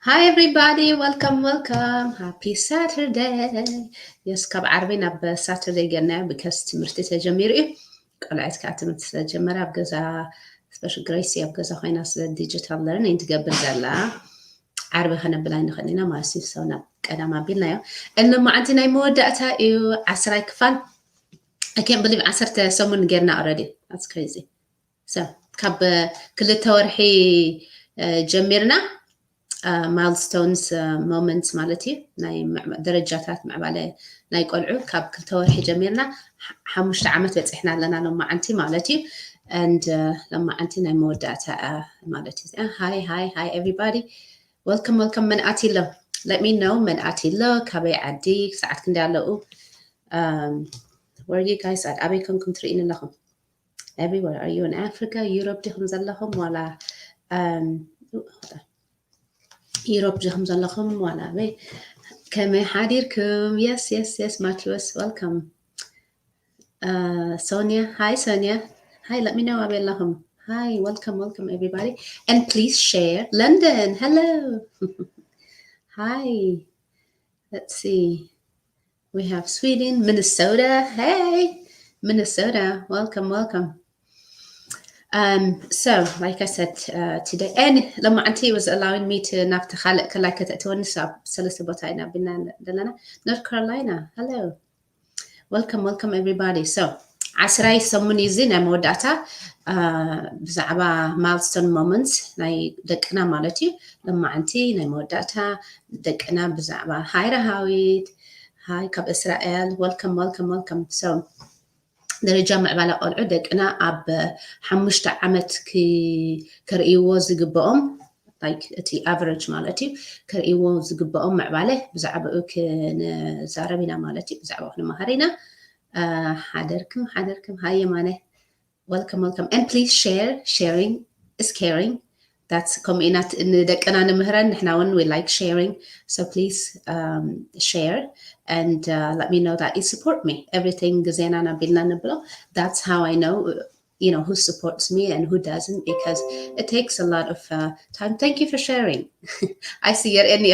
Hi everybody, welcome, welcome. Happy Saturday. Yes, ካብ ዓርቢ ናብ ሳተርደይ ጌርናዮ because ትምህርቲ ተጀሚሩ እዩ። ቆልዐት ከዓ ትምህርቲ ስለጀመረ ኣብ ገዛ፣ special Gracie ኣብ ገዛ ኮይና ስለ digital learning ትገብር ዘላ ዓርቢ ከነብል ኣይንኽእል ኢና ማለት እዩ። So ናብ ቀዳም ኣቢልናዮ። ሎማዓንቲ ናይ መወዳእታ እዩ፣ ዓስራይ ክፋል። I can't believe ዓሰርተ ሰሙን ጌርና already. That's crazy. So ካብ ክልተ ወርሒ ጀሚርና milestones moments ማለት እዩ፣ ናይ ደረጃታት ምዕባለ ናይ ቆልዑ። ካብ ክልተ ወርሒ ጀሚርና ሓሙሽተ ዓመት በፂሕና ኣለና ሎማዓንቲ ማለት እዩ። And ሎማዓንቲ ናይ መወዳእታ ማለት እዩ። Hi, hi, hi everybody, welcome, welcome። መን ኣትዩ ኣሎ? Let me know መን ኣትዩ ኣሎ፣ ካበይ ዓዲ፣ ሰዓት ክንደይ ኣለዉ? Where you guys at? ኣበይ ኮንኩም ትርእይኒ ኣለኹም? Everywhere? Are you in Africa? Europe ዲኹም ዘለኹም ዋላ Europe ዲኹም ዘለኹም ዋላ ኣበይ? ከመይ ሓዲርኩም? Yes, yes, yes. ማቴዎስ፣ welcome. Sonia, hi Sonia. Hi, let me know ኣበይ ኣለኹም? Hi, welcome, welcome everybody. And please share. London, hello. Hi. Let's see. We have Sweden, Minnesota. Hey, Minnesota. Welcome, welcome. Um, so, like I said, uh, today, and ሎማዓንቲ was allowing me to ናብቲ ካልእ ክላይ ከተእትወኒ፣ ሰለስተ ቦታ ኢና ቢልና ዘለና። North Carolina, hello. Welcome, welcome everybody. So ዓስራይ ሰሙን እዩ እዚ ናይ መወዳእታ ብዛዕባ milestone moments ናይ ደቅና ማለት እዩ። ሎማዓንቲ ናይ መወዳእታ ደቅና ብዛዕባ፣ ሃይ ረሃዊት፣ ሃይ ካብ እስራኤል፣ welcome, welcome, welcome. So ደረጃ ምዕባለ ቆልዑ ደቅና ኣብ ሓሙሽተ ዓመት ከርእይዎ ዝግብኦም፣ like እቲ average ማለት እዩ፣ ከርእይዎ ዝግብኦም ምዕባለ ብዛዕባኡ ክንዛረብ ኢና ማለት እዩ፣ ብዛዕባኡ ክንመሃር ኢና። ሓደርክም ሓደርክም። ሃይ የማነ፣ welcome, welcome. And please share. Sharing is caring. That's ከምኡ ኢና ንደቅና ንምህረን፣ ንሕና እውን we like sharing. So please share and let me know that you support me. Everything ግዜና ናቢልና ንብሎ። That's how I know you know, who supports me and who doesn't, because it takes a lot of uh, time. Thank you for sharing. I see your N E,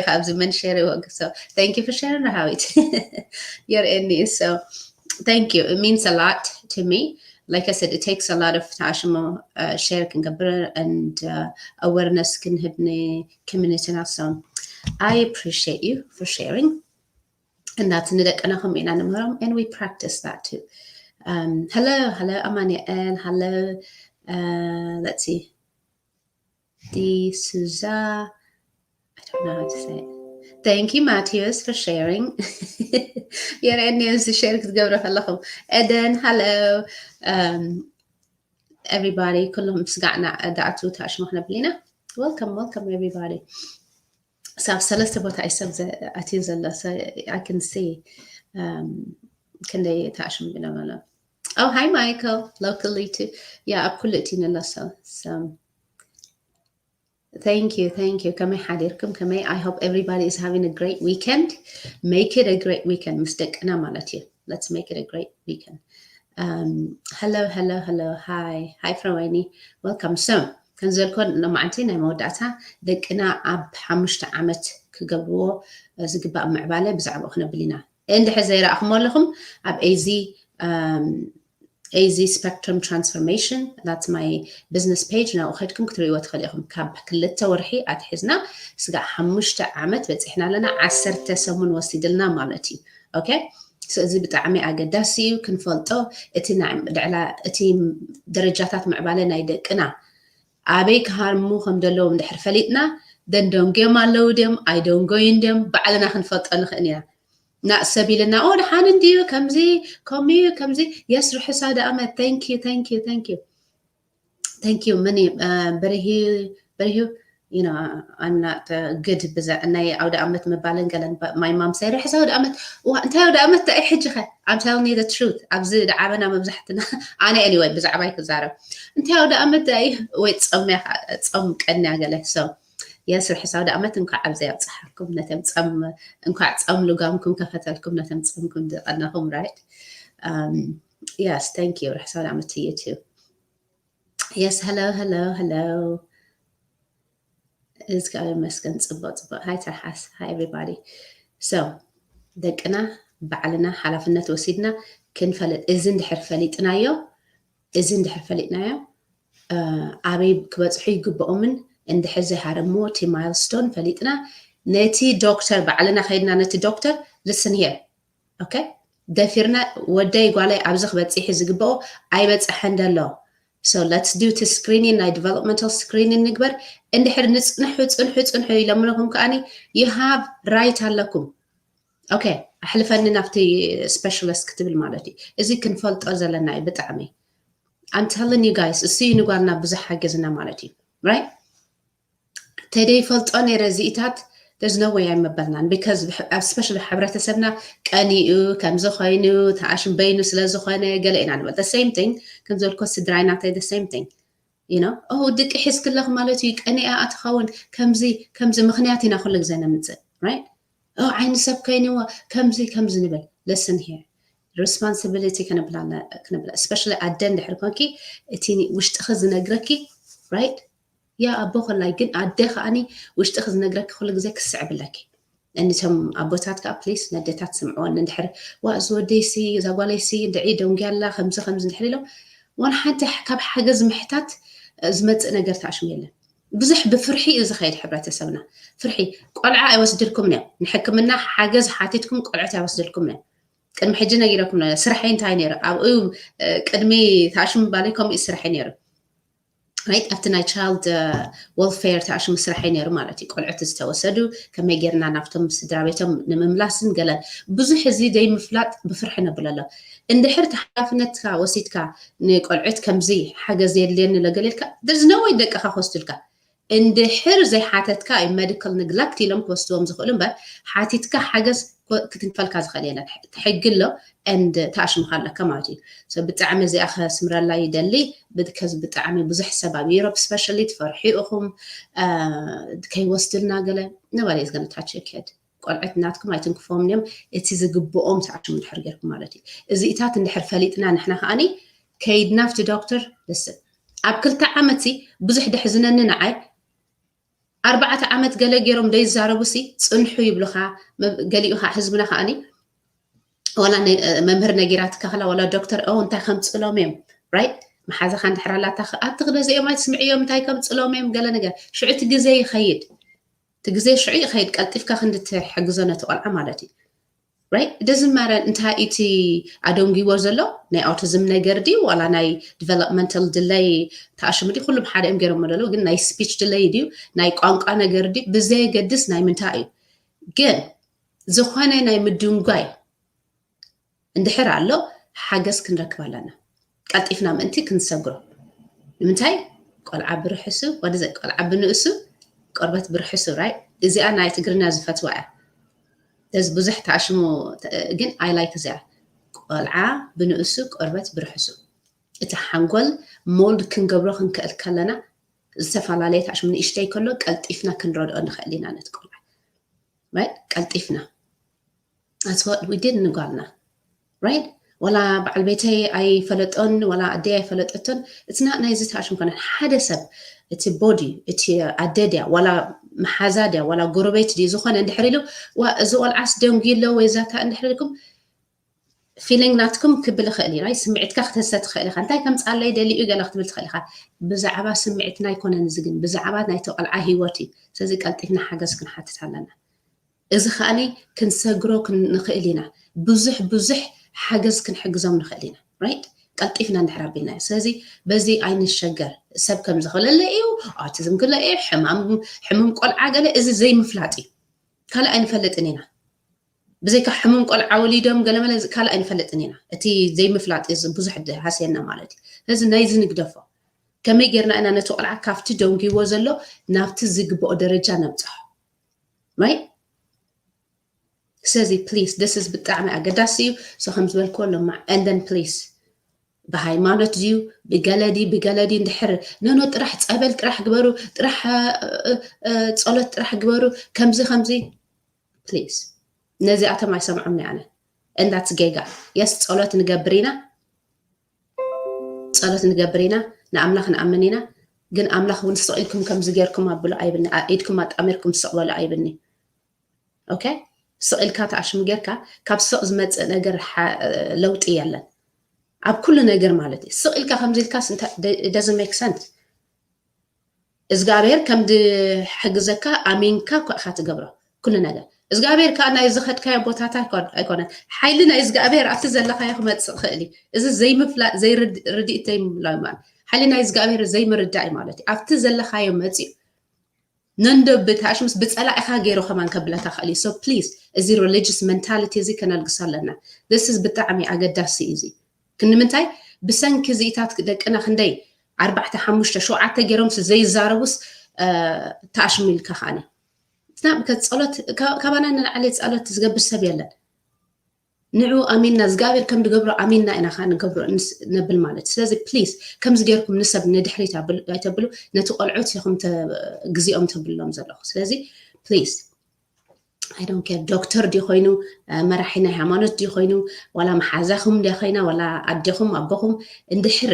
so thank you for sharing, Rahawit. Your N E, so thank you. It means a lot to me. Like I said, it takes a lot of tashimo uh, share ክንገብር and uh, awareness ክንህብ community. So I appreciate you for sharing. እናት ንደቅና ከምኡ ኢና ንምህሮም። And we practice that too. Um, hello, hello ኣማኑኤል፣ hello. Uh, let's see. D'Souza, I don't know how to say it. Thank you, Matthias, for sharing. የረኒ እዚ share ክትገብረ ከለኹም። ኤደን፣ hello. Um, everybody ኩሎም ስጋዕና ዳኣቱ ታሽሞ ክነብል ኢና። Welcome, welcome everybody. ሳብ ሰለስተ ቦታ እዩ ሰብ ኣትዩ ዘሎ። I can see ክንደይ ታሽሙ ብለመሎ። Oh, hi Michael, locally too. Yeah, ኣብ ኩሉ እቲ ንሎ። So thank you, thank you. ከመይ ሓዲርኩም? ከመይ? I hope everybody is having a great weekend. Make it a great weekend ምስ ደቅና ማለት እዩ። Let's make it a great weekend. Um, hello, hello, hello. Hi, hi ፍረወይኒ, welcome. So ከም ዝበልኮ ሎማዓንቲ ናይ መወዳእታ ደቅና ኣብ ሓሙሽተ ዓመት ክገብርዎ ዝግባእ ምዕባለ ብዛዕባኡ ክነብል ኢና። እንድሕር ዘይረኣኹሞ ኣለኹም ኣብ AZ, um, AZ Spectrum Transformation, that's my business page. ናብኡ ከድኩም ክትርእይዎ ትኽእሉ ኢኹም። ካብ ክልተ ወርሒ ኣትሒዝና ስጋዕ ሓሙሽተ ዓመት በፂሕና ኣለና። ዓሰርተ ሰሙን ወሲድልና ማለት እዩ። Okay? So እዚ ብጣዕሚ ኣገዳሲ እዩ ክንፈልጦ። እቲ ደረጃታት ምዕባለ ናይ ደቅና ኣበይ ክሃርሙ ከም ዘለዎም እንድሕር ፈሊጥና፣ ደንደንጎዮም ኣለዉ ድዮም ኣይደንጎዩን ድዮም ባዕልና ክንፈልጦ ንኽእል ኢና። ናእ ሰብ ኢልና፣ ኦ ደሓን እንድዩ ከምዚ ከምኡ እዩ ከምዚ። የስ፣ ርሑስ ኣውደ ኣመት። Thank you, thank you, thank you. Thank you. መን እዩ? በርሂ፣ በርሂ። You know, I'm not uh, good ብዛ ናይ ኣውደ ኣመት ምባልን ገለን። My mom say ርሑስ ኣውደ ኣመት። ዋ፣ እንታይ ኣውደ ኣመት? እንታይ ሕጂ ኸ? I'm telling you the truth. ኣብዚ ደዓበና መብዛሕትና፣ ኣነ anyway ብዛዕባይ ክዛረብ። እንታይ ኣውደ ኣመት እዩ? ወይ ጾም፣ ጾም ቀንያ ገለ። So የስ፣ ርሑስ ኣውደ ኣመት። እንኳዕ ኣብዚ ኣብፀሓኩም ነቶም ጸም፣ እንኳዕ ጸም ልጓምኩም ከፈተልኩም ነቶም ጸምኩም ዝቐነኹም። Right? Um, yes, thank you. ርሑስ ኣውደ ኣመት to you too. Yes, hello, hello, hello. እግዚኣብሔር ይመስገን። ጽቡቅ ጽቡቅ። Hi ትርሓስ። Hi everybody። So ደቅና ባዕልና ሓላፍነት ወሲድና ክንፈልጥ፣ እዚ እንድሕር ፈሊጥናዮ፣ እዚ እንድሕር ፈሊጥናዮ፣ ኣበይ ክበጽሑ ይግብኦምን እንድሕር ዘይሃረምዎ እቲ ማይልስቶን ፈሊጥና፣ ነቲ ዶክተር ባዕልና ከይድና ነቲ ዶክተር listen here፣ okay፣ ደፊርና ወደይ ጓለይ ኣብዚ ክበጽሕ ዝግብኦ ኣይበጽሐን ደሎ። So let's do እቲ screening፣ ናይ developmental screening ንግበር። እንድሕር ንጽንሑ ጽንሑ ጽንሑ ኢለምንኹም ከኣኒ you have right ኣለኩም። Okay፣ ኣሕልፈኒ ናብቲ specialist ክትብል ማለት እዩ። እዚ ክንፈልጦ ዘለና እዩ ብጣዕሚ። I'm telling you guys፣ እሱ እዩ ንጓልና ብዙሕ ሓገዝና ማለት እዩ። Right? ተደይፈልጦ ነይረ እዚኢታት there's no way ኣይመበልናን። Because especially ሕብረተሰብና ቀኒኡ ከምዚ ኮይኑ ተኣሽም በይኑ ስለ ዝኾነ ገለ ኢና ንበል። The same thing ከም ዘልኮ ስድራይ ናተይ the same thing። You know? ኦ ድቂ ሒዝክለኽ ማለት እዩ፣ ቀኒኣ ኣትኸውን፣ ከምዚ ከምዚ ምኽንያት ኢና ኩሉ ግዜ ነምጽእ። Right? ኦ ዓይኒ ሰብ ከይንዎ ከምዚ ከምዚ ንብል። Listen here፣ responsibility ክንብላ፣ especially ኣደ እንድሕር ኮንኪ እቲ ውሽጥኺ ዝነግረኪ፣ right? ያ ኣቦ ከላይ ግን ኣደ ከኣኒ ውሽጥኺ ዝነግረኪ ኩሉ ግዜ ክስዕብለኪ። እኒቶም ኣቦታት ከዓ please ነደታት ስምዕወን። እንድሕር ዋ እዚ ወደይሲ እዛ ጓለይሲ እንድዒ ደንጉያ ኣላ ከምዚ ከምዚ እንድሕር ኢሎም ዋላ ሓንቲ ካብ ሓገዝ ምሕታት ዝመፅእ ነገር ተኣሽሙ የለን። ብዙሕ ብፍርሒ እዩ ዝኸይድ ሕብረተሰብና። ፍርሒ። ቆልዓ ኣይወስድልኩም እዮም፣ ንሕክምና ሓገዝ ሓቲትኩም ቆልዑት ኣይወስድልኩም እዮም። ቅድሚ ሕጂ ነጊረኩም ስራሐይ እንታይ ነይሩ ኣብኡ ቅድሚ ተኣሽሙ ባለይ ከምኡ ስራሐይ ነይሩ። Right? ኣብቲ ናይ child welfare ተኣሽሙ ስራሐይ ነይሩ ማለት እዩ። ቆልዑት ዝተወሰዱ ከመይ ጌርና ናብቶም ስድራ ቤቶም ንምምላስን ገለን ብዙሕ እዚ ዘይምፍላጥ ብፍርሒ ነብሎ ኣሎ። እንድሕር እቲ ሓላፍነትካ ወሲድካ ንቆልዑት ከምዚ ሓገዝ የድልየኒ ለገሌልካ there's no way ደቅኻ ክወስዱልካ። እንድሕር ዘይሓተትካ እዩ medical neglect ኢሎም ክወስድዎም ዝኽእሉ እምበር ሓቲትካ ሓገዝ ክትንፈልካ ዝኽእል የለን። ሕጊ ኣሎ and ተኣሽምካ ኣለካ ማለት እዩ። So ብጣዕሚ እዚኣ ከስምረላ ይደሊ። Because ብጣዕሚ ብዙሕ ሰብ ኣብ Europe especially ትፈርሑ ኢኹም ከይወስድልና ገለ። Nobody is gonna touch your kid። ቆልዑት ናትኩም ኣይትንክፎም እዮም። እቲ ዝግብኦም ተኣሽሙ እንድሕር ጌርኩም ማለት እዩ። እዚኢታት እንድሕር ፈሊጥና ንሕና ከኣኒ ከይድና ኣብቲ ዶክተር listen ኣብ ክልተ ዓመት ሲ ብዙሕ ደሕዝነኒ ንዓይ ኣርባዕተ ዓመት ገለ ገይሮም ደይዛረቡ ሲ ጽንሑ ይብሉኻ። ገሊኡ ከዓ ህዝብና ከኣኒ ዋላ መምህር ነጊራትካ ከላ ዋላ ዶክተር ኦ እንታይ ከምፅሎም እዮም right? መሓዛኻ እንድሕር ኣላታ ኣቲ ክነዚኦም ኣይትስምዕዮም እንታይ ከምፅሎም እዮም ገለ ነገር ሽዑ እቲ ግዜ ይኸይድ። እቲ ግዜ ሽዑ ይኸይድ ቀልጢፍካ ክንዲ ትሕግዞ ነቲ ቆልዓ ማለት እዩ። Right? It doesn't matter እንታይ እቲ ኣደንጊዎ ዘሎ ናይ autism ነገር ድዩ ዋላ ናይ developmental delay ተኣሽሙ ድዩ ኩሉ ብሓደ እዮም ገይሮሞ ዘለዉ ግን ናይ speech delay ድዩ ናይ ቋንቋ ነገር ድዩ ብዘየገድስ ናይ ምንታይ እዩ ግን ዝኾነ ናይ ምድንጓይ እንድሕር ኣሎ ሓገዝ ክንረክብ ኣለና ቀልጢፍና ምእንቲ ክንሰግሮ። ንምንታይ ቆልዓ ብርሕሱ ወዲ ቆልዓ ብንእሱ ቆርበት ብርሕሱ right? እዚኣ ናይ ትግርኛ ዝፈትዋ እያ። እዚ ብዙሕ ተኣሽሙ ግን I like እዚኣ ቆልዓ ብንእሱ ቆርበት ብርሕሱ። እቲ ሓንጎል mold ክንገብሮ ክንክእል ከለና ዝተፈላለየ ተኣሽሙ ንእሽተይ ከሎ ቀልጢፍና ክንረድኦ ንኽእል ኢና ነቲ ቆልዓ right? ቀልጢፍና That's what we did ንጓልና right? ወላ በዓል ቤተይ ኣይፈለጦን ወላ ኣደይ ኣይፈለጠቶን። እቲ ናይዚ ተኣሽሙ ኮነ ሓደ ሰብ እቲ body እቲ ኣደ ድያ ዋላ መሓዛ ድያ ዋላ ጎረቤት ድዩ ዝኾነ እንድሕር ኢሉ ዋ እዚ ቆልዓስ ደንጉ ኣሎ ወይ ዛታ እንድሕር ኢልኩም feeling ናትኩም ክብል ይኽእል እዩ right? ስምዒትካ ክትህሰ ትኽእል ኢኻ እንታይ ከምፃለይ ደሊኡ ገለ ክትብል ትኽእል ኢኻ። ብዛዕባ ስምዒትና ኣይኮነን እዚ ግን ብዛዕባ ናይቲ ቆልዓ ህይወት እዩ። ስለዚ ቀልጢፍና ሓገዝ ክንሓትት ኣለና። እዚ ከኣኒ ክንሰግሮ ንኽእል ኢና። ብዙሕ ብዙሕ ሓገዝ ክንሕግዞም ንኽእል ኢና right? ቀልጢፍና እንድሕር ኣቢልናዮ። ስለዚ በዚ ኣይንሸገር። ሰብ ከም ዝኽለለ እዩ፣ autism ክለ እዩ፣ ሕማም ሕሙም ቆልዓ ገለ እዚ ዘይምፍላጥ እዩ። ካልእ ኣይንፈልጥን ኢና። ብዘይካ ሕሙም ቆልዓ ወሊዶም ገለመለ ካልእ ኣይንፈልጥን ኢና። እቲ ዘይምፍላጥ እዩ ብዙሕ ዝሃስየና ማለት እዩ። ስለዚ ናይዚ ንግደፎ። ከመይ ጌርና ኢና ነቲ ቆልዓ ካብቲ ደንጉይዎ ዘሎ ናብቲ ዝግብኦ ደረጃ ነብፅሖ right? ስለዚ please this is ብጣዕሚ ኣገዳሲ እዩ። So ከም ዝበልክዎ ሎማ and then please ብሃይማኖት ድዩ ብገለ ድዩ ብገለ ድዩ እንድሕር ኖኖ ጥራሕ ፀበል ጥራሕ ግበሩ ጥራሕ ፀሎት ጥራሕ ግበሩ ከምዚ ከምዚ please ነዚኣቶም ኣይሰምዖም ኣነ። And that's ጌጋ። Yes ፀሎት ንገብር ኢና ፀሎት ንገብር ኢና ንኣምላኽ ንኣምን ኢና። ግን ኣምላኽ እውን ስቕ ኢልኩም ከምዚ ጌርኩም ኣብሉ ኣይብኒ፣ ኢድኩም ኣጣሚርኩም ስቕ በሉ ኣይብኒ። ኦኬ፣ ስቕ ኢልካ ተኣሽሙ ጌርካ ካብ ስቕ ዝመፅእ ነገር ለውጢ የለን ኣብ ኩሉ ነገር ማለት እዩ። ስቕ ኢልካ ከምዚ ኢልካስ doesn't make sense። እግዚኣብሔር ከም ድሕግዘካ ኣሚንካ እኳ ኢኻ ትገብሮ ኩሉ ነገር። እግዚኣብሔር ከዓ ናይ ዝኸድካዮ ቦታታት ኣይኮነን። ሓይሊ ናይ እግዚኣብሔር ኣብቲ ዘለኻዮ ክመፅእ ክእል እዩ። እዚ ዘይምፍላጥ ዘይርድኢት ዘይምብላው ማለት ሓይሊ ናይ እግዚኣብሔር ዘይምርዳእ እዩ ማለት እዩ። ኣብቲ ዘለኻዮ መፅኡ ነንዶ ብታሽ ምስ ብፀላኢኻ ገይሩ ከማን ከብለካ ክእል እዩ። So please እዚ religious mentality እዚ ከነልግሶ ኣለና። This is ብጣዕሚ ኣገዳሲ እዩ እዚ። ክንምንታይ ብሰንኪ እዚኢታት ደቅና ክንደይ ኣርባዕተ ሓሙሽተ ሸውዓተ ገይሮምስ ዘይዛረቡስ ተኣሽሙ ኢልካ ከዓኒ ጸሎት ካባና ንላዕሊ ጸሎት ዝገብር ሰብ የለን። ንዑ ኣሚንና እግዚኣብሔር ከም ዝገብሮ ኣሚንና ኢና ከዓ ንገብሮ ነብል ማለት። ስለዚ ፕሊዝ ከምዚ ገይርኩም ንሰብ ንድሕሪት ኣይተብሉ፣ ነቲ ቆልዑት ኢኹም ግዜኦም ተብሎም ዘለኹ። ስለዚ ፕሊዝ I don't care ዶክተር ድዩ ኮይኑ፣ መራሒ ናይ ሃይማኖት ድዩ ኮይኑ፣ ዋላ መሓዛኹም ድያ ኮይና፣ ዋላ ኣዴኹም ኣቦኹም እንድሕር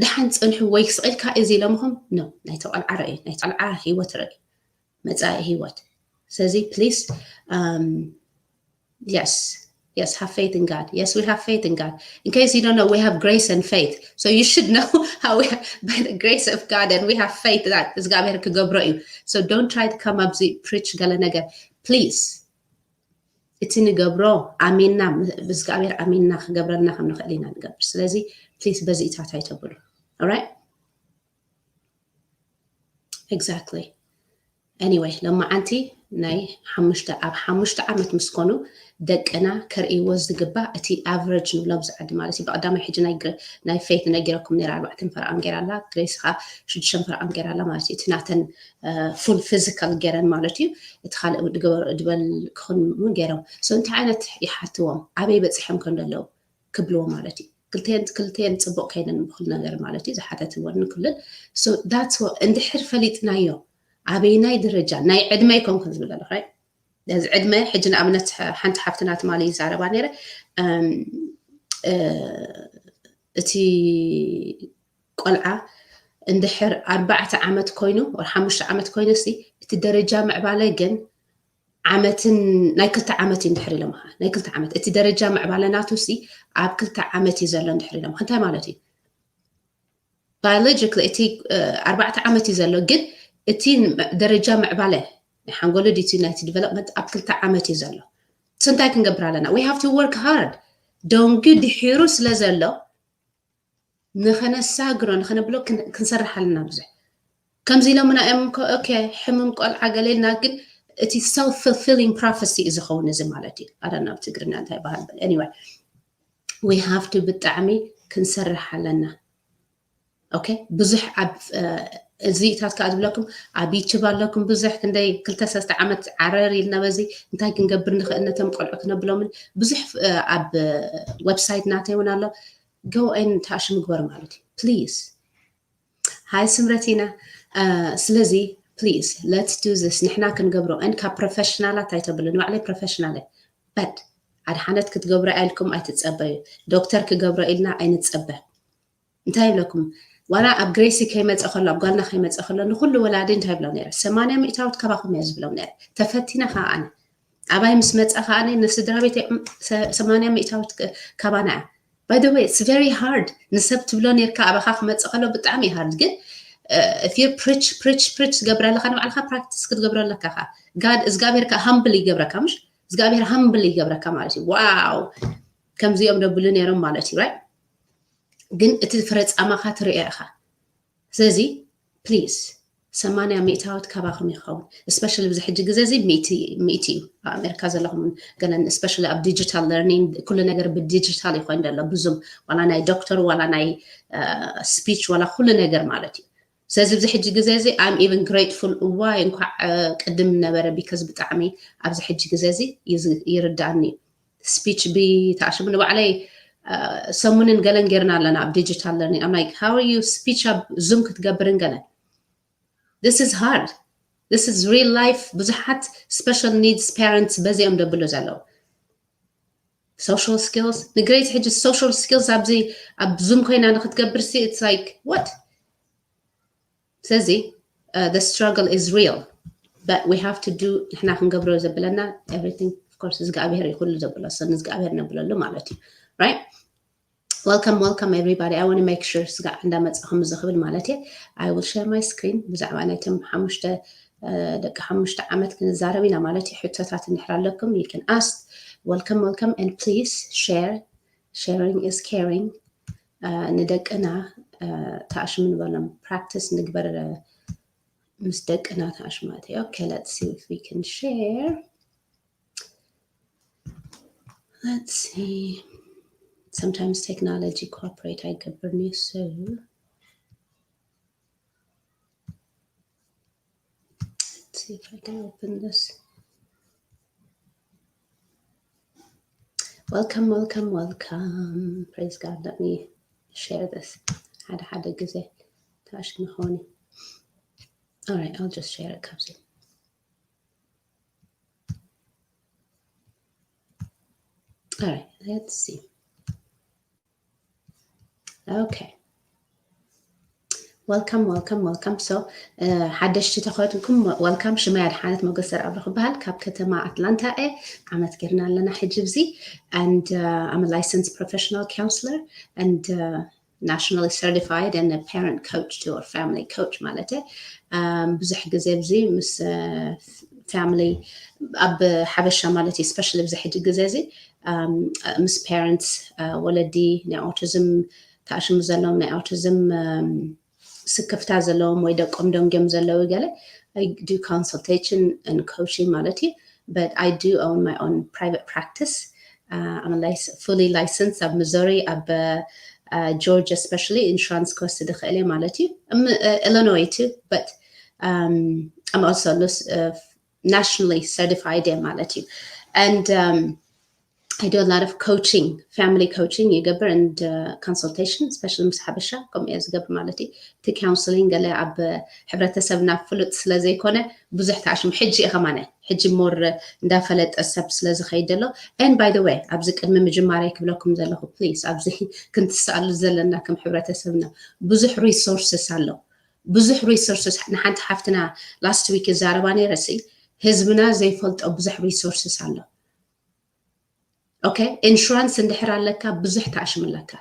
ደሓን ፀንሑ ወይ ስቕ ኢልካ እዚ ኢሎምኹም፣ ኖ፣ ናይቲ ቆልዓ ርእዩ፣ ናይቲ ቆልዓ ህይወት ርእዩ፣ መፃኢ ህይወት። ስለዚ ፕሊዝ yes, yes, have faith in God. Yes, we have faith in God. In case you don't know, we have grace and faith. So you should know how we have, by the grace of God, and we have faith that እግዚኣብሔር ክገብሮ እዩ። So don't try to come up ዚ ፕሪች ገለ ነገር ፕሊዝ። እቲ ንገብሮ ኣሚንና፣ ብእግዚኣብሔር ኣሚንና ክገብረልና ከም ንኽእል ኢና ንገብር። ስለዚ ፕሊዝ በዚኢታት ኣይተብሉ። Alright? Exactly. Anyway፣ ሎማዓንቲ ናይ ሓሙሽተ ኣብ ሓሙሽተ ዓመት ምስ ኮኑ ደቅና ከርእይዎ ዝግባእ እቲ ኣቨረጅ ንብሎ ኣብዚ ዓዲ ማለት እዩ። ብቐዳማይ ሕጂ ናይ ግረ- ናይ ፌት ነጊረኩም ነይራ፣ ኣርባዕተን ፈረቓን ገይራ ኣላ። ግሬስ ኸዓ ሽዱሽተን ፈረቓን ገይራ ኣላ ማለት እዩ። እቲ ናተን ፉል ፊዚካል ገይረን ማለት እዩ። እቲ ካልእ ድገበሩ ድበል ክኹን እውን ገይሮም። So እንታይ ዓይነት ይሓትዎም፣ ኣበይ በፂሖም ከም ዘለዉ ክብልዎ ማለት እዩ። ክልተን ክልተን ፅቡቅ ከይነን ብኩል ነገር ማለት እዩ ዝሓተትወን ኩለን። So that's what እንድሕር ፈሊጥናዮ ኣበይናይ ደረጃ ናይ ዕድመ ይኮንኩን ዝብል ኣለኹ እዚ ዕድመ ሕጂ ንኣብነት ሓንቲ ሓፍትና ትማሊ ይዛረባ ነይረ እቲ ቆልዓ እንድሕር ኣርባዕተ ዓመት ኮይኑ ወር ሓሙሽተ ዓመት ኮይኑ ሲ እቲ ደረጃ ምዕባለ ግን ዓመትን ናይ ክልተ ዓመት እዩ እንድሕር ኢሎም ናይ ክልተ ዓመት እቲ ደረጃ ምዕባለ ናቱ ሲ ኣብ ክልተ ዓመት እዩ ዘሎ እንድሕር ኢሎም እንታይ ማለት እዩ? Biologically እቲ ኣርባዕተ ዓመት እዩ ዘሎ ግን እቲ ደረጃ ምዕባለ ናይ ሓንጎሉ ድዩ ናይቲ ዲቨሎፕመንት ኣብ ክልተ ዓመት እዩ ዘሎ። So እንታይ ክንገብር ኣለና? We have to work hard። ደንጉ ድሒሩ ስለ ዘሎ ንኸነሳግሮ ንኸነብሎ ክንሰርሕ ኣለና ብዙሕ ከምዚ ኢሎምና እዮም። ኦኬ ሕምም ቆልዓ ገለ ኢልና ግን እቲ self fulfilling prophecy እዩ ዝኸውን እዚ ማለት እዩ። ኣዳና ኣብ ትግርኛ እንታይ ይበሃል? Anyway we have to ብጣዕሚ ክንሰርሕ ኣለና። ኦኬ ብዙሕ ኣብ እዚታት ከዓ ዝብለኩም ኣብ ዩቱብ ኣለኩም ብዙሕ ክንደይ ክልተ ሰለስተ ዓመት ዓረር ኢልና በዚ እንታይ ክንገብር ንኽእል ነቶም ቆልዑ ክነብሎምን ብዙሕ ኣብ ዌብሳይት ናተይ እውን ኣሎ። Go and touch ምግበር ማለት እዩ ፕሊዝ። ሃይ ስምረቲና ስለዚ ፕሊዝ let's do this ንሕና ክንገብሮ and ካብ ፕሮፌሽናላት ኣይተብሉ ንባዕለይ ፕሮፌሽናል but ኣድሓነት ክትገብሮ ኢልኩም ኣይትፀበዩ። ዶክተር ክገብሮ ኢልና ኣይንፀበ። እንታይ ይብለኩም ዋላ ኣብ ግሬሲ ከይመፀ ከሎ ኣብ ጓልና ከይመፀ ከሎ ንኩሉ ወላዲ እንታይ ይብለው ነረ ሰማንያ ሚእታዊት ካባኹም እየ ዝብለው ነረ። ተፈቲነ ከዓ ኣነ ኣባይ ምስ መፀ ከዓ ንስድራ ቤት ሰማንያ ሚእታዊት ካባና እያ። By the way it's very hard ንሰብ ትብሎ ነርካ ኣባኻ ክመፀ ከሎ ብጣዕሚ hard ግን if you preach preach preach ትገብረለካ ንባዕልካ ፕራክቲስ ክትገብረለካ ካ ጋድ እግዚኣብሔር ከዓ ሃምብል ይገብረካ ምሽ እግዚኣብሔር ሃምብል ይገብረካ ማለት እዩ። ዋው ከምዚኦም ደብሉ ነይሮም ማለት እዩ right? ግን እቲ ፍረ ፃማኻ ትሪኦ ኢኻ። ስለዚ ፕሊዝ ሰማንያ ሚእታዊት ካባኹም ይኸውን። ስፔሻሊ ብዚ ሕጂ ግዜ እዚ ሚእቲ እዩ ኣብ ኣሜሪካ ዘለኹም ገለን ስፔሻሊ ኣብ ዲጂታል ለርኒንግ ኩሉ ነገር ብዲጂታል ይኮን ዘሎ ብዙም ዋላ ናይ ዶክተር ዋላ ናይ ስፒች ዋላ ኩሉ ነገር ማለት እዩ። ስለዚ ብዚ ሕጂ ግዜ እዚ I'm even grateful እዋይ እንኳዕ ቅድም ነበረ because ብጣዕሚ ኣብዚ ሕጂ ግዜ እዚ ይርዳእኒ እዩ። ስፒች ብተኣሽሙ ንባዕለይ ሰሙንን ገለን ጌርና ኣለና ኣብ ዲጂታል ለርኒንግ I'm like how are you ስፒች ኣብ ዙም ክትገብርን ገለን this is hard this is real life ብዙሓት special needs parents በዚኦም ደብሉ ዘለዉ social skills ንግሬት ሕጂ social skills ኣብዚ ኣብ ዙም ኮይና ንክትገብር ሲ it's like what ስለዚ the struggle is real, but we have to do ንሕና ክንገብሮ ዘብለና everything. Of course እግዚኣብሔር ይኩሉ ዘብሎ ሰብ እግዚኣብሔር ነብለሉ ማለት እዩ። Right? Welcome, welcome everybody. I want to make sure ስጋዕ እንዳመጻኹም እዚ ክብል ማለት እየ። I will share my screen ብዛዕባ ናይቶም ሓሙሽተ ደቂ ሓሙሽተ ዓመት ክንዛረብ ኢና ማለት እዩ። ሕቶታት እንድሕር ኣለኩም you can ask. Welcome, welcome, and please share. Sharing is caring. ንደቅና ተኣሽሙ ንበሎም፣ practice ንግበር ምስ ደቅና ተኣሽሙ ማለት እዩ። Okay, let's see if we can share. Let's see. Sometimes technology cooperate ኣይገብርን እዩ። So let's see if I can open this. Welcome, welcome, welcome. Praise God. Let me share this. ሓደ ሓደ ግዜ ተኣሽሙ ይኸውን። All right, I'll just share it ካብዚ. All right, let's see. Okay. Welcome, welcome, welcome. So ሓደሽቲ ተኾይንኩም welcome። ሽመይ ኣድሓነት ሞገስ ዘርኣብሩኽ ይበሃል። ካብ ከተማ ኣትላንታ እየ። ዓመት ጌርና ኣለና ሕጂ ብዚ። And I'm a licensed professional counselor and nationally certified and a parent coach to or family coach ማለት እየ። ብዙሕ ግዜ ብዚ ምስ family ኣብ ሓበሻ ማለት እዩ፣ especially ብዚ ሕጂ ግዜ እዚ ምስ parents፣ ወለዲ ናይ autism ተኣሽሙ ዘለዎም፣ ናይ autism ስክፍታ ዘለዎም ወይ ደቆም ደንጎም ዘለዉ ገለ I do consultation and coaching ማለት እዩ። But I do own my own private practice. I'm fully licensed ኣብ ሚዙሪ፣ ኣብ ጆርጅ especially insurance ክወስድ ይኽእል እየ ማለት እዩ። Illinois too, but I'm also nationally certified እየ ማለት እዩ። And I do a lot of coaching, family coaching ይገብር and consultation, especially ምስ ሓበሻ ከምኡ እየ ዝገብር ማለት እዩ። እቲ counseling ገለ ኣብ ሕብረተሰብና ፍሉጥ ስለ ዘይኮነ ብዙሕ ተኣሽሙ ሕጂ እየ ከማነ ሕጂ more እንዳፈለጠ ሰብ ስለ ዝኸይድ ዘሎ። And by the way ኣብዚ ቅድሚ ምጅማረይ ክብለኩም ዘለኹ please ኣብዚ ክንትሰኣሉ ዘለና ከም ሕብረተሰብና ብዙሕ resources ኣሎ። ብዙሕ resources ንሓንቲ ሓፍትና last week ይዛረባ ነይረ ሲ ህዝብና ዘይፈልጦ ብዙሕ resources ኣሎ። Okay, insurance እንድሕር ኣለካ ብዙሕ ተኣሽሙ ኣለካ።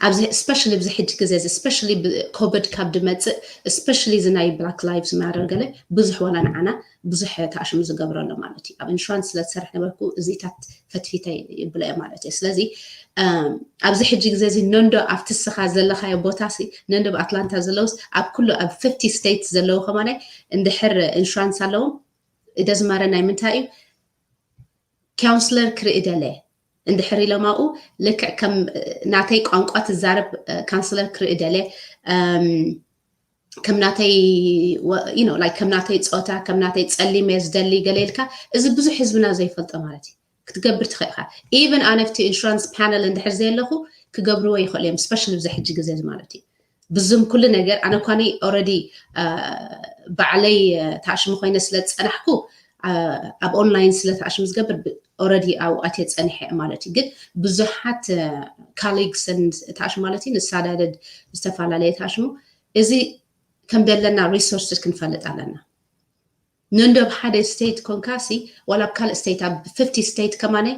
ኣብዚ especially ኣብዚ ሕጂ ግዜ እዚ especially ኮቪድ ካብ ድመፅእ especially እዚ ናይ black lives matter ገለ ብዙሕ ዋላ ንዓና ብዙሕ ተኣሽሙ ዝገብሮ ኣሎ ማለት እዩ። ኣብ insurance ስለ ዝሰርሕ ነበርኩ እዚታት ፈትፊተ ይብሎ እየ ማለት እዩ። ስለዚ ኣብዚ ሕጂ ግዜ እዚ ነንዶ ኣብቲ ስኻ ዘለኻዮ ቦታ ሲ ነንዶ ኣብ ኣትላንታ ዘለውስ ኣብ ኩሉ ኣብ fifty states ዘለዉ ከማናይ እንድሕር insurance ኣለዎም it doesn't matter ናይ ምንታይ እዩ counselor ክርኢ ደለ እንድሕር ኢሎም ኣብኡ ልክዕ ከም ናተይ ቋንቋ ትዛረብ counselor ክርኢ ደለ ከም ናተይ you know like ከም ናተይ ፆታ ከም ናተይ ፀሊም እየ ዝደሊ ገለ ኢልካ እዚ ብዙሕ ህዝብና ዘይፈልጦ ማለት እዩ ክትገብር ትኽእል ኢኻ። Even ኣነ ኣብቲ insurance panel እንድሕር ዘየለኹ ክገብርዎ ይኽእሉ እዮም especially ኣብዚ ሕጂ ግዜ እዚ ማለት እዩ። ብዙም ኩሉ ነገር ኣነ ኳኒ already ባዕለይ ተኣሽሙ ኮይነ ስለ ዝፀናሕኩ ኣብ online ስለ ተኣሽሙ ዝገብር already ኣብኡ ኣትየ ፀኒሐ ማለት እዩ። ግን ብዙሓት colleagues ተኣሽሙ ማለት እዩ ንሳዳደድ ዝተፈላለየ ተኣሽሙ እዚ ከም ዘለና resources ክንፈልጥ ኣለና። ነንዶ ኣብ ሓደ state ኮንካሲ ዋላ ኣብ ካልእ state ኣብ fifty state ከማነ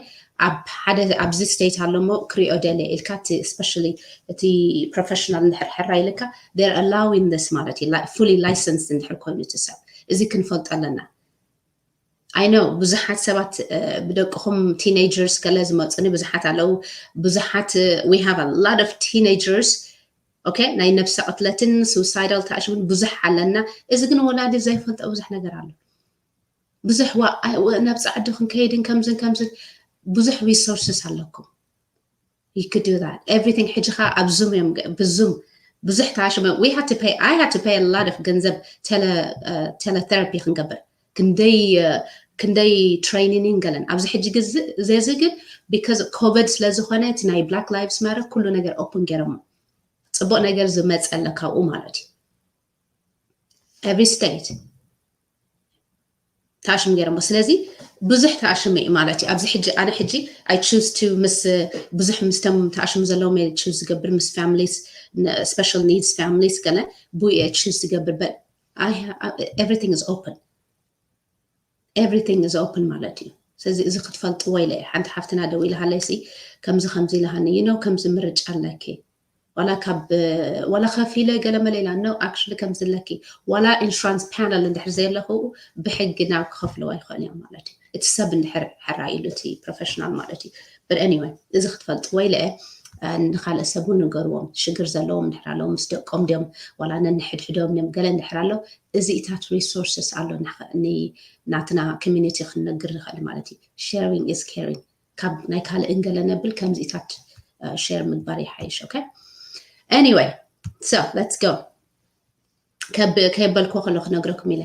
ኣብ ሓደ ኣብዚ state ኣሎ እሞ ክሪኦ ደለ ኢልካ እቲ especially እቲ professional እንድሕር ሕራ ኢልካ they're allowing this ማለት እዩ fully licensed እንድሕር ኮይኑ እቲ ሰብ እዚ ክንፈልጦ ኣለና። I know ብዙሓት ሰባት ብደቅኹም teenagers ገለ ዝመፁኒ ብዙሓት ኣለዉ። ብዙሓት we have a lot of teenagers okay ናይ ነብሰ ቅትለትን suicidal ተኣሽሙን ብዙሕ ኣለና። እዚ ግን ወላዲ ዘይፈልጦ ብዙሕ ነገር ኣሎ። ብዙሕ ናብ ፃዕዲ ክንከይድን ከምዝን ከምዝን ብዙሕ resources ኣለኩም። You could do that everything ሕጂ ኸ ኣብ ዙም እዮም ብዙም ብዙሕ ተኣሽሙ we had to pay I had to pay a lot of ገንዘብ teletherapy ክንገብር ክንደይ ክንደይ training ገለን ኣብዚ ሕጂ ግዜ እዚ ግን because ኮቪድ ስለ ዝኾነ እቲ ናይ black lives matter ኩሉ ነገር open ገይሮሞ ፅቡቅ ነገር ዝመፀ ኣሎ ካብኡ ማለት እዩ። Every state ተኣሽም ገይሮሞ። ስለዚ ብዙሕ ተኣሽም እዩ ማለት እዩ። ኣብዚ ሕጂ ኣነ ሕጂ I choose to ምስ ብዙሕ ምስቶም ተኣሽም ዘለዎም እየ choose ዝገብር፣ ምስ families፣ special needs families ገለ ብኡ እየ choose ዝገብር። But I, everything is open, everything is open ማለት እዩ። ስለዚ እዚ ክትፈልጥዎ ኢለ እየ። ሓንቲ ሓፍትና ደው ኢላ ሃለይ ሲ ከምዚ ከምዚ ኢላሃኒ you know ከምዚ ምርጫ ኣለኪ ዋላ ካብ ዋላ ከፊለ ገለ መለ ኢላ no actually ከምዚ ኣለኪ ዋላ insurance panel እንድሕር ዘየለኹ ብሕጊ ናብ ክኸፍልዋ ይኽእል እዮም ማለት እዩ። እቲ ሰብ እንድሕር ሕራይ ኢሉ እቲ professional ማለት እዩ። But anyway እዚ ክትፈልጥዎ ኢለ እየ። ንካልእ ሰብ እውን ንገርዎም ሽግር ዘለዎም እንድሕር ኣለዉ ምስ ደቆም ድዮም ዋላ ነንሕድሕዶም ድዮም ገለ እንድሕር ኣሎ እዚኢታት resources ኣሎ ናትና community ክንነግር ንኽእል ማለት እዩ። Sharing is caring። ካብ ናይ ካልእን ገለ ነብል ከምዚኢታት share ምግባር ይሓይሽ። Okay anyway so let's go ከየበልኮ ከሎ ክነግረኩም ኢለ።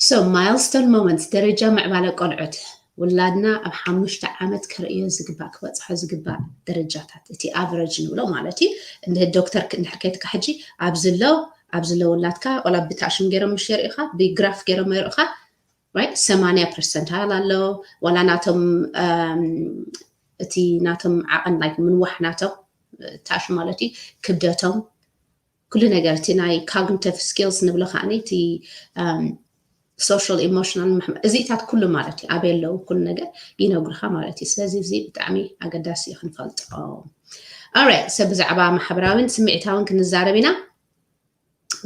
So milestone moments ደረጃ ምዕባለ ቆልዑት ውላድና ኣብ ሓሙሽተ ዓመት ከርእዮ ዝግባእ ክበፅሖ ዝግባእ ደረጃታት እቲ average ንብሎ ማለት እዩ። እንደ ዶክተር እንድሕር ከይትካ ሕጂ ኣብዚ ኣሎ ኣብዚ ኣሎ ውላድካ ዋላ ብታሽም ገይሮም ምሽ የርእኻ ብግራፍ ገይሮም የርእኻ right ሰማንያ percentile ኣሎ ዋላ ናቶም እቲ ናቶም ዓቐን like ምንዋሕ ናቶም ታሽ ማለት እዩ ክብደቶም ኩሉ ነገር እቲ ናይ cognitive skills ንብሎ ከዓ እቲ social emotional እዚኢታት ኩሉ ማለት እዩ ኣበይ ኣለዉ ኩሉ ነገር ይነግሩካ ማለት እዩ። ስለዚ እዚ ብጣዕሚ ኣገዳሲ እዩ ክንፈልጦ። Alright so ብዛዕባ ማሕበራዊን ስምዒታዊን ክንዛረብ ኢና።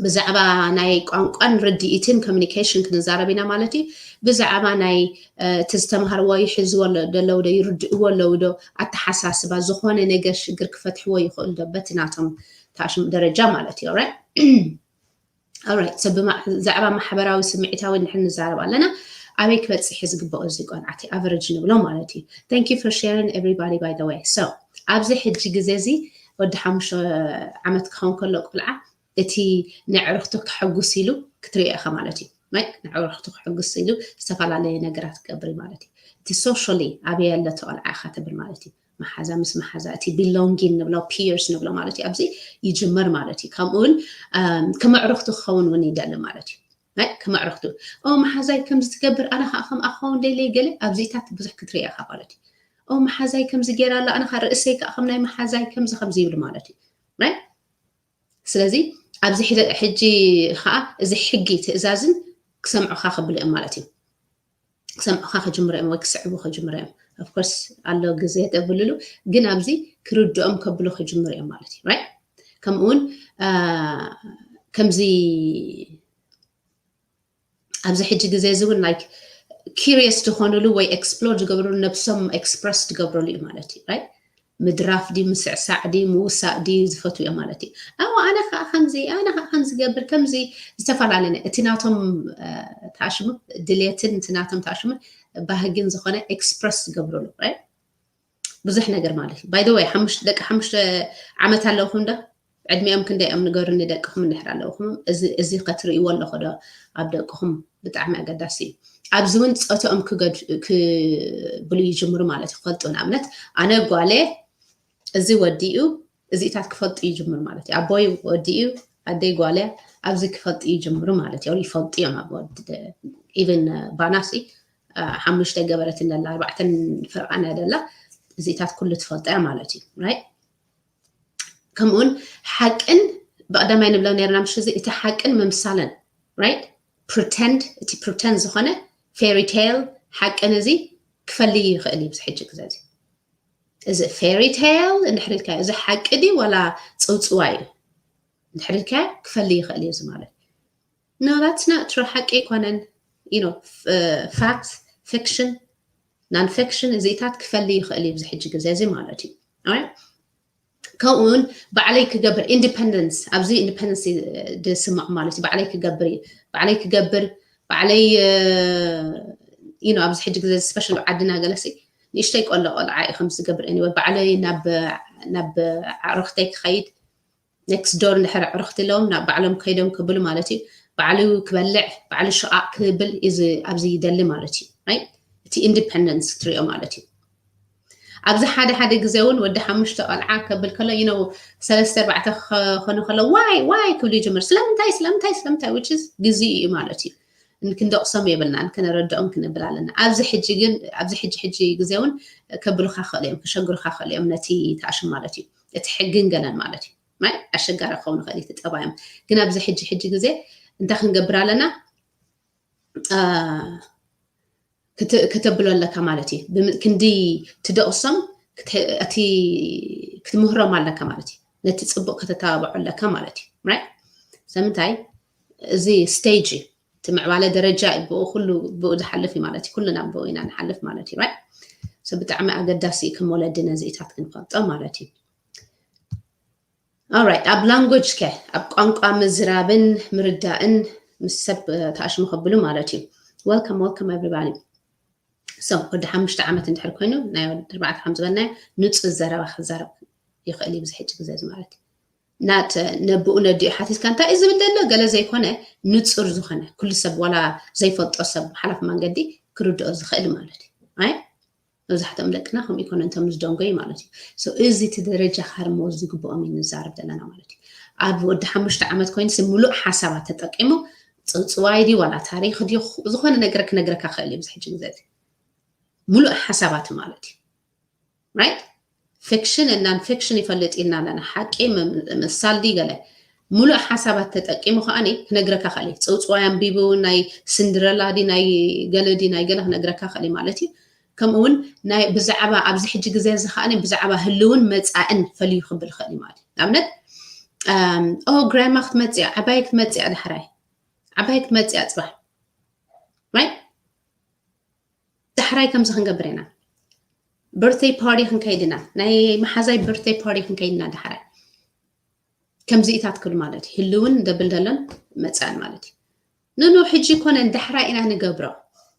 ብዛዕባ ናይ ቋንቋን ርድኢትን communication ክንዛረብ ኢና ማለት እዩ። ብዛዕባ ናይ እቲ ዝተምሃርዎ ይሕዝዎ ደለዉ ዶ ይርድእዎ ኣለዉ ዶ ኣተሓሳስባ ዝኾነ ነገር ሽግር ክፈትሕዎ ይኽእል ዶ በቲ ናቶም ታሽም ደረጃ ማለት እዩ። Alright so ብዛዕባ ማሕበራዊ ስምዒታዊ እንድሕር ንዛረብ ኣለና ኣበይ ክበፅሕ ዝግበኦ እዚ ቆልዓ እቲ average ንብሎ ማለት እዩ። Thank you for sharing everybody by the way so ኣብዚ ሕጂ ግዜ እዚ ወዲ ሓሙሽተ ዓመት ክኸውን ከሎ ቆልዓ እቲ ንዕርክቱ ክሕጉስ ኢሉ ክትሪኦ ኢኻ ማለት እዩ። ንዕርክቱ ክሕጉስ ኢሉ ዝተፈላለየ ነገራት ክገብር ማለት እዩ። እቲ socially ኣበይ ኣሎ ተቆልዓ ኢኻ ትብል ማለት እዩ። መሓዛ ምስ መሓዛ እቲ belonging ንብሎ peers ንብሎ ማለት እዩ። ኣብዚ ይጅመር ማለት እዩ። ከምኡ እውን ከመዕርክቱ ክኸውን እውን ይደሊ ማለት እዩ። ከመዕርክቱ ኦ መሓዛይ ከምዚ ትገብር ኣነ ከዓ ከምኣ ክኸውን ደልየ ገለ ኣብዚታት ብዙሕ ክትሪኦ ኢኻ ማለት እዩ። ኦ መሓዛይ ከምዚ ገይራ ኣላ ኣነ ከዓ ርእሰይ ከዓ ከም ናይ መሓዛይ ከምዚ ከምዚ ይብል ማለት እዩ። ስለዚ ኣብዚ ሕጂ ከዓ እዚ ሕጊ ትእዛዝን ክሰምዑካ ክብሉ እዮም ማለት እዩ። ክሰምዑካ ክጅምሩ እዮም ወይ ክስዕቡ ክጅምሩ እዮም። Of course ኣሎ ግዜ ተብልሉ ግን ኣብዚ ክርድኦም ከብሉ ክጅምሩ እዮም ማለት እዩ። ከምኡውን ከምዚ ኣብዚ ሕጂ ግዜ እዚ እውን like curious ዝኾኑሉ ወይ explore ዝገብሩሉ ነብሶም express ዝገብሩሉ እዩ ማለት እዩ። ምድራፍ ድዩ ምስዕሳዕ ድዩ ምውሳእ ድዩ ዝፈትዉ እዮም ማለት እዩ። ኣዎ ኣነ ከዓ ከምዚ ኣነ ከዓ ከምዚ ገብር ከምዚ ዝተፈላለየ እቲ ናቶም ተኣሽሙ ድሌትን እቲ ናቶም ተኣሽሙ ባህግን ዝኾነ express ዝገብሩሉ ብዙሕ ነገር ማለት እዩ። By the way ደቂ ሓሙሽተ ዓመት ኣለውኹም ዶ ዕድሚኦም ክንደይ እዮም ንገሩኒ ደቅኹም እንድሕር ኣለውኹም እዚ ከትርእይዎ ኣለኹ ዶ ኣብ ደቅኹም ብጣዕሚ ኣገዳሲ እዩ። ኣብዚ እውን ፆትኦም ክብሉ ይጅምሩ ማለት እዩ። ክፈልጡ ንኣብነት ኣነ ጓለ እዚ ወዲ እዩ እዚኢታት ክፈልጡ ይጅምሩ ማለት እዩ። ኣቦይ ወዲ እዩ ኣደይ ጓለ ኣብዚ ክፈልጡ ይጅምሩ ማለት እዩ። ይፈልጡ እዮም ኣብ ወዲ even ባናሲ ሓሙሽተ ገበረት እንደላ ኣርባዕተን ፍርቃን ያደላ እዚኢታት ኩሉ ትፈልጠ ማለት እዩ። ከምኡውን ሓቅን ብቀዳማይ ንብሎ ነርና ምሽ እዚ እቲ ሓቅን ምምሳልን pretend እቲ pretend ዝኾነ fairy tale ሓቅን እዚ ክፈልይ ይኽእል እዩ። ብዚ ሕጂ ግዜ እዚ እዚ fairy tale እንድሕር ኢልካዮ እዚ ሓቂ ድዩ ዋላ ፅውፅዋይ እዩ እንድሕር ኢልካዮ ክፈልይ ይኽእል እዩ እዚ ማለት no that's not true ሓቂ ኣይኮነን። Fact fiction non fiction እዚኢታት ክፈልይ ይኽእል እዩ ብዚ ሕጂ ግዜ እዚ ማለት እዩ። ከምኡውን ባዕለይ ክገብር independence ኣብዚ independence ዝስምዖ ማለት እዩ። ባዕለይ ክገብር እዩ ባዕለይ ክገብር ባዕለይ ኣብዚ ሕጂ ግዜ special ዓድና ገለሲ ንእሽተይ ቆሎ ቆልዓ እዩ ከምዚ ዝገብር anyway ባዕለይ ናብ ኣዕርኽተይ ክኸይድ next door እንድሕር ኣዕርኽቲ ኣለዎም ናብ ባዕሎም ከይዶም ክብሉ ማለት እዩ። ባዕሉ ክበልዕ ባዕሉ ሸቓቕ ክብል ኣብዚ ይደሊ ማለት እዩ። እቲ independence ትሪኦ ማለት እዩ። ኣብዚ ሓደ ሓደ ግዜ እውን ወዲ ሓሙሽተ ቆልዓ ከብል ከሎ you know ሰለስተ ኣርባዕተ ክኾኑ ከሎ ዋይ ዋይ ክብሉ ይጅምር ስለምንታይ ስለምንታይ ስለምንታይ which is ግዜ እዩ ማለት እዩ። ክንደቕሶም የብልናን፣ ከነረድኦም ክንብል ኣለና። ኣብዚ ሕጂ ግን ኣብዚ ሕጂ ሕጂ ግዜ እውን ከብሉኻ ክኽእሉ እዮም፣ ክሸግሩኻ ክኽእሉ እዮም፣ ነቲ ተኣሽም ማለት እዩ፣ እቲ ሕግን ገለን ማለት እዩ። ማይ ኣሸጋሪ ክኸውን ይኽእል እዩ እቲ ጠባዮም። ግን ኣብዚ ሕጂ ሕጂ ግዜ እንታይ ክንገብር ኣለና? ከተብሎ ኣለካ ማለት እዩ። ክንዲ ትደቕሶም እቲ ክትምህሮም ኣለካ ማለት እዩ። ነቲ ፅቡቅ ከተተባብዖ ኣለካ ማለት እዩ። ሰምንታይ እዚ ስቴጅ እዩ። እቲ ምዕባለ ደረጃ እዩ። ብኡ ኩሉ ብኡ ዝሓልፍ እዩ ማለት እዩ። ኩልና ብኡ ኢና ንሓልፍ ማለት እዩ። ብጣዕሚ ኣገዳሲ እዩ ከም ወለዲ ነዚኢታት ክንፈልጦ ማለት እዩ። Alright፣ ኣብ ላንጎጅ ከ ኣብ ቋንቋ ምዝራብን ምርዳእን ምስ ሰብ ተኣሽሙ ከብሉ ማለት እዩ። Welcome, welcome everybody። So ወዲ ሓሙሽተ ዓመት እንድሕር ኮይኑ ናይ ወዲ ኣርባዕተ ከም ዝበልናዮ ንፁር ዘረባ ክዛረብ ይኽእል እዩ። ብዚ ሕጂ ግዜ እዚ ማለት እዩ ናት ነብኡ ነዲኡ ሓቲትካ እንታይ እዩ ዝብል ዘሎ ገለ ዘይኮነ ንፁር ዝኾነ ኩሉ ሰብ ዋላ ዘይፈልጦ ሰብ ሓላፍ መንገዲ ክርድኦ ዝኽእል ማለት እዩ። ኣይ መብዛሕትኦም ደቅና ከምኡ ይኮነ እንቶም ዝደንጎዩ ማለት እዩ። እዚ እቲ ደረጃ ካርሞ ዝግብኦም እዩ ንዛረብ ዘለና ማለት እዩ። ኣብ ወዲ ሓሙሽተ ዓመት ኮይኑ ሲ ሙሉእ ሓሳባት ተጠቂሙ ፅውፅዋይ ድዩ ዋላ ታሪክ ድዩ ዝኾነ ነገር ክነግረካ ክእል እዩ። ብዚ ሕጂ ግዜ እዚ ሙሉእ ሓሳባት ማለት እዩ። Right? ፊክሽን እና ፊክሽን ይፈልጥ ኢና ኣለና። ሓቂ ምሳል ድዩ ገለ ሙሉእ ሓሳባት ተጠቂሙ ከዓኒ ክነግረካ ክእል እዩ። ፅውፅዋይ ኣንቢቡ ናይ ስንድረላ ድዩ ናይ ገለ ድዩ ናይ ገለ ክነግረካ ክእል እዩ ማለት እዩ። ከምኡ እውን ናይ ብዛዕባ ኣብዚ ሕጂ ግዜ እዚ ከዓኒ ብዛዕባ ህልውን መፃእን ፈልዩ ክብል ይኽእል እዩ ማለት እዩ። ንኣብነት ኦ ግራማ ክትመፅእ እያ፣ ዓባይ ክትመፅእ እያ፣ ዳሕራይ ዓባይ ክትመፅእ እያ ፅባሕ። Right? ዳሕራይ ከምዚ ክንገብር ኢና። Birthday party ክንከይድ ኢና፣ ናይ መሓዛይ birthday party ክንከይድ ኢና ዳሕራይ። ከምዚኢታት ክብል ማለት እዩ። ህልውን ደብል ደለን መፃእን ማለት እዩ። ንኑ ሕጂ ኮነን ዳሕራይ ኢና ንገብሮ።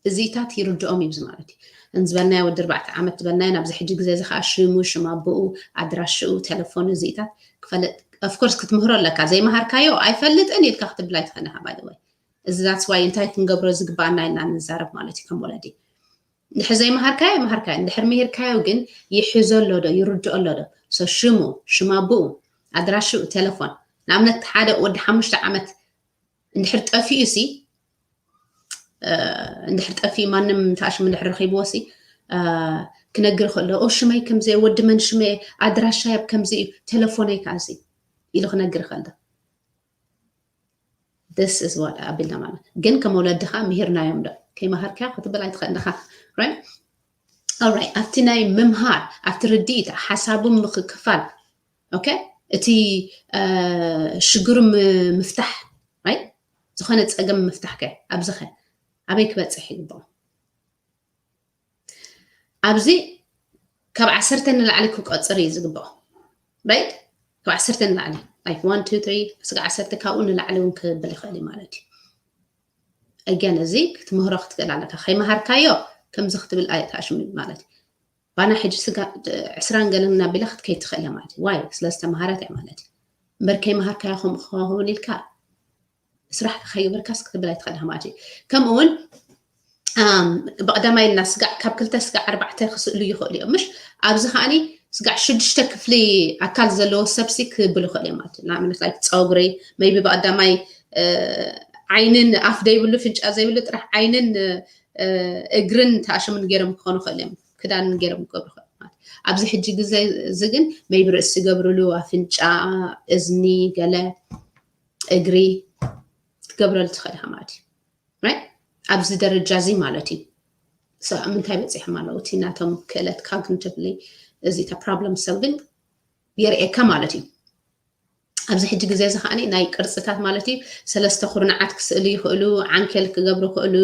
እዚኢታት ይርድኦም እዩ ማለት እዩ። እንዝበልናዮ ወዲ ኣርባዕተ ዓመት ዝበልናዮ ናብዚ ሕጂ ግዜ እዚ ከዓ ሽሙ፣ ሽም ኣቦኡ፣ ኣድራሽኡ፣ ቴሌፎኑ እዚኢታት ክፈልጥ of course ክትምህሮ ኣለካ። ዘይመሃርካዮ ኣይፈልጥን ኢልካ ክትብል ኣይትኽእልን ኢኻ by the way። እዚ that's why እንታይ ክንገብሮ ዝግባኣና ኢልና ንዛረብ ማለት እዩ ከም ወለዲ። እንድሕር ዘይመሃርካዮ መሃርካዮ፣ እንድሕር ምሂርካዮ ግን ይሕዞ ኣሎ ዶ ይርድኦ ኣሎ ዶ? So ሽሙ፣ ሽም ኣቦኡ፣ ኣድራሽኡ፣ ቴሌፎን። ንኣብነት ሓደ ወዲ ሓሙሽተ ዓመት እንድሕር ጠፊኡ ሲ እንድሕር ጠፊኡ ማንም ተኣሽሙ እንድሕር ረኺብዎ ሲ ክነግር ከሎ ኦ ሽመይ ከምዚ ወዲ መን ሽመ ኣድራሻይ ኣብ ከምዚ እዩ ቴሌፎነይ ከዓዚ ኢሉ ክነግር ከሎ this is what ኣቢልና ማለት ግን ከም ወለድኻ ምሂርናዮም ዶ ከይመሃርካ ክትብል ኣይትኽእል ኢኻ። Right? Alright፣ ኣብቲ ናይ ምምሃር ኣብቲ ርድኢት ሓሳቡ ምክክፋል okay፣ እቲ ሽግሩ ምፍታሕ right፣ ዝኾነ ፀገም ምፍታሕ ከ ኣብዚ ኸ ኣበይ ክበፅሕ ይግብኦ? ኣብዚ ካብ ዓሰርተ ንላዕሊ ክቆፅር እዩ ዝግብኦ። Right? ካብ ዓሰርተ ንላዕሊ like one two three እስከ ዓሰርተ ካብኡ ንላዕሊ እውን ክብል ይኽእል እዩ ማለት እዩ። Again እዚ ክትምህሮ ክትክእል ኣለካ። ከይመሃርካዮ ከምዚ ክትብል ኣይተኣሽሙ ማለት እዩ። ባና ሕጂ ስጋ ዕስራን ገለን እናቢላ ክትከይድ ትኽእል ማለት እዩ። ዋይ ስለ ዝተምሃረት እያ ማለት እዩ። እምበር ከይመሃርካዮ ከምኡ ክኸውን ኢልካ ስራሕ ከይበርካስ ክትብል ኣይትኽእል ማለት እዩ። ከምኡ እውን ብቐዳማይ እና ስጋዕ ካብ ክልተ ስጋዕ ኣርባዕተ ክስእሉ ይኽእሉ እዮም ምሽ ኣብዚ ከዓኒ ስጋዕ ሽዱሽተ ክፍሊ ኣካል ዘለዎ ሰብሲ ክብል ይኽእል እዮም ማለት እዩ። ንኣብነት like ፀጉሪ maybe ብቐዳማይ ዓይንን ኣፍ ዘይብሉ ፍንጫ ዘይብሉ ጥራሕ ዓይንን እግርን ተኣሽምን ገይሮም ክኾኑ ይኽእል እዮም። ክዳን ገይሮም ክገብሩ ይኽእል ማለት ኣብዚ ሕጂ ግዜ እዚ ግን maybe ርእሲ ገብርሉ ኣፍንጫ እዝኒ ገለ እግሪ ክትገብረሉ ትኽእል ኢኻ ማለት እዩ። Right? ኣብዚ ደረጃ እዚ ማለት እዩ። So ኣብ ምንታይ በፂሖም ኣለዉ? እቲ ናቶም ክእለት cognitively እዚ እታ problem solving የርእየካ ማለት እዩ። ኣብዚ ሕጂ ግዜ እዚ ከዓኒ ናይ ቅርፅታት ማለት እዩ ሰለስተ ኩርናዓት ክስእሉ ይኽእሉ፣ ዓንኬል ክገብሩ ይኽእሉ፣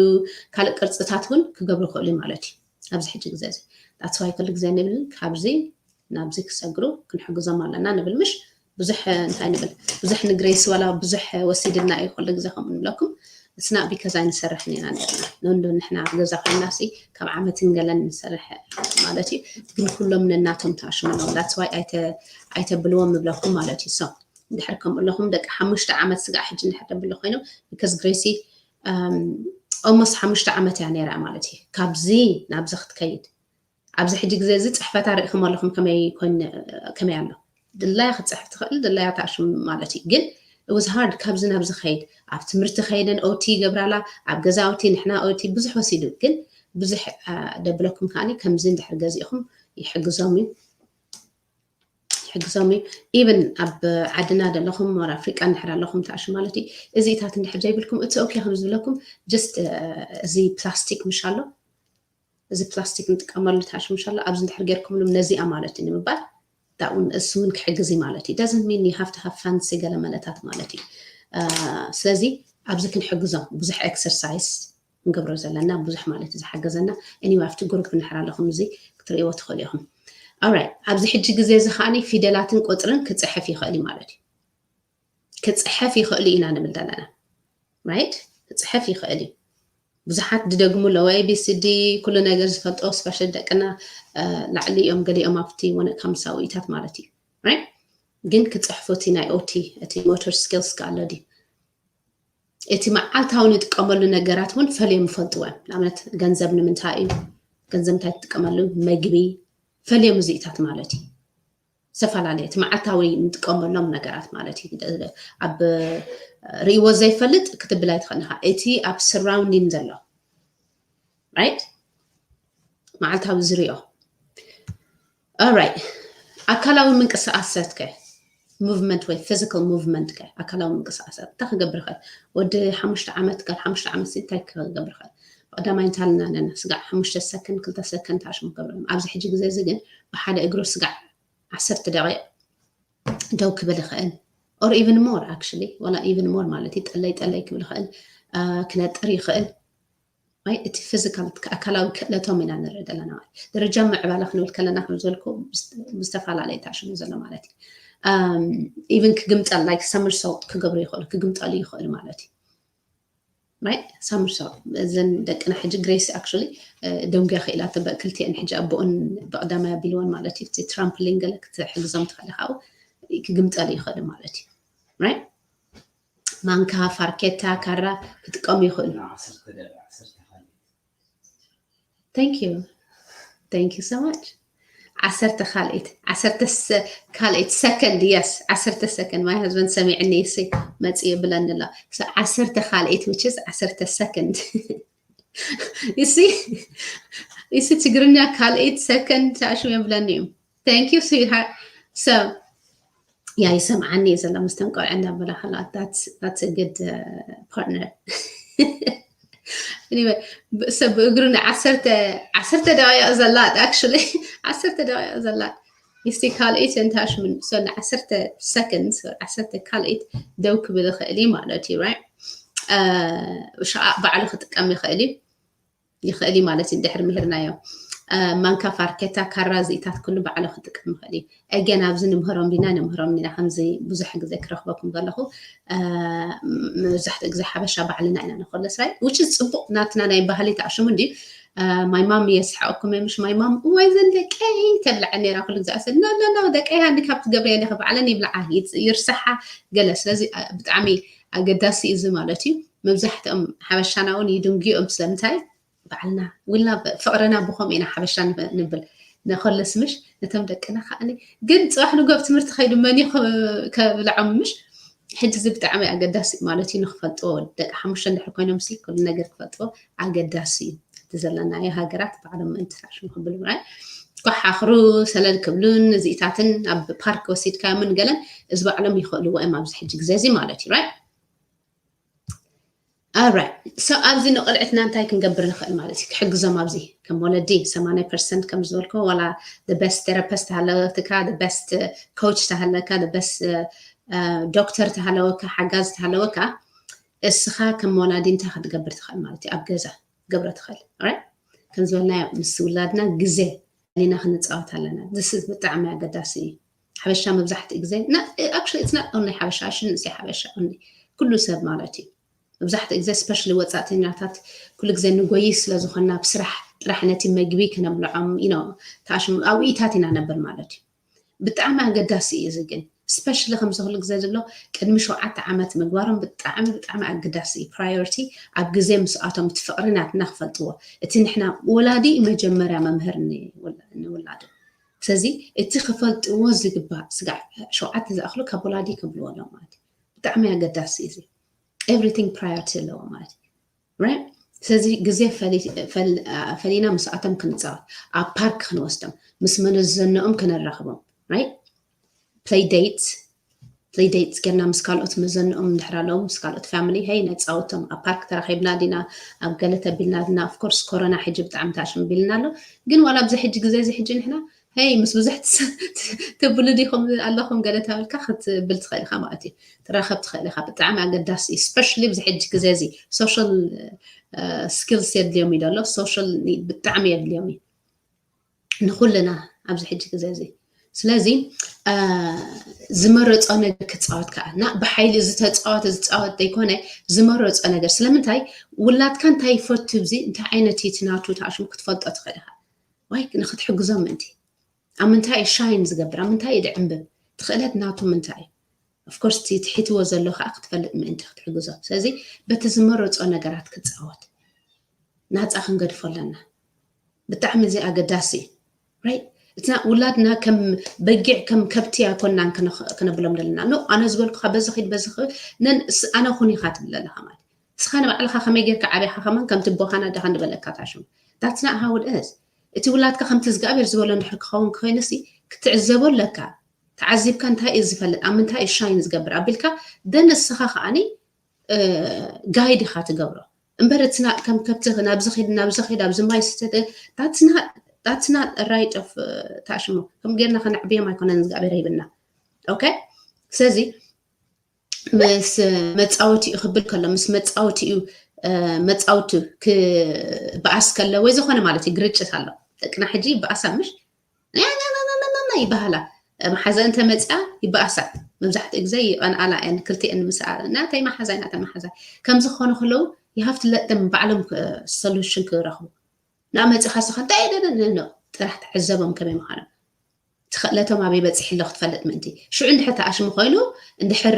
ካልእ ቅርፅታት እውን ክገብሩ ይኽእሉ ማለት እዩ። ኣብዚ ሕጂ ግዜ እዚ that's why ኩሉ ግዜ ንብል ካብዚ ናብዚ ክሰግሩ ክንሕግዞም ኣለና ንብል ምሽ ብዙሕ እንታይ ንብል ብዙሕ ንግሬስ ዋላ ብዙሕ ወሲድና እዩ ኩሉ ግዜ ከምኡ ንብለኩም it's not because ኣይንሰርሕን ኢና ነርና ንንዶ ንሕና ኣብ ገዛ ኮይና ሲ ካብ ዓመትን ገለን ንሰርሕ ማለት እዩ ግን ኩሎም ነናቶም ተኣሽሙ ኣለዉ that's why ኣይተ ኣይተብልዎም ንብለኩም ማለት እዩ so እንድሕር ከምኡ ኣለኹም ደቂ ሓሙሽተ ዓመት ስጋዕ ሕጂ እንድሕር ደብሉ ኮይኑ because ግሬሲ almost ሓሙሽተ ዓመት እያ ነይራ ማለት እዩ ካብዚ ናብዚ ክትከይድ ኣብዚ ሕጂ ግዜ እዚ ፅሕፈታ ርኢኹም ኣለኹም ከመይ ኮን ከመይ ኣሎ ድላያ ክትፅሕፍ ትኽእል ድላያ ተኣሽም ማለት እዩ ግን It was hard። ካብዚ ናብዚ ኸይድ፣ ኣብ ትምህርቲ ኸይደን ኦቲ ይገብራላ፣ ኣብ ገዛ ኦቲ፣ ንሕና ኦቲ ብዙሕ ወሲዱ። ግን ብዙሕ ደብለኩም ከዓኒ ከምዚ እንድሕር ገዚእኹም ይሕግዞም እዩ። ይሕግዞም እዩ። ኢቨን ኣብ ዓድና ዘለኹም ወር ኣፍሪቃ እንድሕር ኣለኹም ተኣሽ ማለት እዩ፣ እዚታት እንድሕር ዘይብልኩም እቲ ኦኬ ከም ዝብለኩም just እዚ ፕላስቲክ ምሽ ኣሎ፣ እዚ ፕላስቲክ ንጥቀመሉ ተኣሽ ምሽ ኣሎ፣ ኣብዚ እንድሕር ጌርኩምሉ ነዚኣ ማለት እዩ ንምባል እሱ እውን ክሕግዝ እዩ ማለት እዩ። Doesn't mean you have to have fancy ገለ መለታት ማለት እዩ። ስለዚ ኣብዚ ክንሕግዞም ብዙሕ ኤክሰርሳይዝ ንገብሮ ዘለና ብዙሕ ማለት እዩ ዝሓገዘና። Anyway ኣብቲ ግሩፕ እንድሕር ኣለኹም እዚ ክትርእይዎ ትኽእሉ ኢኹም። Alright ኣብዚ ሕጂ ግዜ እዚ ከዓኒ ፊደላትን ቁፅርን ክፅሕፍ ይኽእል እዩ ማለት እዩ። ክፅሕፍ ይኽእል ኢና ንብል ዘለና right። ክፅሕፍ ይኽእል እዩ። ብዙሓት ዝደግሙ ኣለዉ ኤቢሲዲ ኩሉ ነገር ዝፈልጦ ስፔሻል ደቅና ላዕሊ እዮም ገሊኦም ኣብቲ ወነቅ ሓምሳ ውኢታት ማለት እዩ። ግን ክፅሕፉ እቲ ናይ ኦቲ እቲ ሞተር ስኪልስ ከ ኣሎ ድዩ? እቲ መዓልታዊ ንጥቀመሉ ነገራት እውን ፈልዮም ይፈልጥዎ እዮም። ንኣብነት ገንዘብ ንምንታይ እዩ፣ ገንዘብ እንታይ ትጥቀመሉ፣ መግቢ፣ ፈልዮም እዚኢታት ማለት እዩ። ዝተፈላለየ እቲ መዓልታዊ ንጥቀመሎም ነገራት ማለት እዩ። ኣብ ርእይዎ ዘይፈልጥ ክትብል ኣይትኽእል ኢኻ። እቲ ኣብ ሰራውንዲንግ ዘሎ right መዓልታዊ ዝሪኦ right ኣካላዊ ምንቅስቃሳት ከ ሙቭመንት ወይ ፊዚካል ሙቭመንት ከ ኣካላዊ ምንቅስቃሳት እንታይ ክገብር ይኽእል? ወዲ ሓሙሽተ ዓመት ጋል ሓሙሽተ ዓመት እንታይ ክገብር ይኽእል? ብቀዳማይ እንታልና ኣለና ስጋዕ ሓሙሽተ ሰከንድ ክልተ ሰከንድ ታሽሙ ክገብር ኣብዚ ሕጂ ግዜ እዚ ግን ብሓደ እግሩ ስጋዕ ዓሰርተ ደቂቕ ደው ክብል ይኽእል or even more actually ዋላ even more ማለት እዩ ጠለይ ጠለይ ክብል ይኽእል ክነጥር ይኽእል ወይ እቲ ፊዚካል ኣካላዊ ክእለቶም ኢና ንርኢ ዘለና ማለት ደረጃ ምዕባለ ክንብል ከለና ከም ዝበልኩ ብዝተፈላለየ ታሽሙ ዘሎ ማለት እዩ even ክግምጠል like somersault ክገብሩ ይኽእሉ ክግምጠሉ ይኽእሉ ማለት እዩ right somersault እዘን ደቅና ሕጂ ግሬስ actually ደንጉያ ክኢላቶ ክልቲአን ሕጂ ኣቦኡን ብቀዳማይ ኣቢልወን ማለት እዩ እቲ ትራምፕሊን ገለ ክትሕግዞም ትኽእል ካብኡ ክግምጠሉ ይኽእሉ ማለት እዩ right ማንካ ፋርኬታ ካራ ክጥቀሙ ይኽእሉ thank you thank you so much ዓሰርተ ካልኢት ዓሰርተ ካልኢት ሰከንድ yes ዓሰርተ ሰከንድ my husband ሰሚዕኒ እሲ መፅእ ይብለኒ ኣሎ ዓሰርተ ካልኢት which is ዓሰርተ ሰከንድ you see you see ትግርኛ ካልኢት ሰከንድ ታሽሙ የብለኒ እዩ thank you sweetheart so ያ ይሰምዓኒ እዩ ዘሎ ምስተን ቆልዐ እንዳበላ ከላ that's a good partner ሰብ ብእግሩ ንዓሰርተ ዓሰርተ ደቂቕ ዘላት actually ዓሰርተ ደቂቕ ዘላት እስቲ ካልኦት እንታሽ ምን so ንዓሰርተ ሰከንድ ዓሰርተ ካልኦት ደው ክብል ይኽእል እዩ ማለት እዩ right ሸዓ ባዕሉ ክጥቀም ይኽእል እዩ ይኽእል እዩ ማለት እዩ ድሕሪ ምሂርናዮ ማንካ ፋርኬታ ካራ እዚኢታት ኩሉ ባዕሉ ክጥቀም ይኽእል እዩ again ኣብዚ ንምህሮም ዲና ንምህሮም ዲና ከምዚ ብዙሕ ግዜ ክረኽበኩም ዘለኹ መብዛሕትኡ ግዜ ሓበሻ ባዕልና ኢና ንኮለስ right which is ፅቡቅ ናትና ናይ ባህሊ ተኣሽሙ እንዲ my mom የስሓቀኩም ምሽ my mom እዋይ ዘን ደቀይ ተብልዐ ነራ ኩሉ ግዜ ኣሰ no no no ደቀይ ሃንዲ ካብ ትገብርያ ዲኺ ባዕለን ይብልዓ ይርሳሓ ገለ ስለዚ ብጣዕሚ ኣገዳሲ እዚ ማለት እዩ መብዛሕትኦም ሓበሻና እውን ይድንጉዮም ስለምንታይ ባዕልና we love ፍቅርና ብኸምኡ ኢና ሓበሻ ንብል ነኸልስ ምሽ ነቶም ደቅና ከዓኒ ግን ፅባሕ ንጎ ኣብ ትምህርቲ ከይዱ መን እዩ ከብልዖም ምሽ ሕጂ እዚ ብጣዕሚ ኣገዳሲ ማለት እዩ ንክፈልጥዎ ደቂ ሓሙሽተ እንድሕር ኮይኖም ሲ ኩሉ ነገር ክፈልጥዎ ኣገዳሲ እዩ እቲ ዘለናዮ ሃገራት ባዕሎም ምእንቲ ታሽሙ ክብሉ ምራይ ኳሓኽሩ ሰለል ክብሉን እዚኢታትን ኣብ ፓርክ ወሲድካዮምን ገለን እዚ ባዕሎም ይኽእልዎ እዮም ኣብዚ ሕጂ ግዜ እዚ ማለት እዩ right Alright so ኣብዚ ንቆልዕትና እንታይ ክንገብር ንኽእል ማለት እዩ ክሕግዞም ኣብዚ ከም ወለዲ ሰማንያ ፐርሰንት ከም ዝበልኮ ዋላ the best therapist ተሃለወትካ the best coach ተሃለካ the best ዶክተር ተሃለወካ ሓጋዝ ተሃለወካ እስኻ ከም ወላዲ እንታይ ክትገብር ትኽእል ማለት እዩ ኣብ ገዛ ክትገብሮ ትኽእል right ከም ዝበልናዮ ምስ ውላድና ግዜ ሊና ክንፃወት ኣለና this is ብጣዕሚ ኣገዳሲ እዩ ሓበሻ መብዛሕትኡ ግዜ actually it's not only ሓበሻ ሽንስ ሓበሻ ኩሉ ሰብ ማለት እዩ መብዛሕትኡ ግዜ especially ወፃእተኛታት ኩሉ ግዜ ንጎይ ስለ ዝኾንና ብስራሕ ጥራሕ ነቲ መግቢ ክነብልዖም you know ተኣሽሙ ኣብኢታት ኢና ነብር ማለት እዩ ብጣዕሚ ኣገዳሲ እዩ እዚ ግን especially ከምዚ ኩሉ ግዜ ዝብሎ ቅድሚ ሸውዓተ ዓመት ምግባሮም ብጣዕሚ ብጣዕሚ ኣገዳሲ እዩ priority ኣብ ግዜ ምስኣቶም እቲ ፍቅሪ ናትና ክፈልጥዎ እቲ ንሕና ወላዲ መጀመርያ መምህር ንውላዱ ስለዚ እቲ ክፈልጥዎ ዝግባእ ስጋዕ ሸውዓተ ዝኣኽሉ ካብ ወላዲ ክብልዎ ኣለዎም ማለት እዩ ብጣዕሚ ኣገዳሲ እዩ። Everything priority ኣለዎ ማለት እዩ። ስለዚ ግዜ ፈሊና ምስኣቶም ክንፃወት፣ ኣብ ፓርክ ክንወስዶም፣ ምስ መዘነኦም ክነራኽቦም፣ play date play date ጌርና ምስ ካልኦት መዘነኦም እንድሕር ኣለዉ፣ ምስ ካልኦት ፋሚሊ ሄይ ነፃውቶም፣ ኣብ ፓርክ ተራኺብና ዲና፣ ኣብ ገለ ተቢልና ዲና። Of course ኮሮና ሕጂ ብጣዕሚ ታሽምቢልና ኣሎ፣ ግን ዋላ ኣብዚ ሕጂ ግዜ እዚ ሕጂ ንሕና ሄይ ምስ ብዙሕ ተብሉ ዲኹም ኣለኹም ገለ ተበልካ ክትብል ትኽእል ኢኻ ማለት እዩ። ትራኸብ ትኽእል ኢኻ። ብጣዕሚ ኣገዳሲ እዩ። Especially ኣብዚ ሕጂ ግዜ እዚ social skills የድልዮም እዩ ዘሎ። Social ብጣዕሚ የድልዮም እዩ ንኩልና ኣብዚ ሕጂ ግዜ እዚ። ስለዚ ዝመረፆ ነገር ክፃወት ከዓ እና ብሓይሊ ዝተፃወተ ዝፃወት ዘይኮነ ዝመረፆ ነገር። ስለምንታይ ውላድካ እንታይ ይፈቱ፣ እዚ እንታይ ዓይነት እዩ እቲ ናቱ ተኣሽሙ ክትፈልጦ ትኽእል ኢኻ። ዋይ ንክትሕግዞም ምእንቲ ኣብ ምንታይ እዩ ሻይን ዝገብር፣ ኣብ ምንታይ እዩ ድዕንብብ፣ ትኽእለት ናቱ ምንታይ እዩ። Of course እቲ ትሒትዎ ዘሎ ከዓ ክትፈልጥ ምእንቲ ክትሕግዞ። ስለዚ በቲ ዝመረፆ ነገራት ክፃወት ናፃ ክንገድፎ ኣለና። ብጣዕሚ እዚ ኣገዳሲ እዩ። እትና ውላድና ከም በጊዕ ከም ከብቲ ኣይኮናን ክነብሎም ዘለና። ኖ ኣነ ዝበልኩካ በዚ ኺድ በዚ ኽድ ነን ኣነ ኩን ኢኻ ትብል ኣለኻ ማለት እስኻ ንባዕልኻ ከመይ ጌርካ ዓብኻ ከማን ከምቲ ቦኻና ዳኻ ንበለካ ታሽሙ that's not how it is። እቲ ውላድካ ከምቲ እግዚኣብሔር ዝበሎ እንድሕር ክኸውን ክኮይንሲ ክትዕዘቦ ኣለካ። ተዓዚብካ እንታይ እዩ ዝፈልጥ ኣብ ምንታይ እዩ ሻይን ዝገብር ኣቢልካ ደን እስኻ ከዓኒ ጋይድ ኢኻ ትገብሮ እምበር እቲ ከም ከብቲ ናብዚ ኺድ ናብዚ ኺድ ኣብዚ ማይ ስተት that's not right of ታሽሙ ከም ጌርና ከነዕብዮም ኣይኮነን እግዚኣብሔር ሂብና። ኦኬ ስለዚ ምስ መፃወቲኡ ክብል ከሎ ምስ መፃወቲኡ መፃውቱ ክበኣስ ከሎ ወይ ዝኾነ ማለት እዩ ግርጭት ኣሎ ደቅና ሕጂ ይበኣሳ ምሽ ይበሃላ መሓዘ እንተ መፅኣ ይበኣሳ መብዛሕትኡ ግዜ ይቐንኣላ እየን ክልቲኤን ምስኣ ናተይ መሓዛይ ናተ መሓዛይ ከምዚ ክኾኑ ከለዉ you have to let them ባዕሎም solution ክረኽቡ ንኣ መፅኻ ስኻ እንታይ ደነ ጥራሕ ተዕዘቦም ከመይ ምዃኖም ትኽእለቶም ኣበይ በፂሕ ኣሎ ክትፈልጥ ምእንቲ ሽዑ እንድሕር ተኣሽሙ ኮይኑ እንድሕር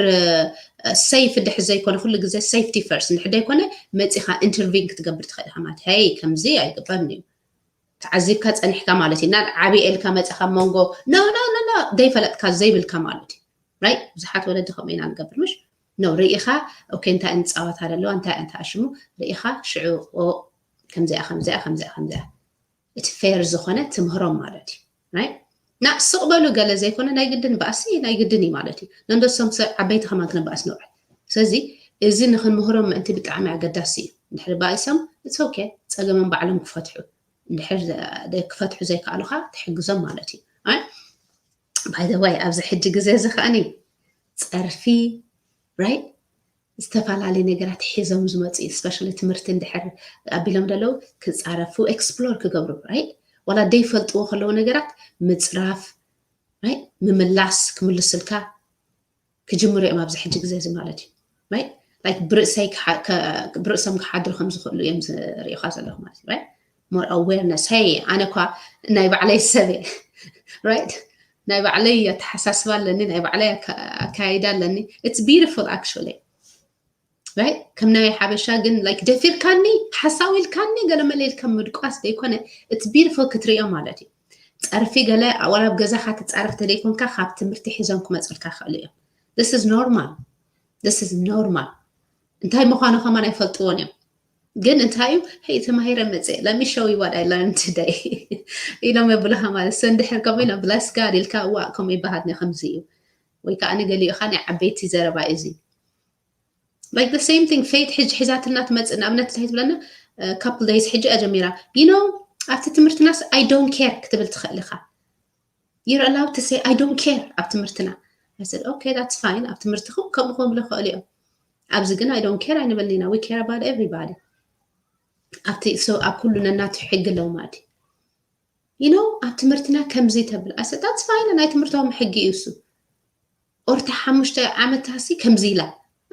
safe እንድሕር ዘይኮነ ኩሉ ግዜ safety first እንድሕር ዘይኮነ መፂኻ intervene ክትገብር ትኽእል ኢኻ ማለት ሄይ ከምዚ ኣይግበርን እዩ ተዓዚብካ ፀኒሕካ ማለት እዩ ናብ ዓብየ ኢልካ መፂኻ መንጎ no no no no ዘይፈለጥካ ዘይብልካ ማለት እዩ right ብዙሓት ወለዲ ከምኡ ኢና ንገብር ምሽ no ርኢኻ okay እንታይ እንፃወት ኣለዋ እንታይ እንታይ ኣሽሙ ርኢኻ ሽዑ ከምዚኣ ከምዚኣ ከምዚኣ ከምዚኣ እቲ fair ዝኾነ ትምህሮም ማለት እዩ right እና ስቕ በሉ ገለ ዘይኮነ ናይ ግድን ባእሲ ናይ ግድን እዩ ማለት እዩ ነንደሶም ሰብ ዓበይቲ ከማን ክንባእስ ንውዕል ስለዚ እዚ ንክንምህሮም ምእንቲ ብጣዕሚ ኣገዳሲ እዩ እንድሕር ባእሶም it's okay ፀገሞም ባዕሎም ክፈትሑ እንድሕር ክፈትሑ ዘይከኣሉካ ትሕግዞም ማለት እዩ by the way ኣብዚ ሕጂ ግዜ እዚ ከዓኒ ፀርፊ right ዝተፈላለዩ ነገራት ሒዞም ዝመፁ እዩ especially ትምህርቲ እንድሕር ኣቢሎም ዘለዉ ክፃረፉ explore ክገብሩ right ዋላ ደይፈልጥዎ ከለዉ ነገራት ምፅራፍ right ምምላስ ክምልስልካ ክጅምሩ እዮም ኣብዚ ሕጂ ግዜ እዚ ማለት እዩ right like ብርእሰይ ብርእሶም ክሓድሩ ከም ዝኽእሉ እዮም ዝሪኢኻ ዘለኹ ማለት እዩ right more awareness hey ኣነ እኳ ናይ ባዕለይ ሰብ እየ right ናይ ባዕለይ ኣተሓሳስባ ኣለኒ ናይ ባዕለይ ኣካይዳ ኣለኒ it's beautiful actually right ከም ናይ ሓበሻ ግን like ደፊርካኒ ሓሳዊ ኢልካኒ ገለ መለ ኢልካ ምድቋስ ዘይኮነ it's beautiful ክትሪኦ ማለት እዩ ፀርፊ ገለ ዋላ ኣብ ገዛኻ ትፃረፍ ተደይኮንካ ካብ ትምህርቲ ሒዞም ክመፅልካ ይኽእሉ እዮም this is normal this is normal እንታይ ምዃኑ ከማን ኣይፈልጥዎን እዮም ግን እንታይ እዩ hey ተማሂረ መፅእ let me show you what I learned today ኢሎም የብሉኻ ማለት so እንድሕር ከምኡ ኢሎም bless God ኢልካ እዋ ከምኡ ይበሃል ከምዚ እዩ ወይ ከዓ ንገሊኡኻ ናይ ዓበይቲ ዘረባ እዩ like the same thing faith ሕጂ ሒዛትና ትመፅእ ንኣብነት እንታይ ትብለና couple days ሕጂ እያ ጀሚራ you know ኣብቲ ትምህርትናስ I don't care ክትብል ትኽእል ኢኻ you're allowed to say I don't care ኣብ ትምህርትና I said okay that's fine ኣብ ትምህርትኹም ከምኡ ክብሉ ይኽእሉ እዮም ኣብዚ ግን I don't care ኣይንበልን ኢና we care about everybody ኣብቲ so ኣብ ኩሉ ነናቱ ሕጊ ኣለዎ ማለት እዩ you know ኣብ ትምህርትና ከምዚ ተብል I said that's fine ናይ ትምህርቶም ሕጊ እዩ እሱ ኦርታ ሓሙሽተ ዓመት ሃሲ ከምዚ ኢላ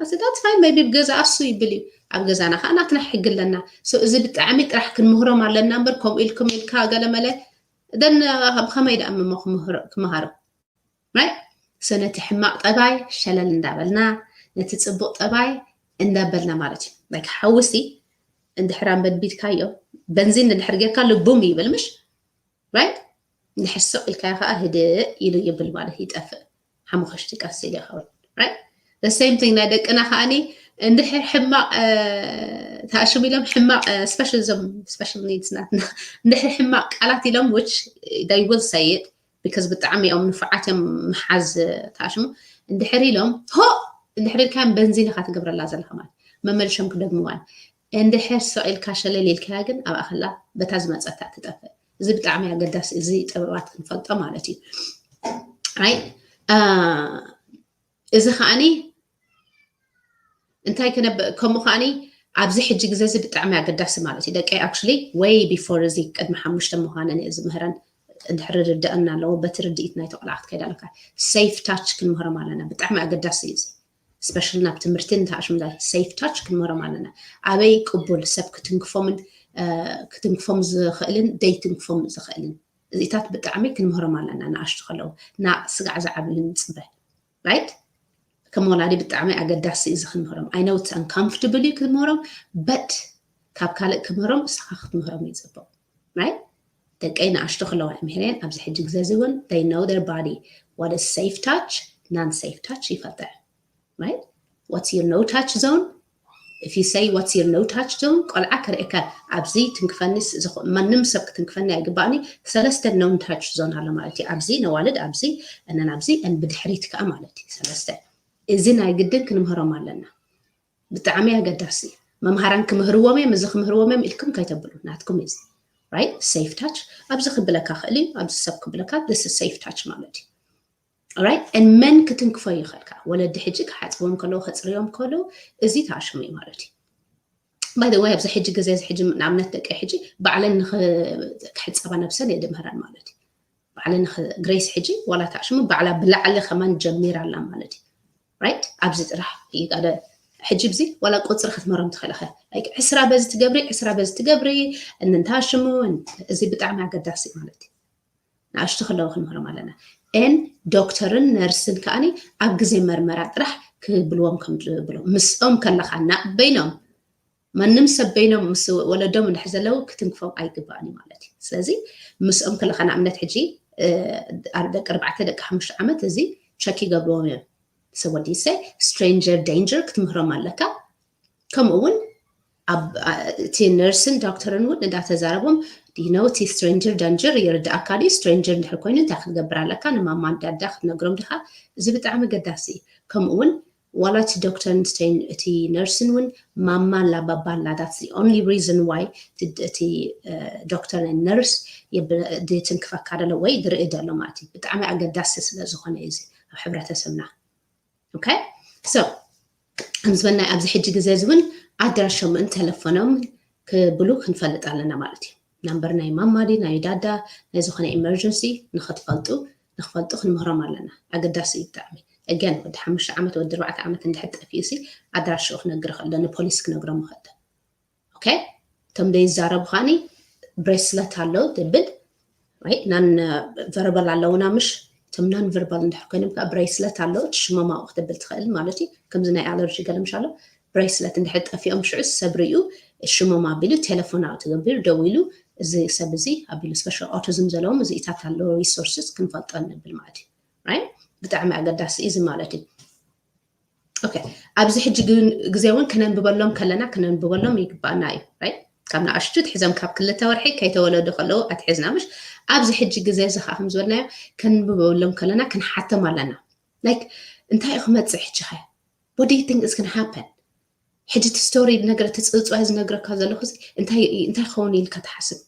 ኣስታት ፋይን maybe ብገዛ ኣሱ ይብል እዩ ኣብ ገዛና ከዓ ናትና ሕጊ ኣለና so እዚ ብጣዕሚ ጥራሕ ክንምህሮም ኣለና እምበር ከምኡ ኢልኩም ኢልካ ገለመለ ደን ብከመይ ደኣ ምሞ ክምሃሮ right so ነቲ ሕማቅ ጠባይ ሸለል እንዳበልና ነቲ ፅቡቅ ጠባይ እንዳበልና ማለት እዩ like ሓውሲ እንድሕር ኣንበድቢድካዮ በንዚን እንድሕር ጌርካ ልቡም ይብል ምሽ right እንድሕር ስቕ ኢልካዮ ከዓ ህድእ ኢሉ ይብል ማለት ይጠፍእ ሓሙኸሽቲ ቀስ ኢሉ ይኸውን right The same thing ናይ ደቅና ከዓኒ እንድሕር ሕማቕ ተኣሽሙ ኢሎም ሕማቕ specialism special needs ናትና እንድሕር ሕማቕ ቃላት ኢሎም which they will say it because ብጣዕሚ እዮም ንፉዓት እዮም ምሓዝ ተኣሽሙ እንድሕር ኢሎም ሆ እንድሕር ኢልካ በንዚን ኢኻ ትገብረላ ዘለኻ ማለት መመልሾም ክደግምዋን እንድሕር ስቕ ኢልካ ሸለል ኢልካያ ግን ኣብኣ ከላ በታ ዝመፀታ ትጠፍእ እዚ ብጣዕሚ ኣገዳሲ እዚ ጥበባት ክንፈልጦ ማለት እዩ right እዚ ከዓኒ እንታይ ክነብ ከምኡ ከዓኒ ኣብዚ ሕጂ ግዜ እዚ ብጣዕሚ ኣገዳሲ ማለት እዩ ደቀይ actually way before እዚ ቅድሚ ሓሙሽተ ምዃነን እየ ዝምህረን እንድሕር ርድአና ኣለዎ በቲ ርድኢት ናይ ተቆልዓ ክትከይድ ኣለካ safe touch ክንምህሮም ኣለና ብጣዕሚ ኣገዳሲ እዩ እዚ special ናብ ትምህርቲ እንተኣሽምላ safe touch ክንምህሮም ኣለና ኣበይ ቅቡል ሰብ ክትንክፎምን ክትንክፎም ዝኽእልን ደይትንክፎም ዝኽእልን እዚታት ብጣዕሚ ክንምህሮም ኣለና ንኣሽቱ ከለዉ ናብ ስጋዕ ዝዓብዩ ንፅበ right ከም ወላዲ ብጣዕሚ ኣገዳሲ እዩ እዚ ክንምህሮም I know it's uncomfortable እዩ ክንምህሮም but ካብ ካልእ ክምህሮም እስኻ ክትምህሮም እዩ ፅቡቅ right ደቀይ ንኣሽቱ ከለዋ ምሄረን ኣብዚ ሕጂ ግዜ እዚ እውን they know their body what is safe touch non safe touch ይፈልጠ right what's your no touch zone if you say what's your no touch zone ቆልዓ ከርእካ ኣብዚ ትንክፈኒስ ማንም ሰብ ክትንክፈኒ ኣይግባእኒ ሰለስተ non touch zone ኣሎ ማለት እዩ ኣብዚ ነዋልድ ኣብዚ እነን ኣብዚ እን ብድሕሪት ከዓ ማለት እዩ ሰለስተ እዚ ናይ ግድን ክንምህሮም ኣለና ብጣዕሚ ኣገዳሲ መምሃራን ክምህርዎም እዮም እዚ ክምህርዎም እዮም ኢልኩም ከይተብሉ ናትኩም እዩ right safe touch ኣብዚ ክብለካ ክእል እዩ ኣብዚ ሰብ ክብለካ this is safe touch ማለት እዩ right and men ክትንክፎ ይኽእልካ ወለዲ ሕጂ ክሓፅቦም ከለዉ ከፅርዮም ከለዉ እዚ ተኣሽሙ እዩ ማለት እዩ by the way ኣብዚ ሕጂ ግዜ እዚ ሕጂ ንኣብነት ደቂ ሕጂ ባዕለን ክሕፀባ ነብሰን የድምህረን ማለት እዩ ባዕለን grace ሕጂ ዋላ ተኣሽሙ ባዕላ ብላዕሊ ከማን ጀሚራ ኣላ ማለት እዩ right ኣብዚ ጥራሕ ይቃደ ሕጂ ብዚ ዋላ ቁፅሪ ክትመሮም ትኽእል ኢኻ ዕስራ በዚ ትገብሪ ዕስራ በዚ ትገብሪ እንንታሽሙ እዚ ብጣዕሚ ኣገዳሲ ማለት እዩ ንኣሽቱ ከለዉ ክንምህሮም ኣለና ን ዶክተርን ነርስን ከዓኒ ኣብ ግዜ መርመራ ጥራሕ ክብልዎም ከም ዝብሎ ምስኦም ከለኻ ናብ በይኖም ማንም ሰብ በይኖም ምስ ወለዶም እንድሕር ዘለዉ ክትንክፎም ኣይግባእን እዩ ማለት እዩ ስለዚ ምስኦም ከለኻ ንኣብነት ሕጂ ደቂ ኣርባዕተ ደቂ ሓሙሽተ ዓመት እዚ ቸክ ይገብርዎም እዮም so what do you say stranger danger ክትምህሮም ኣለካ ከምኡ እውን እቲ ነርስን ዶክተርን እውን እንዳተዛረቦም ዲነው እቲ stranger danger ይርዳእካ ድዩ stranger እንድሕር ኮይኑ እንታይ ክትገብር ኣለካ ንማማ ዳዳ ክትነግሮም ዲኻ እዚ ብጣዕሚ ገዳሲ እዩ ከምኡ እውን ዋላ እቲ ዶክተር ኣንስተይን እቲ ነርስን እውን ማማ ኣላ ባባ ኣላ that's the only reason why እቲ ዶክተር ነርስ ትንክፈካ ደሎ ወይ ዝርኢ ደሎ ማለት እዩ ብጣዕሚ ኣገዳሲ ስለ ዝኾነ እዩ ኣብ ሕብረተሰብና okay so ከም ዝበልናይ ኣብዚ ሕጂ ግዜ እዚ እውን ኣድራሾምን ተለፎኖምን ክብሉ ክንፈልጥ ኣለና ማለት እዩ ናምበር ናይ ማማ ድዩ ናይ ዳዳ ናይ ዝኾነ ኢመርጀንሲ ንኽትፈልጡ ንኽፈልጡ ክንምህሮም ኣለና ኣገዳሲ እዩ ብጣዕሚ again ወዲ ሓሙሽተ ዓመት ወዲ ኣርባዕተ ዓመት እንድሕር ጠፊኡ ሲ ኣድራሽኡ ክነግር ይኽእል ዶ ንፖሊስ ክነግሮም ይኽእል ዶ okay እቶም ዘይዛረቡ ከዓኒ bracelet ኣሎ ትብል right non verbal ኣለውና ምሽ እቶም non verbal እንድሕር ኮይኖም ከዓ bracelet ኣሎ እቲ ሽሞም ኣብኡ ክትብል ትኽእል ማለት እዩ ከምዚ ናይ ኣለርጂ ገለ ምሽ ኣሎ bracelet እንድሕር ጠፊኦም ሽዑ ሰብ ርእዩ ሽሞም ኣቢሉ ቴሌፎን ኣብኡ ተገቢሩ ደዊሉ እዚ ሰብ እዚ ኣቢሉ special autism ዘለዎም እዚኢታት ኣሎ resources ክንፈልጦ ንብል ማለት እዩ right ብጣዕሚ ኣገዳሲ እዩ እዚ ማለት እዩ okay ኣብዚ ሕጂ ግዜ እውን ክነንብበሎም ከለና ክነንብበሎም ይግባእና እዩ right ካብ ንኣሽቱ ትሕዘም ካብ ክልተ ወርሒ ከይተወለዱ ከለዉ ኣትሕዝና ምሽ ኣብዚ ሕጂ ግዜ እዚ ከዓ ከም ዝበልናዮ ከንብበሎም ከለና ክንሓቶም ኣለና like እንታይ እዩ ክመፅእ ሕጂ ኸ what do you think is gonna happen ሕጂ እቲ story ነገር እቲ ፅፅዋይ ዝነግረካ ዘለኹ እንታይ እንታይ ክኸውን ኢልካ ትሓስብ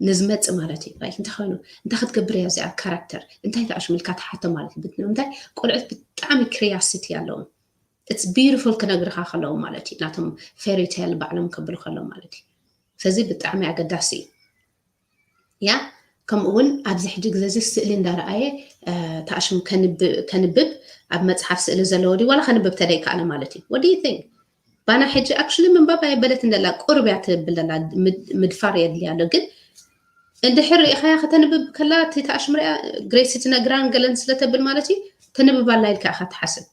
ንዝመፅእ ማለት እዩ right እንታይ ኮይኑ እንታይ ክትገብር እያ እዚኣ character እንታይ ተኣሽሙ ኢልካ ትሓቶ ማለት እዩ ብምንታይ ቆልዑት ብጣዕሚ curiosity ኣለዎም it's beautiful ክነግርኻ ከለዉ ማለት እዩ ናቶም fairy tale ባዕሎም ከብሉ ከለዉ ማለት እዩ ስለዚ ብጣዕሚ ኣገዳሲ እዩ ያ ከምኡ እውን ኣብዚ ሕጂ ግዜ እዚ ስእሊ እንዳረኣየ ተኣሽሙ ከንብብ ኣብ መፅሓፍ ስእሊ ዘለዎ ድዩ ዋላ ከንብብ ተደይከኣለ ማለት እዩ what do you think ባና ሕጂ actually ምንባብ ኣየበለት እንደላ ቁርብ እያ ትብል ዘላ ምድፋር የድልያ ኣሎ ግን እንድሕር ርኢኻያ ከተንብብ ከላ እቲ ተኣሽሙ ርያ ግሬሲ ትነግራን ገለን ስለተብል ማለት እዩ ተንብብ ኣላ ኢልካ ኢኻ ትሓስብ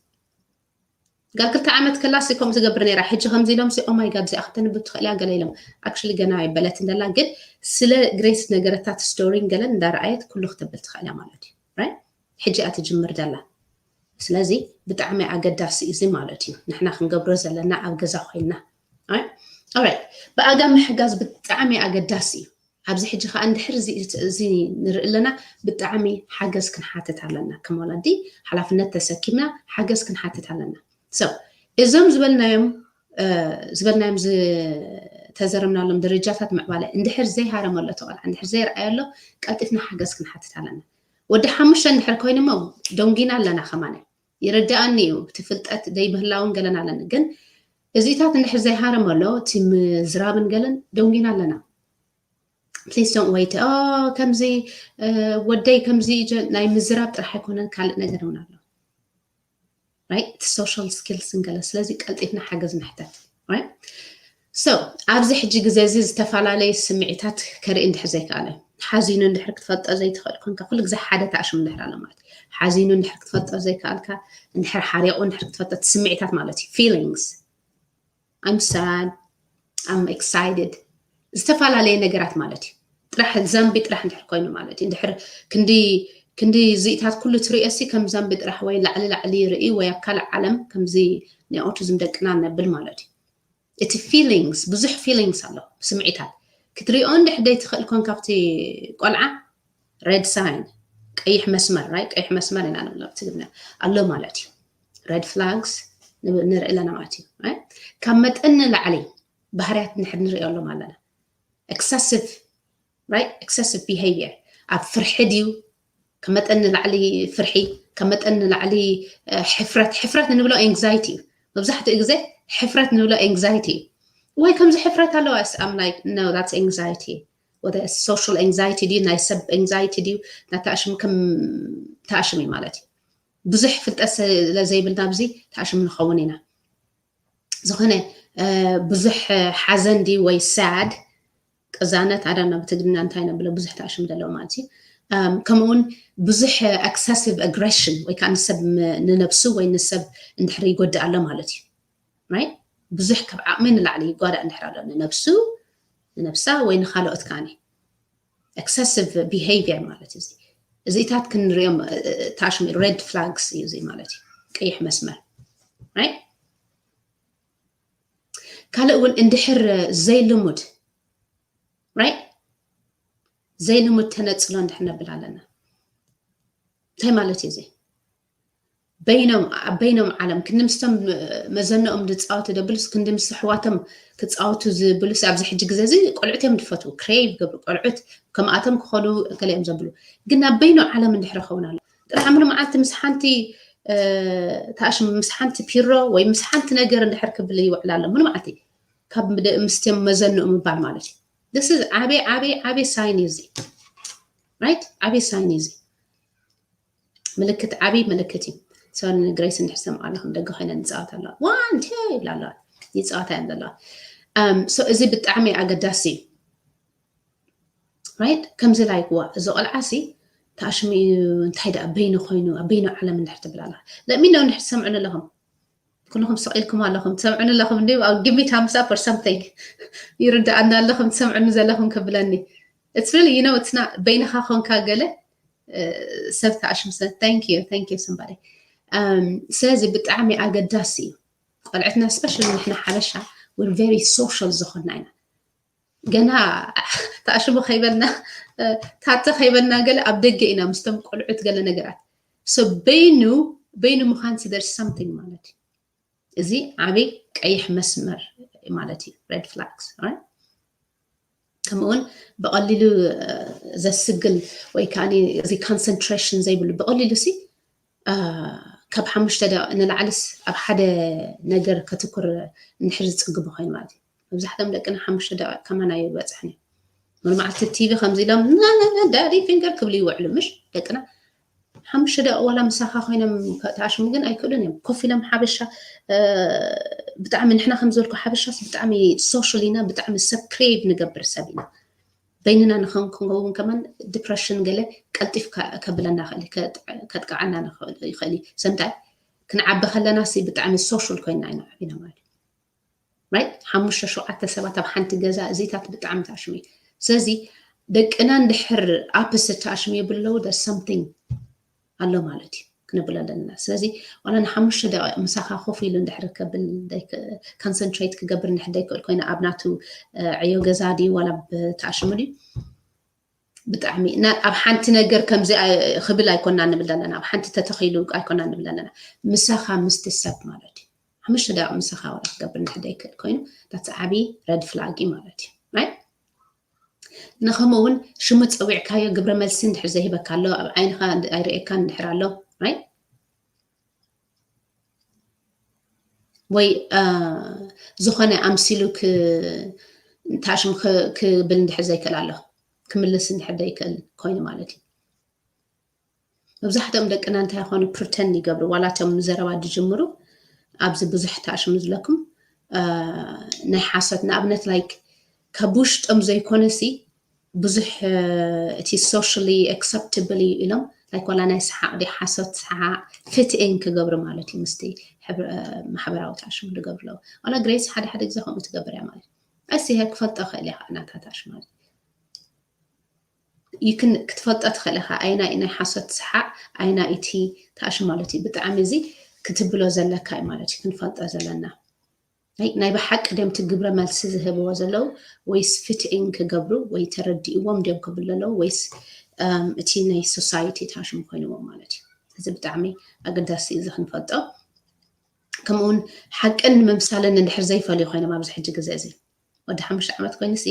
ጋር ክልተ ዓመት ከላሲ ከምኡ ትገብር ነይራ ሕጂ ከምዚ ኢሎም ኦ ማይ ጋድ እዚኣ ከተንብብ ትኽእል እያ ገለ ኢሎም actually ገና ኣይበለትን ዘላ ግን ስለ ግሬስ ነገረታት ስቶሪን ገለን እንዳረኣየት ኩሉ ክትብል ትኽእል እያ ማለት እዩ ሕጂ እያ ትጅምር ዘላ ስለዚ ብጣዕሚ ኣገዳሲ እዩ እዚ ማለት እዩ፣ ንሕና ክንገብሮ ዘለና ኣብ ገዛ ኮይንና። Alright? ብኣጋ ምሕጋዝ ብጣዕሚ ኣገዳሲ እዩ። ኣብዚ ሕጂ ከዓ እንድሕር እዚ እዚ ንርኢ ኣለና፣ ብጣዕሚ ሓገዝ ክንሓትት ኣለና። ከም ወላዲ ሓላፍነት ተሰኪምና ሓገዝ ክንሓትት ኣለና። So እዞም ዝበልናዮም ዝበልናዮም ዝተዘረምናሎም ደረጃታት ምዕባለ እንድሕር ዘይሃረመ ኣሎ ተቆልዓ እንድሕር ዘይረኣየ ኣሎ፣ ቀልጢፍና ሓገዝ ክንሓትት ኣለና። ወዲ ሓሙሽተ እንድሕር ኮይኑሞ ደንጊና ኣለና ከማነ። ይርዳኣኒ እዩ፣ እቲ ፍልጠት ደይምህላውን ገለን ኣለኒ። ግን እዚታት እንድሕር ዘይሃረመ ኣሎ፣ እቲ ምዝራብን ገለን ደንጊና ኣለና። Please don't wait. ከምዚ ወደይ ከምዚ ናይ ምዝራብ ጥራሕ ኣይኮነን፣ ካልእ ነገር እውን ኣሎ። Right? እቲ social skills ንገለ። ስለዚ ቀልጢፍና ሓገዝ ንሕተት። Right? So ኣብዚ ሕጂ ግዜ እዚ ዝተፈላለዩ ስምዒታት ከርኢ እንድሕር ዘይከኣለ፣ ሓዚኑ እንድሕር ክትፈልጦ ዘይትኽእል ኮንካ፣ ኩሉ ግዜ ሓደ ተኣሽሙ እንድሕር ኣሎ ማለት እዩ። ሓዚኑ እንድሕር ክትፈልጦ ዘይከኣልካ፣ እንድሕር ሓሪቑ እንድሕር ክትፈልጦ፣ እቲ ስምዒታት ማለት እዩ፣ feelings። I'm sad, I'm excited፣ ዝተፈላለየ ነገራት ማለት እዩ። ጥራሕ ዛምቢ ጥራሕ እንድሕር ኮይኑ ማለት እዩ። እንድሕር ክንዲ ክንዲ ዝኢታት ኩሉ ትሪኦ ሲ ከም ዛምቢ ጥራሕ ወይ ላዕሊ ላዕሊ ይርኢ ወይ ኣብ ካልእ ዓለም ከምዚ ናይ ኦቲዝም ደቅና ነብል ማለት እዩ። እቲ feelings ብዙሕ feelings ኣሎ፣ ስምዒታት ክትሪኦ እንድሕር ደይትኽእል ኮን ካብቲ ቆልዓ red sign ቀይሕ መስመር ራይ ቀይሕ መስመር ኢና ንብሎ ብትግርኛ ኣሎ ማለት እዩ። Red flags ንርኢ ኣለና ማለት እዩ። ካብ መጠን ንላዕሊ ባህርያት እንድሕር ንሪኦ ኣሎም ኣለና። Excessive right? Excessive behavior ኣብ ፍርሒ ድዩ? ካብ መጠን ንላዕሊ ፍርሒ፣ ካብ መጠን ንላዕሊ ሕፍረት። ሕፍረት እንብሎ anxiety እዩ። መብዛሕትኡ ግዜ ሕፍረት እንብሎ anxiety እዩ። ወይ ከምዚ ሕፍረት ኣለዋ ስ I'm like no, that's anxiety። ወደ social anxiety ድዩ ናይ ሰብ anxiety ድዩ? ናተኣሽም ከም ተኣሽም እዩ ማለት እዩ። ብዙሕ ፍልጠት ስለ ዘይብልና ኣብዚ ተኣሽም ንኸውን ኢና። ዝኾነ ብዙሕ ሓዘን ድዩ ወይ sad ቅዛነት ኣዳና ብትግርኛ እንታይ ነብሎ ብዙሕ ተኣሽም ዘለዎ ማለት እዩ። ከምኡውን ብዙሕ excessive aggression ወይ ከዓ ንሰብ ንነብሱ ወይ ንሰብ እንድሕር ይጎድእ ኣሎ ማለት እዩ። Right? ብዙሕ ካብ ዓቕሚ ንላዕሊ ይጓዳእ እንድሕር ኣሎ ንነብሱ ንነብሳ ወይ ንካልኦት ካኒ excessive behavior ማለት እዩ። እዚታት ክንሪኦም ተኣሽሙ red flags እዩ እዚ ማለት እዩ። ቀይሕ መስመር right? ካልእ እውን እንድሕር ዘይልሙድ right? ዘይልሙድ ተነፅሎ እንድሕር ነብል ኣለና። እንታይ ማለት እዩ እዚ? በይኖም ኣብ በይኖም ዓለም ክንዲ ምስቶም መዘንኦም ዝፃወቱ ደብሉስ ክንዲ ምስ ኣሕዋቶም ክፃወቱ ዝብሉስ ኣብዚ ሕጂ ግዜ እዚ ቆልዑት እዮም ዝፈትዉ፣ crave ገብሩ ቆልዑት ከምኣቶም ክኾኑ ገለ እዮም ዘብሉ። ግን ኣብ በይኖ ዓለም እንድሕር ኸውን ኣሎ ጥራሕ ሙሉ መዓልቲ ምስ ሓንቲ ተኣሽም ምስ ሓንቲ ፒሮ ወይ ምስ ሓንቲ ነገር እንድሕር ክብል ይውዕል ኣሎ ሙሉ መዓልቲ ካብ ምስተም መዘንኡ ምባል ማለት እዩ። This is ዓበይ ዓበይ ዓበይ ሳይን እዩ እዚ right? ዓበይ ሳይን እዩ እዚ። ምልክት ዓብይ ምልክት እዩ። So ንግሬስ እንድሕር ሰምዓ ኣለኹም ደገ ኮይነ ንፃወት ኣለዋ one two ይብላ ኣለዋ ይፃወታ እየን ዘለዋ። So እዚ ብጣዕሚ ኣገዳሲ እዩ right? ከምዚ like ዋ እዚ ቆልዓ ሲ ተኣሽሙ እዩ እንታይ ደኣ በይኑ ኮይኑ ኣብ በይኑ ዓለም እንድሕር ትብል ኣላ let me know እንድሕር ትሰምዑኒ ኣለኹም። ኩልኹም ስቕ ኢልኩም ኣለኹም ትሰምዑኒ ኣለኹም እንዲ give me thumbs up or something ይርድኣና ኣለኹም ትሰምዑኒ ዘለኹም ክብለኒ it's really you know it's not በይንኻ ኮንካ ገለ ሰብ ተኣሽምሰ thank you thank you somebody ስለዚ ብጣዕሚ ኣገዳሲ እዩ ቆልዕትና especially ንሕና ሓበሻ we're very social ዝኾንና ኢና ገና ተኣሽሙ ከይበልና ታተ ከይበልና ገለ ኣብ ደገ ኢና ምስቶም ቆልዑት ገለ ነገራት so በይኑ በይኑ ምዃን ሲ there's something ማለት እዩ እዚ ዓብይ ቀይሕ መስመር ማለት እዩ red flags right? ከምኡውን ብቐሊሉ ዘስግል ወይ ከዓ እዚ concentration ዘይብሉ ብቐሊሉ ሲ ካብ ሓሙሽተ ደቂቕ ንላዕልስ ኣብ ሓደ ነገር ከትኩር እንድሕር ዝፅግቡ ኮይኑ ማለት እዩ መብዛሕትኦም ደቅና ሓሙሽተ ደቂቕ ከማን ኣይበፅሕን እዩ ሙሉ መዓልቲ ቲቪ ከምዚ ኢሎም daddy finger ክብሉ ይውዕሉ ምሽ ደቅና ሓሙሽተ ደቂቕ ዋላ ምሳኻ ኮይኖም ተኣሽሙ ግን ኣይክእሉን እዮም ኮፍ ኢሎም ሓበሻ ብጣዕሚ ንሕና ከም ዝበልኩ ሓበሻስ ብጣዕሚ social ኢና ብጣዕሚ ሰብ crave ንገብር ሰብ ኢና በይንና ንኸን ክንከውን ከማን depression ገለ ቀልጢፍ ከብለና ይኽእል ከጥቅዓና ይኽእል እዩ ሰምታይ ክንዓቢ ከለና ሲ ብጣዕሚ social ኮይና ኢና ዓቢና ማለት እዩ right ሓሙሽተ ሸውዓተ ሰባት ኣብ ሓንቲ ገዛ እዚታት ብጣዕሚ ተኣሽሙ እዩ ስለዚ ደቅና እንድሕር opposite ተኣሽሙ የብለው there's something ኣሎ ማለት እዩ ክንብል ኣለና። ስለዚ ዋላ ንሓሙሽተ ደቂቕ ምሳኻ ኮፍ ኢሉ እንድሕር ከብል ደይክ-፣ concentrate ክገብር እንድሕር ደይክእል ኮይነ ኣብ ናቱ፣ እ፣ ዕዮ ገዛ ድዩ ዋላ ብተኣሽሙ ድዩ? ብጣዕሚ እና ኣብ ሓንቲ ነገር ከምዚ ኣይ-፣ ክብል ኣይኮና ንብል ኣለና። ኣብ ሓንቲ ተተኺሉ ኣይኮና ንብል ኣለና። ምሳኻ ምስቲ ሰብ ማለት እዩ። ሓሙሽተ ደቂቕ ምሳኻ ዋላ ክገብር እንድሕር ደይክእል ኮይኑ፣ that's ዓቢ red flag እዩ ማለት እዩ። Right? ንኸምኡ እውን ሽሙ ጸዊዕካዮ ግብረ መልሲ እንድሕር ዘይህበካ ኣሎ፣ ኣብ ዓይንኻ ኣይርእየካን እንድሕር ኣሎ፣ right? ወይ፣ እ፣ ዝኾነ ኣምሲሉ ክ-፣ ታሽም ክ-፣ ክብል እንድሕር ዘይክእል ኣሎ፣ ክምልስ እንድሕር ዘይክእል ኮይኑ ማለት እዩ። መብዛሕትኦም ደቅና እንታይ ይኾኑ? ፕሪተንድ ይገብሩ። ዋላ እቶም ዘረባ ዝጅምሩ ኣብዚ ብዙሕ ታሽሙ ዝብለኩም፣ እ፣ ናይ ሓሶት ንኣብነት፣ ላይክ፣ ካብ ውሽጦም ዘይኮነ ሲ ብዙሕ፣ እ፣ እቲ ሶሻሊ ኣክሰፕተብል እዩ ኢሎም፣ ላይክ፣ ዋላ ናይ ሰሓቕ ድዩ ሓሶት ሰሓቕ ፊት ኢን ክገብሩ ማለት እዩ ምስቲ ሕብረ-፣ እ፣ ማሕበራዊ ታሽሙ ዝገብሩ ኣለዉ። ዋላ ግሬስ ሓደ ሓደ ግዜ ከምኡ ትገብር እያ ማለት እዩ። እሲ ይሄ ክፈልጦ ክእል እየ ከዓ ናታ ታሽሙ ማለት እዩ። ይክን ክትፈልጦ ትኽእል ኢኻ። ኣይና ናይ ሓሶት ሰሓቕ፣ ኣይና እቲ ታሽሙ ማለት እዩ። ብጣዕሚ እዚ ክትብሎ ዘለካ እዩ ማለት እዩ፣ ክንፈልጦ ዘለና። ናይ፣ ናይ ብሓቂ ድዮም እቲ ግብረ መልሲ ዝህብዎ ዘለዉ ወይስ ፊት ኢን ክገብሩ ወይ ተረዲእዎም ድዮም ክብሉ ዘለዉ ወይስ፣ እም፣ እቲ ናይ ሶሳይቲ ታሽሙ ኮይንዎም ማለት እዩ። እዚ ብጣዕሚ ኣገዳሲ እዩ፣ እዚ ክንፈልጦ። ከምኡውን ሓቅን ምምሳልን እንድሕር ዘይፈልዩ ኮይኖም ኣብዚ ሕጂ ግዜ እዚ ወዲ ሓሙሽተ ዓመት ኮይኑ ሲ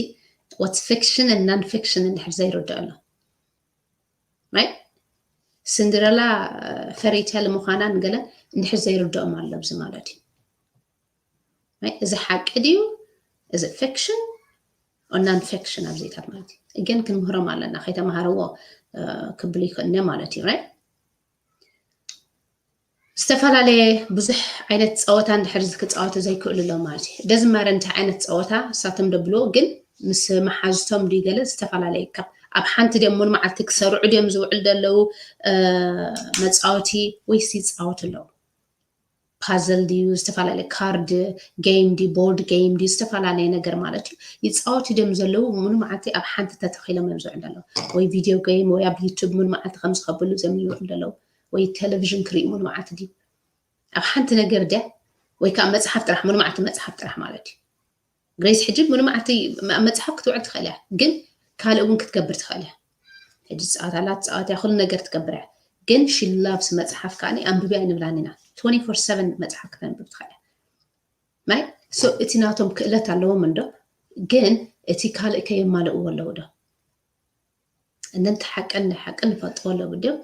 what's fiction and non fiction እንድሕር ዘይርድኦ ኣሎ። Right? ሲንደረላ ፌሪ ቴል ምዃናን ገለን እንድሕር ዘይርድኦም ኣሎ ኣብዚ ማለት እዩ። Right? እዚ ሓቂ ድዩ? እዚ ፊክሽን ኦር ናን ፊክሽን ኣብዚታት ማለት እዩ። ግን ክንምህሮም ኣለና፣ ከይተማሃርዎ፣ እ፣ ክብሉ ይኽእሉ እዮም ማለት እዩ። Right? ዝተፈላለየ ብዙሕ ዓይነት ጸወታ እንድሕር ክጻወቱ ዘይክእሉ ኣለዉ ማለት እዩ። ደዝማረ እንታይ ዓይነት ጸወታ እሳቶም ደብልዎ፣ ግን ምስ መሓዝቶም ድዩ ገለ ዝተፈላለየ ካብ ኣብ ሓንቲ ድዮም ሙሉ መዓልቲ ክሰርዑ ድዮም ዝውዕሉ ዘለዉ፣ እ፣ መጻወቲ ወይስ ይጻወቱ ኣለዉ? ፓዝል ድዩ፣ ዝተፈላለየ ካርድ ጌም ድዩ፣ ቦርድ ጌም ድዩ፣ ዝተፈላለየ ነገር ማለት እዩ። ይጻወቱ ድዮም ዘለዉ ሙሉ መዓልቲ ኣብ ሓንቲ ተተኺሎም እዮም ዝውዕሉ ዘለዉ። ወይ ቪድዮ ጌም ወይ ኣብ ዩቱብ ሙሉ መዓልቲ ከምዚ ከብሉ እዮም ዝውዕሉ ዘለዉ። ወይ ቴሌቪዥን ክርእዩ ሙሉ መዓልቲ ድዩ? ኣብ ሓንቲ ነገር ድያ? ወይ ከዓ መጽሓፍ ጥራሕ፣ ሙሉ መዓልቲ መጽሓፍ ጥራሕ ማለት እዩ። ግሬስ ሕጂ ሙሉ መዓልቲ ኣብ መጽሓፍ ክትውዕል ትኽእል እያ፣ ግን ካልእ እውን ክትገብር ትኽእል እያ። ሕጂ ትጻወት ኣላ፣ ትጻወት እያ፣ ኩሉ ነገር ትገብር እያ። ግን she loves መጽሓፍ ከኣ ኣንብቢ ኣይንብላን ኢና። ትወንቲ ፎር ሰቨን መጽሓፍ ክተንብብ ትኽእል እያ። ናይ፣ so እቲ ናቶም ክእለት ኣለዎም እንዶ፣ ግን እቲ ካልእ ከየማልእዎ ኣለዉ ዶ? እነንቲ ሓቀን ናይ ሓቅን ንፈልጥዎ ኣለዉ ድዮም?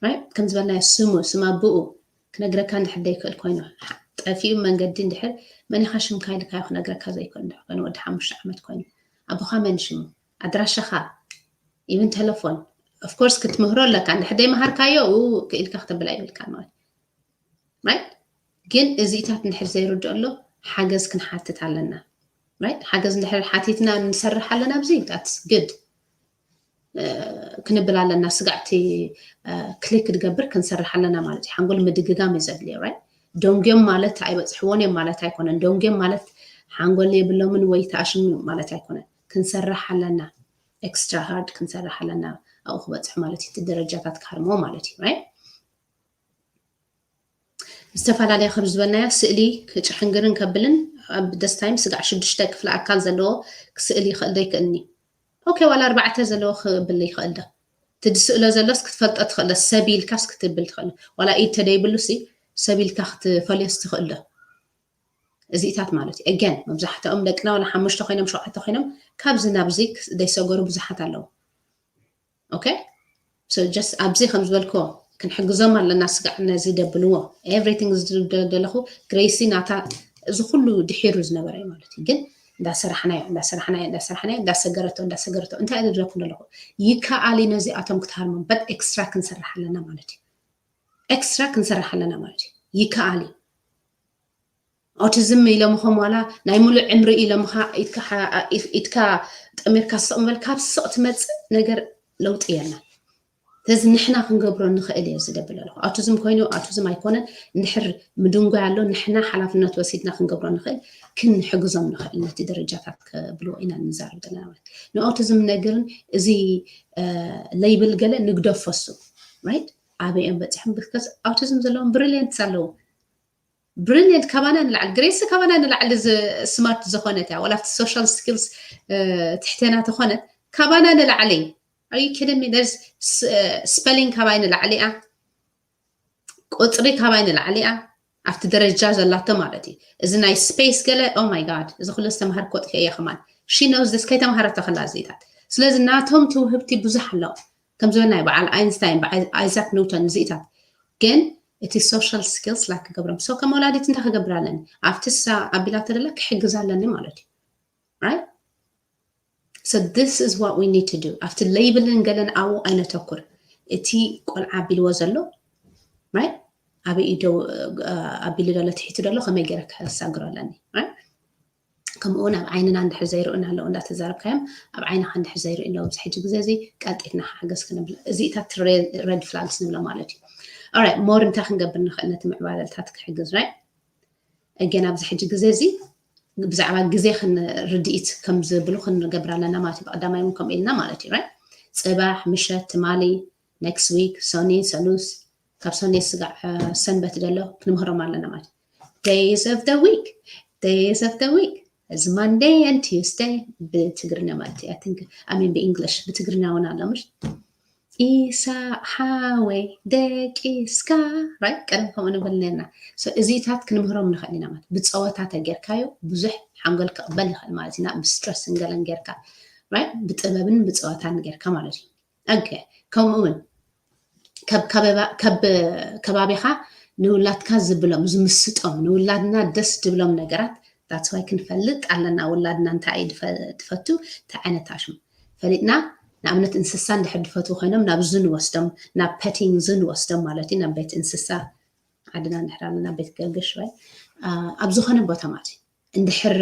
Right? ከም ዝበልናዮ ስሙ፣ ስም ኣቦኡ ክነግረካ እንድሕር ዘይክእል ኮይኑ፣ ጠፊኡ መንገዲ እንድሕር መን ኢኻ ሽምካ ኢልካዮ ክነግረካ ዘይክእል እንድሕር ኮይኑ፣ ወዲ ሓሙሽተ ዓመት ኮይኑ፣ ኣቦኻ መን ሽሙ? ኣድራሻኻ? ኢቭን ቴሌፎን? Of course ክትምህሮ ኣለካ። እንድሕር ዘይመሃርካዮ፣ ኡ፣ ክኢልካ ክተብል ኣይብልካን ማለት። Right? ግን እዚታት እንድሕር ዘይርድኦ ኣሎ፣ ሓገዝ ክንሓትት ኣለና። Right? ሓገዝ እንድሕር ሓቲትና ንሰርሕ ኣለና ኣብዚ፣ that's good። እ፣ ክንብል ኣለና። ስጋዕቲ፣ እ፣ ክሊክ ክድገብር ክንሰርሕ ኣለና ማለት እዩ። ሓንጎል ምድግጋም እዩ ዘድልዮ። Right? ደንጉዮም ማለት ኣይበጽሕዎን እዮም ማለት ኣይኮነን። ደንጉዮም ማለት ሓንጎል የብሎምን ወይ ተኣሽሙ ማለት ኣይኮነን። ክንሰርሕ ኣለና። ኤክስትራ ሃርድ ክንሰርሕ ኣለና። ኣብኡ ክበጽሑ ማለት እዩ። እቲ ደረጃታት ክሃርምዎ ማለት እዩ። Right? ዝተፈላለያ ከም ዝበልናዮ ስእሊ ክጭሕንግርን ከብልን ኣብ ደስ ታይም ስጋዕ ሽዱሽተ ክፍለ ኣካል ዘለዎ ክስእል ይኽእል ዶ ይክእልኒ? ኦኬ፣ ዋላ ኣርባዕተ ዘለዎ ክብል ይኽእል ዶ? እቲ ዝስእሎ ዘሎስ ክትፈልጦ ትኽእል ዶ? ሰብ ኢልካስ ክትብል ትኽእል። ዋላ ኢድ ተደይብሉ ሲ ሰብ ኢልካ ክትፈልዮስ ትኽእል ዶ? እዚኢታት ማለት እዩ። Again፣ መብዛሕትኦም ደቅና ዋላ ሓሙሽተ ኮይኖም ሸውዓተ ኮይኖም ካብዚ ናብዚ ደይሰገሩ ብዙሓት ኣለዉ። ኦኬ? So just ኣብዚ ከም ዝበልክዎ ክንሕግዞም ኣለና። ስጋዕ ነዚ ደብልዎ። Everything ዝደለኹ ግሬሲ ናታ እዚ ኩሉ ድሒሩ ዝነበረ እዩ ማለት እዩ። ግን እንዳሰራሕናዮ፣ እንዳሰራሕናዮ፣ እንዳሰራሕናዮ፣ እንዳሰገረቶ፣ እንዳሰገረቶ። እንታይ እየ ዝብለኩም ዘለኹ? ይከኣል እዩ ነዚኣቶም ክትሃርሞም፣ but ኤክስትራ ክንሰርሕ ኣለና ማለት እዩ። ኤክስትራ ክንሰርሕ ኣለና ማለት እዩ። ይከኣል እዩ። ኦቲዝም ኢሎምኹም ዋላ ናይ ሙሉእ ዕምሪ ኢሎምኻ ኢድካ ሓ-፣ ኢድ-፣ ኢድካ ጠሚርካ ስቕ ምበል፣ ካብ ስቕ ትመጽእ ነገር ለውጢ የለን። ስለዚ ንሕና ክንገብሮ ንኽእል እየ ዝደብል ኣለኹ። ኣውቲዝም ኮይኑ ኣውቲዝም ኣይኮነን፣ እንድሕር ምድንጓይ ኣሎ፣ ንሕና ሓላፍነት ወሲድና ክንገብሮ ንኽእል፣ ክንሕግዞም ንኽእል፣ ነቲ ደረጃታት ከብልዎ ኢና ንዛረብ ዘለና ማለት እዩ። ንኣውቲዝም ነገርን እዚ፣ እ፣ ሌይብል ገለ ንግደፎ እሱ፣ ራይት? ኣበይ እዮም በፂሖም? Because autism ዘለዎም brilliant ኣለዉ። Brilliant ካባና ንላዕሊ፣ ግሬስ ካባና ንላዕሊ smart ዝኾነት እያ። ዋላ ኣብቲ social skills ትሕቴና ተኾነት፣ ካባና ንላዕሊ። Are you kidding me? There's spelling ካባይ ንላዕሊ እያ፣ ቁፅሪ ካባይ ንላዕሊ እያ። ኣብቲ ደረጃ ዘላቶ ማለት እዩ። እዚ ናይ space ገለ፣ oh my God፣ እዚ ኩሉ ዝተምሃርክዎ ጥፊአ እየ ከማን። She knows this፣ ከይተምሃረቶ ከላ እዚታት። ስለዚ ናቶም ትውህብቲ ብዙሕ ኣለዎ። ከም ዝበልናዮ በዓል ኣይንስታይን፣ በዓል ኣይዛክ ኒውቶን እዚታት። ግን እቲ social skills ላይክ ክገብሮም። So ከም ወላዲት እንታይ ክገብር ኣለኒ? ኣብቲ እሳ ኣቢላቶ ደላ ክሕግዝ ኣለኒ ማለት እዩ። Right? So this is what we need to do። ኣብቲ ሌብልን ገለን ኣብኡ ኣይነተኩር። እቲ ቆልዓ ኣቢልዎ ዘሎ፣ right? ኣበይ እዩ ደው ኣቢሉ ዘሎ፣ ትሒቱ ዘሎ፣ ከመይ ገይረ ከሳግሮ ኣለኒ? Right? ከምኡ እውን ኣብ ዓይንና እንድሕር ዘይርእዩና ኣለዉ እንዳተዛረብካዮም፣ ኣብ ዓይንኻ እንድሕር ዘይርእዩ ኣለዉ፣ ኣብዚ ሕጂ ግዜ እዚ ቀልጢፍና ሓገዝ ክንብል፣ እዚታት red flags ንብሎ ማለት እዩ። Alright፣ more እንታይ ክንገብር ንኽእል ነቲ ምዕባለታት ክሕግዝ? Right? Again፣ ኣብዚ ሕጂ ግዜ እዚ ብዛዕባ ግዜ ክን-፣ ርድኢት ከም ዝብሉ ክንገብር ኣለና ማለት እዩ። ብቐዳማይ እውን ከምኡ ኢልና ማለት እዩ። Right? ጽባሕ፣ ምሸት፣ ትማሊ፣ next week፣ ሰኑይ፣ ሰሉስ፣ ካብ ሰኑይ ስጋዕ ሰንበት ዘሎ ክንምህሮም ኣለና ማለት እዩ። Days of the week፣ days of the week፣ እዚ Monday and Tuesday ብትግርኛ ማለት እዩ። I think፣ I mean ብእንግሊሽ፣ ብትግርኛ እውን ኣሎ ምሽ? ኢሳቕ ሓወይ ደቂስካ፣ right? ቀደም ከምኡ ንብል ነርና። So እዚታት ክንምህሮም ንኽእል ኢና ማለት ብፀወታ ተጌርካዮ ብዙሕ ሓንጎል ክቕበል ይኽእል ማለት ኢና። ብስትረስ እንገለን ጌርካ፣ right? ብጥበብን ብፀወታን ጌርካ ማለት እዩ። Okay፣ ከምኡ እውን ካብ ከባቢኻ ንውላድካ ዝብሎም፣ ዝምስጦም፣ ንውላድና ደስ ዝብሎም ነገራት፣ that's why ክንፈልጥ ኣለና። ውላድና እንታይ እዩ ዝፈቱ፣ እንታይ ዓይነት ኣሽሙ ፈሊጥና። ንኣብነት እንስሳ እንድሕር ዝፈትዉ ኮይኖም ናብ ዙ ንወስዶም፣ ናብ petting zoo ንወስዶም ማለት እዩ፣ ናብ ቤት እንስሳ ዓድና እንድሕር ኣሎ ናብ ቤት ገርግሽ ወይ ኣብ ዝኾነ ቦታ ማለት እዩ። እንድሕር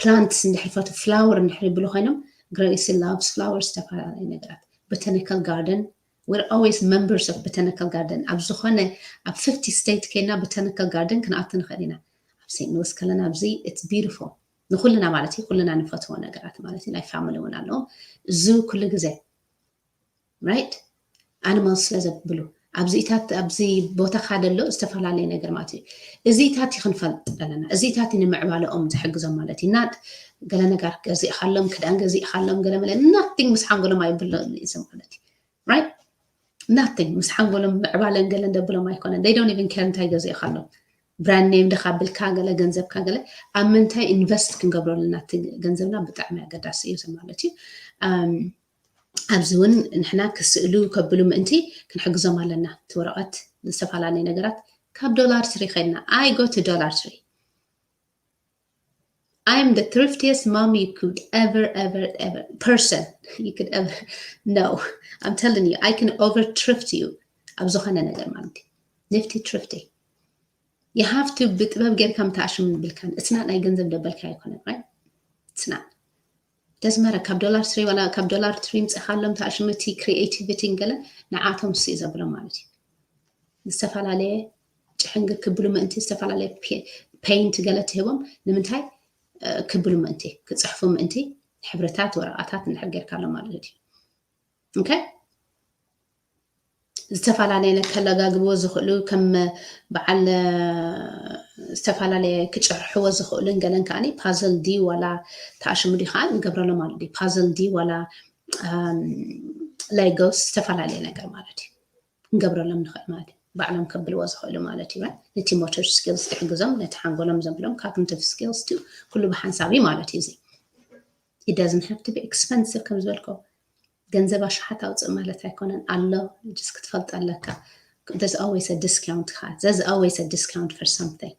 plants እንድሕር ፈትዉ፣ flower እንድሕር ይብሉ ኮይኖም፣ Gracie loves flowers፣ ዝተፈላለዩ ነገራት፣ botanical garden፣ we're always members of botanical garden። ኣብ ዝኾነ ኣብ fifty state ከይና botanical garden ክንኣቱ ንኽእል ኢና። ኣብ ሴንት ሉዊስ ከለና ኣብዚ it's beautiful ንኩልና ማለት እዩ፣ ኩልና ንፈትዎ ነገራት ማለት እዩ። ናይ ፋሚሊ እውን ኣለዎም። እዚ ኩሉ ግዜ right? ኣኒማል ስለ ዘብሉ ኣብዚታት ኣብዚ ቦታኻ ደሎ ዝተፈላለየ ነገር ማለት እዩ። እዚታት እዩ ክንፈልጥ ኣለና። እዚታት እዩ ንምዕባለኦም ዝሕግዞም ማለት እዩ። ናት ገለ ነገር ገዚእኻሎም፣ ክዳን ገዚእኻሎም፣ ገለ መለ nothing ምስ ሓንጎሎም ኣይብሎን እዚ ማለት እዩ። Right? Nothing ምስ ሓንጎሎም ምዕባለን ገለን ደብሎም ኣይኮነን። They don't even care እንታይ ገዚእኻሎም። Brand name ድኻ ብልካ ገለ ገንዘብካ ገለ ኣብ ምንታይ ኢንቨስት ክንገብሮ ኣለና? እቲ ገንዘብና ብጣዕሚ ኣገዳሲ እዩ ማለት እዩ። ኣብዚ እውን ንሕና ክስእሉ ከብሉ ምእንቲ ክንሕግዞም ኣለና። እቲ ወረቐት ዝተፈላለዩ ነገራት ካብ ዶላር ትሪ ከይድና I go to Dollar Tree. I'm the thriftiest mom you could ever, ever, ever person you could ever know. I'm telling you, I can over thrift you ኣብ ዝኾነ ነገር ማለት እዩ። Nifty thrifty. You have to ብጥበብ ጌርካ ምተኣሽም ብልካን እትና ናይ ገንዘብ ደበልካ ኣይኮነን right? እትና ደዝመረ ካብ ዶላር ትሪ ዋላ ካብ ዶላር ትሪ ምፅኻሎም ተኣሽም እቲ creativity ገለ ንዓቶም ሲ ዘብሎም ማለት እዩ። ዝተፈላለየ ጭሕንግር ክብሉ ምእንቲ ዝተፈላለየ paint ገለ ትህቦም ንምንታይ ክብሉ ምእንቲ ክፅሕፉ ምእንቲ ሕብርታት ወረቃታት እንድሕር ጌርካሎም ማለት እዩ። Okay? ዝተፈላለየ ከለጋግብዎ ዝኽእሉ ከም በዓል ዝተፈላለየ ክጭርሕዎ ዝኽእሉ ገለን ከዓኒ ፓዝል ዲ ዋላ ተኣሽሙ ዲ ከዓ ንገብረሎም ማለት እዩ። ፓዝል ዲ ዋላ ሌጎስ ዝተፈላለየ ነገር ማለት እዩ ክንገብረሎም ንኽእል ማለት እዩ። ባዕሎም ከብልዎ ዝኽእሉ ማለት እዩ። ነቲ ሞተር ስኪልስ ክሕግዞም ነቲ ሓንጎሎም ዘብሎም cognitive skills ቱ ኩሉ ብሓንሳብ እዩ ማለት እዩ። እዚ it doesn't have to be expensive ከም ዝበልኮ ገንዘብ ኣሽሓት ኣውፅእ ማለት ኣይኮነን ኣሎ just ክትፈልጥ ኣለካ። There's always a discount ካ there's always a discount for something።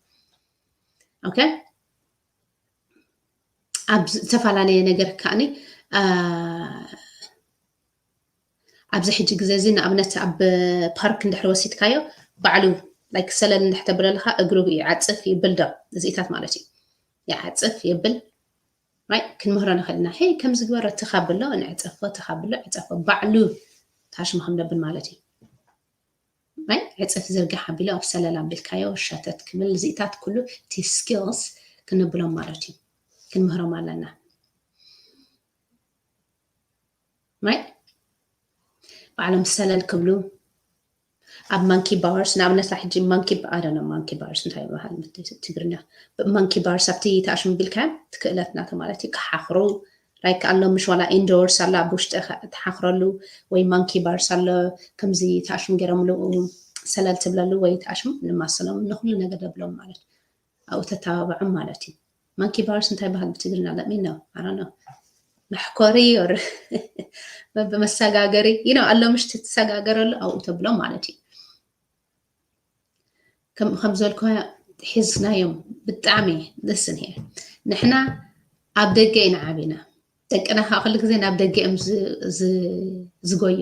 Okay? ኣብ ዝተፈላለየ ነገር ከዓኒ ኣብዚ ሕጂ ግዜ እዚ ንኣብነት ኣብ ፓርክ እንድሕር ወሲድካዮ ባዕሉ like ሰለል እንድሕተብለልካ እግሩ ይዓፅፍ ይብል ዶ እዚኢታት ማለት እዩ። ይዓፅፍ ይብል right? ክንምህሮ ንኽእል ኢና። ሄይ ከምዚ ግበር እቲ ካብሎ ንዕፀፎ እቲ ካብሎ ዕፀፎ ባዕሉ ታሽሙ ከም ደብል ማለት እዩ። Right? ዕፅፍ ዝርግሕ ኣቢሉ ኣብ ሰለል ኣቢልካዮ ሸተት ክብል እዚኢታት ኩሉ እቲ skills ክንብሎም ማለት እዩ። ክንምህሮም ኣለና። Right? ባዕሎም ሰለል ክብሉ ኣብ monkey bars ንኣብነት ሕጂ monkey I don't know monkey bars እንታይ ይበሃል ትግርኛ monkey bars ኣብቲ ተኣሽሙ ቢልካ ትክእለት ናተ ማለት እዩ ክሓኽሩ like ኣሎ ምሽ ዋላ indoors ኣላ ኣብ ውሽጢ ትሓኽረሉ ወይ monkey bars ኣሎ ከምዚ ተኣሽሙ ገይሮምሉ ሰለል ትብለሉ ወይ ተኣሽሙ ንማሰሎም ንኩሉ ነገር ደብሎም ማለት ኣብኡ ተተባብዖም ማለት እዩ። Monkey bars እንታይ ይበሃል ብትግርኛ let me know I don't know መሕኮሪ or መሰጋገሪ you know ኣሎ ምሽ ትሰጋገረሉ ኣብኡ ተብሎ ማለት እዩ። ከም ከም ዘልኮ ሒዝናዮም ብጣዕሚ listen here ንሕና ኣብ ደገ ኢና ዓቢና ደቅና ከዓ ኩሉ ግዜ ናብ ደገ እዮም ዝጎዩ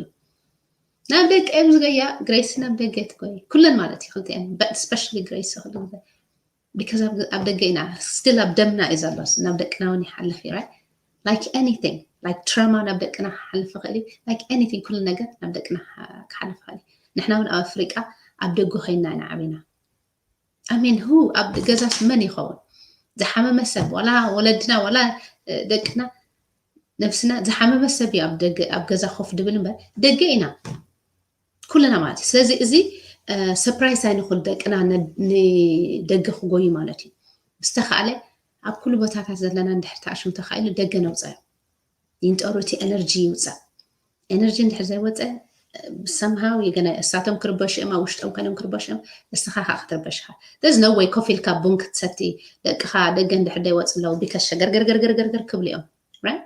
ናብ ደገ እዮም ዝጎያ ግሬስ ናብ ደገ ትጎይ ኩለን ማለት እዩ ክልቲአን but especially ግሬስ ኩሉ ግዜ because ኣብ ደገ ኢና still ኣብ ደምና እዩ ዘሎ ናብ ደቅና እውን ይሓልፍ ይረ like anything like trauma ናብ ደቅና ክሓልፍ ይኽእል like anything ኩሉ ነገር ናብ ደቅና ክሓልፍ ይኽእል ንሕና እውን ኣብ ኣፍሪቃ ኣብ ደገ ኮይንና ኢና ዓቢና I mean who ኣብ ገዛስ መን ይኸውን ዝሓመመ ሰብ ዋላ ወለድና ዋላ ደቅና ነብስና ዝሓመመ ሰብ እዩ ኣብ ገዛ ኮፍ ድብል እምበር ደገ ኢና ኩልና ማለት እዩ ስለዚ እዚ surprise ኣይንኹን ደቅና ንደገ ክጎዩ ማለት እዩ ብዝተኻእለ ኣብ ኩሉ ቦታታት ዘለና እንድሕር ተኣሽሙ ተኻኢሉ ደገ ነውፀ ይንጠሩ እቲ energy ይውፀእ energy እንድሕር ዘይወፀ somehow ገና እሳቶም ክርበሹ እዮም ኣብ ውሽጦም ኮይኖም ክርበሹ እዮም እስኻ ከዓ ክትርበሽ ኢኻ there's no way ኮፍ ኢልካ ቡን ክትሰቲ ደቅኻ ደገ እንድሕር ዘይወፁ ኣለዉ because ሸገርገርገርገርገር ክብሉ እዮም right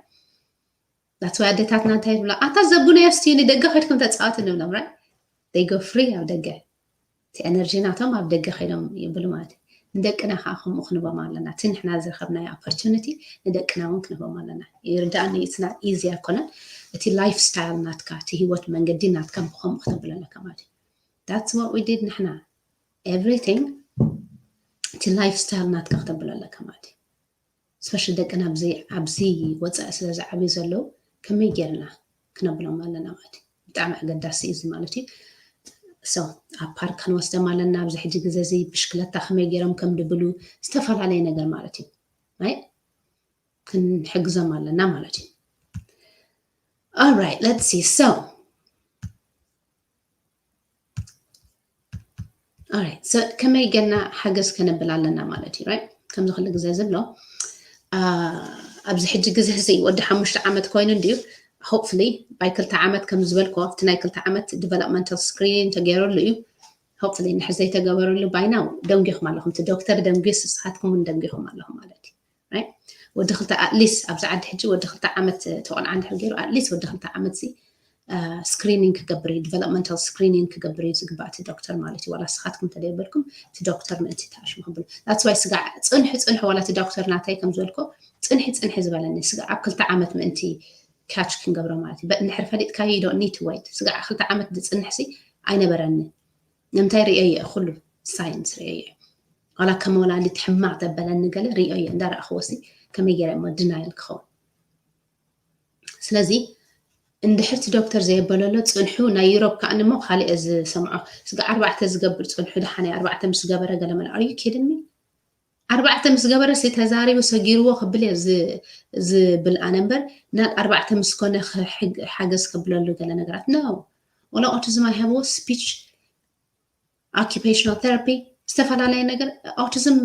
that's why ኣደታትና እንታይ ይብላ ኣታ ዘቡነ ያስቲ ንደገ ከድኩም ተፃወት ንብሎም right they go free ኣብ ደገ እቲ energy ናቶም ኣብ ደገ ኮይኖም ይብሉ ማለት እዩ ንደቅና ከዓ ከምኡ ክንቦም ኣለና እቲ ንሕና ዝረከብናዮ opportunity ንደቅና እውን ክንቦም ኣለና ይርዳእኒ it's not easy ኣይኮነን እቲ lifestyle ናትካ እቲ ህይወት መንገዲ ናትካ ብከምኡ ክተብል ኣለካ ማለት እዩ that's what we did ንሕና everything እቲ lifestyle ናትካ ክተብል ኣለካ ማለት እዩ especially ደቅና ኣብዚ ኣብዚ ወፃኢ ስለ ዝዓብዩ ዘለዉ ከመይ ጌርና ክነብሎም ኣለና ማለት እዩ ብጣዕሚ ኣገዳሲ እዩ እዚ ማለት እዩ so ኣብ ፓርክ ክንወስደም ኣለና ኣብዚ ሕጂ ግዜ እዚ ብሽክለታ ከመይ ገይሮም ከም ድብሉ ዝተፈላለየ ነገር ማለት እዩ right ክንሕግዞም ኣለና ማለት እዩ alright let's see so alright so ከመይ ገና ሓገዝ ከነብል ኣለና ማለት እዩ right ከምዚ ኩሉ ግዜ ዝብሎ ኣብዚ ሕጂ ግዜ እዚ ወዲ ሓሙሽተ ዓመት ኮይኑ እንድዩ hopefully by ክልተ ዓመት ከም ዝበልኮ እቲ ናይ ክልተ ዓመት developmental screening ተገይረሉ እዩ hopefully እንድሕር ዘይተገበረሉ by now ደንጊኹም ኣለኹም እቲ ዶክተር ደንጊስ ንስኻትኩም እውን ደንጊኹም ኣለኹም ማለት እዩ right ወዲ ክልተ at least ኣብዚ ዓዲ ሕጂ ወዲ ክልተ ዓመት ተቆልዓ እንድሕር ገይሩ at least ወዲ ክልተ ዓመት ሲ screening ክገብር እዩ developmental screening ክገብር እዩ ዝግባእ እቲ ዶክተር ማለት እዩ ዋላ ስኻትኩም ተደይበልኩም እቲ ዶክተር ምእንቲ ተኣሽሙ ክብል that's why ስጋዕ ፅንሑ ፅንሑ ዋላ እቲ ዶክተር ናተይ ከም ዝበልኮ ፅንሒ ፅንሒ ዝበለኒ ስጋዕ ኣብ ክልተ ዓመት ምእንቲ catch ክንገብሮ ማለት እዩ but እንድሕር ፈሊጥካዮ you don't need to wait ስጋዕ ክልተ ዓመት ዝፅንሕ ሲ ኣይነበረኒ ንምንታይ ርእዮ እየ ኩሉ science ርእዮ እየ ዋላ ከም ወላዲት ሕማቕ ዘበለኒ ገለ ርእዮ እየ እንዳረኣኽዎ ሲ ከመይ ገይረ እሞ denial ክኸውን ስለዚ እንድሕርቲ ዶክተር ዘየበለሎ ፅንሑ ናይ ዩሮፕ ከዓ እሞ ካሊእ ዝሰምዖ ስጋ ኣርባዕተ ዝገብር ፅንሑ ድሓ ናይ ኣርባዕተ ምስ ገበረ ገለ መለ are you kidding me ኣርባዕተ ምስ ገበረ ሲ ተዛሪቡ ሰጊርዎ ክብል እየ ዝብል ኣነ እምበር ናብ ኣርባዕተ ምስ ኮነ ሓገዝ ከብለሉ ገለ ነገራት no ወላ autism ኣይሃብዎ speech occupational therapy ዝተፈላለየ ነገር autism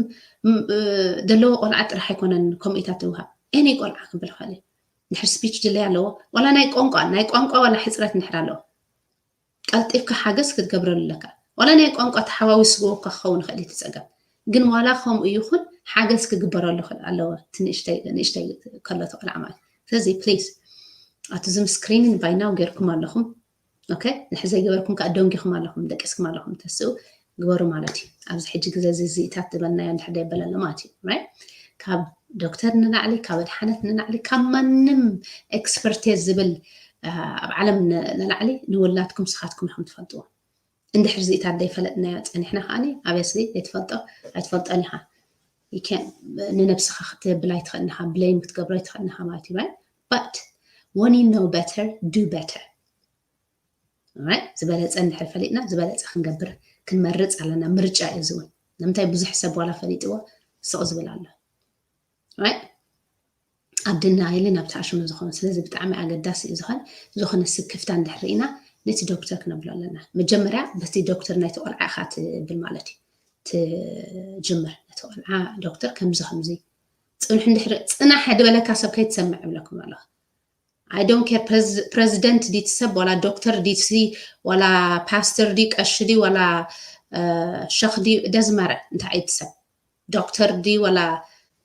ዘለዎ ቆልዓ ጥራሕ ኣይኮነን ከምኡታት ትውሃብ any ቆልዓ ክብል ኻል ድሕር speech ድለይ ኣለዎ ዋላ ናይ ቋንቋ ናይ ቋንቋ ዋላ ሕፅረት ንድሕር ኣለዎ ቀልጢፍካ ሓገዝ ክትገብረሉ ኣለካ ዋላ ናይ ቋንቋ ተሓዋዊስዎ እኳ ክኸውን ይኽእል እቲ ፀገም ግን ዋላ ከምኡ ይኹን ሓገዝ ክግበረሉ ይኽእል ኣለዎ ንእሽተይ ከሎ ተቆልዓ ማለት ስለዚ please autism screening by now ገይርኩም ኣለኹም okay ንሕ ዘይገበርኩም ከዓ ደንጊኹም ኣለኹም ደቂስኩም ኣለኹም ተስኡ ግበሩ ማለት እዩ ኣብዚ ሕጂ ግዜ ዝዝኢታት ዝበልናዮ እንድሕር ደይበለሎ ማለት እዩ right ካብ ዶክተር ንላዕሊ ካብ ኣድሓነት ንላዕሊ ካብ ማንም expertise ዝብል ኣብ ዓለም ንላዕሊ ንውላድኩም ስኻትኩም ኢኹም ትፈልጥዎ እንድሕር ዝኢታት ዘይፈለጥናዮ ፀኒሕና ከዓ obviously ዘይትፈልጦ ኣይትፈልጦን ኢኻ ንነብስኻ ክትብል ኣይትኽእልንኻ blame ክትገብሮ ኣይትኽእልንኻ ማለት እዩ right but when you know better do better ዝበለፀ እንድሕር ፈሊጥና ዝበለፀ ክንገብር ክንመርፅ ኣለና ምርጫ እዩ ዝውን ንምንታይ ብዙሕ ሰብ ዋላ ፈሊጥዎ ስቕ ዝብል ኣሎ ኣብ ድና ኢልን ኣብ ተኣሽሙ ዝኾኑ ስለዚ ብጣዕሚ ኣገዳሲ እዩ ዝኾን ዝኾነ ስክፍታ እንድሕር ርኢና ነቲ ዶክተር ክነብሎ ኣለና። መጀመርያ በቲ ዶክተር ናይቲ ቆልዓ ኢኻ ትብል ማለት እዩ። ትጅምር ነቲ ቆልዓ ዶክተር ከምዚ ከምዚ ጽንሕ እንድሕር ጽናሕ ድበለካ ሰብ ከይትሰምዕ እብለኩም ኣለኹ። I don't care ፕረዚደንት ዲቲ ሰብ ዋላ ዶክተር ዲቲ ዋላ ፓስተር ዲ ቀሺ ዲ ዋላ ሸኽ ዲ ደዝማረ እንታይ ዓይነት ሰብ ዶክተር ዲ ዋላ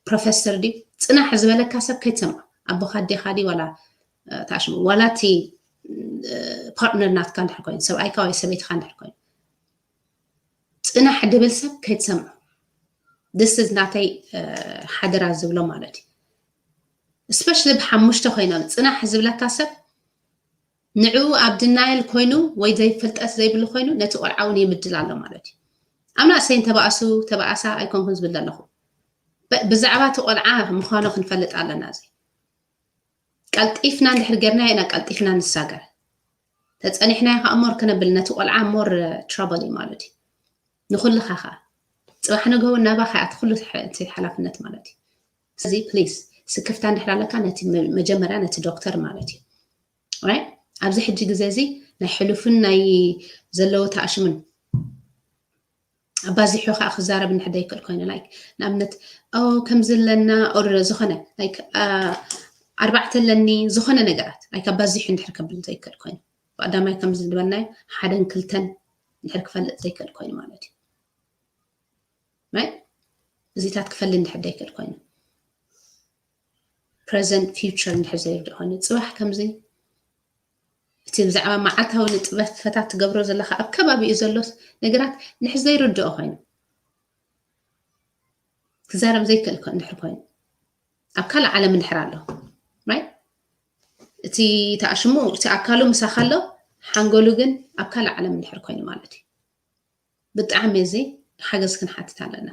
ፕሮፌሰር ዲ ጽናሕ ዝበለካ ሰብ ከይትሰምዖ ኣቦኻ ኣዴኻ ዲ ዋላ ታሽሙ ዋላ እቲ ፓርትነር ናትካ እንድሕር ኮይኑ ሰብኣይካ ወይ ሰበይትካ እንድሕር ኮይኑ ጽናሕ ድብል ሰብ ከይትሰምዖ። This is ናተይ ሓደራ ዝብሎ ማለት እዩ። Especially ብሓሙሽተ ኮይኖም ጽናሕ ዝብለካ ሰብ ንዕኡ ኣብ ድናየል ኮይኑ ወይ ዘይፍልጠት ዘይብሉ ኮይኑ ነቲ ቆልዓ እውን ይምድል ኣሎ ማለት እዩ። I'm not saying ተባእሱ ተባእሳ ኣይኮንኩን ዝብል ዘለኹ ብዛዕባ እቲ ቆልዓ ምዃኑ ክንፈልጥ ኣለና። እዚ ቀልጢፍና እንድሕር ጌርና ኢና ቀልጢፍና ንሳገር። ተጸኒሕና ከዓ ሞር ክነብል ነቲ ቆልዓ ሞር ትራብል እዩ ማለት እዩ። ንኩልኻ ከዓ ጽባሕ ንግሆ ናባኻ እቲ ኩሉ እቲ ሓላፍነት ማለት እዩ። ስለዚ ፕሊስ ስክፍታ እንድሕር ኣለካ ነቲ መጀመርያ ነቲ ዶክተር ማለት እዩ። ራይት ኣብዚ ሕጂ ግዜ እዚ ናይ ሕሉፍን ናይ ዘለዎ ተኣሽምን ኣባዚሑ ከዓ ክዛረብ እንድሕር ዘይክእል ኮይኑ ላይክ ንኣብነት ከምዚ ኣለና ኦር ዝኾነ ላይክ ኣርባዕተ ኣለኒ ዝኾነ ነገራት ላይክ ኣባዚሑ እንድሕር ከብል ዘይክእል ኮይኑ ብቀዳማይ ከምዚ ዝበልናዮ ሓደን ክልተን እንድሕር ክፈልጥ ዘይክእል ኮይኑ ማለት እዩ። ራይት እዚታት ክፈሊ እንድሕር ዘይክእል ኮይኑ ፕረዘንት ፊውቸር እንድሕር ዘይርድእ ኮይኑ ጽባሕ ከምዚ እቲ ብዛዕባ መዓልታዊ ንጥፈታት ትገብሮ ዘለካ ኣብ ከባቢኡ ዘሎ ነገራት እንድሕር ዘይርድኦ ኮይኑ ክዛረብ ዘይክእል እንድሕር ኮይኑ ኣብ ካልእ ዓለም እንድሕር ኣሎ ራይት እቲ ተኣሽሙ እቲ ኣካሉ ምሳኻ ኣሎ ሓንጎሉ ግን ኣብ ካልእ ዓለም እንድሕር ኮይኑ ማለት እዩ። ብጣዕሚ እዚ ሓገዝ ክንሓትት ኣለና።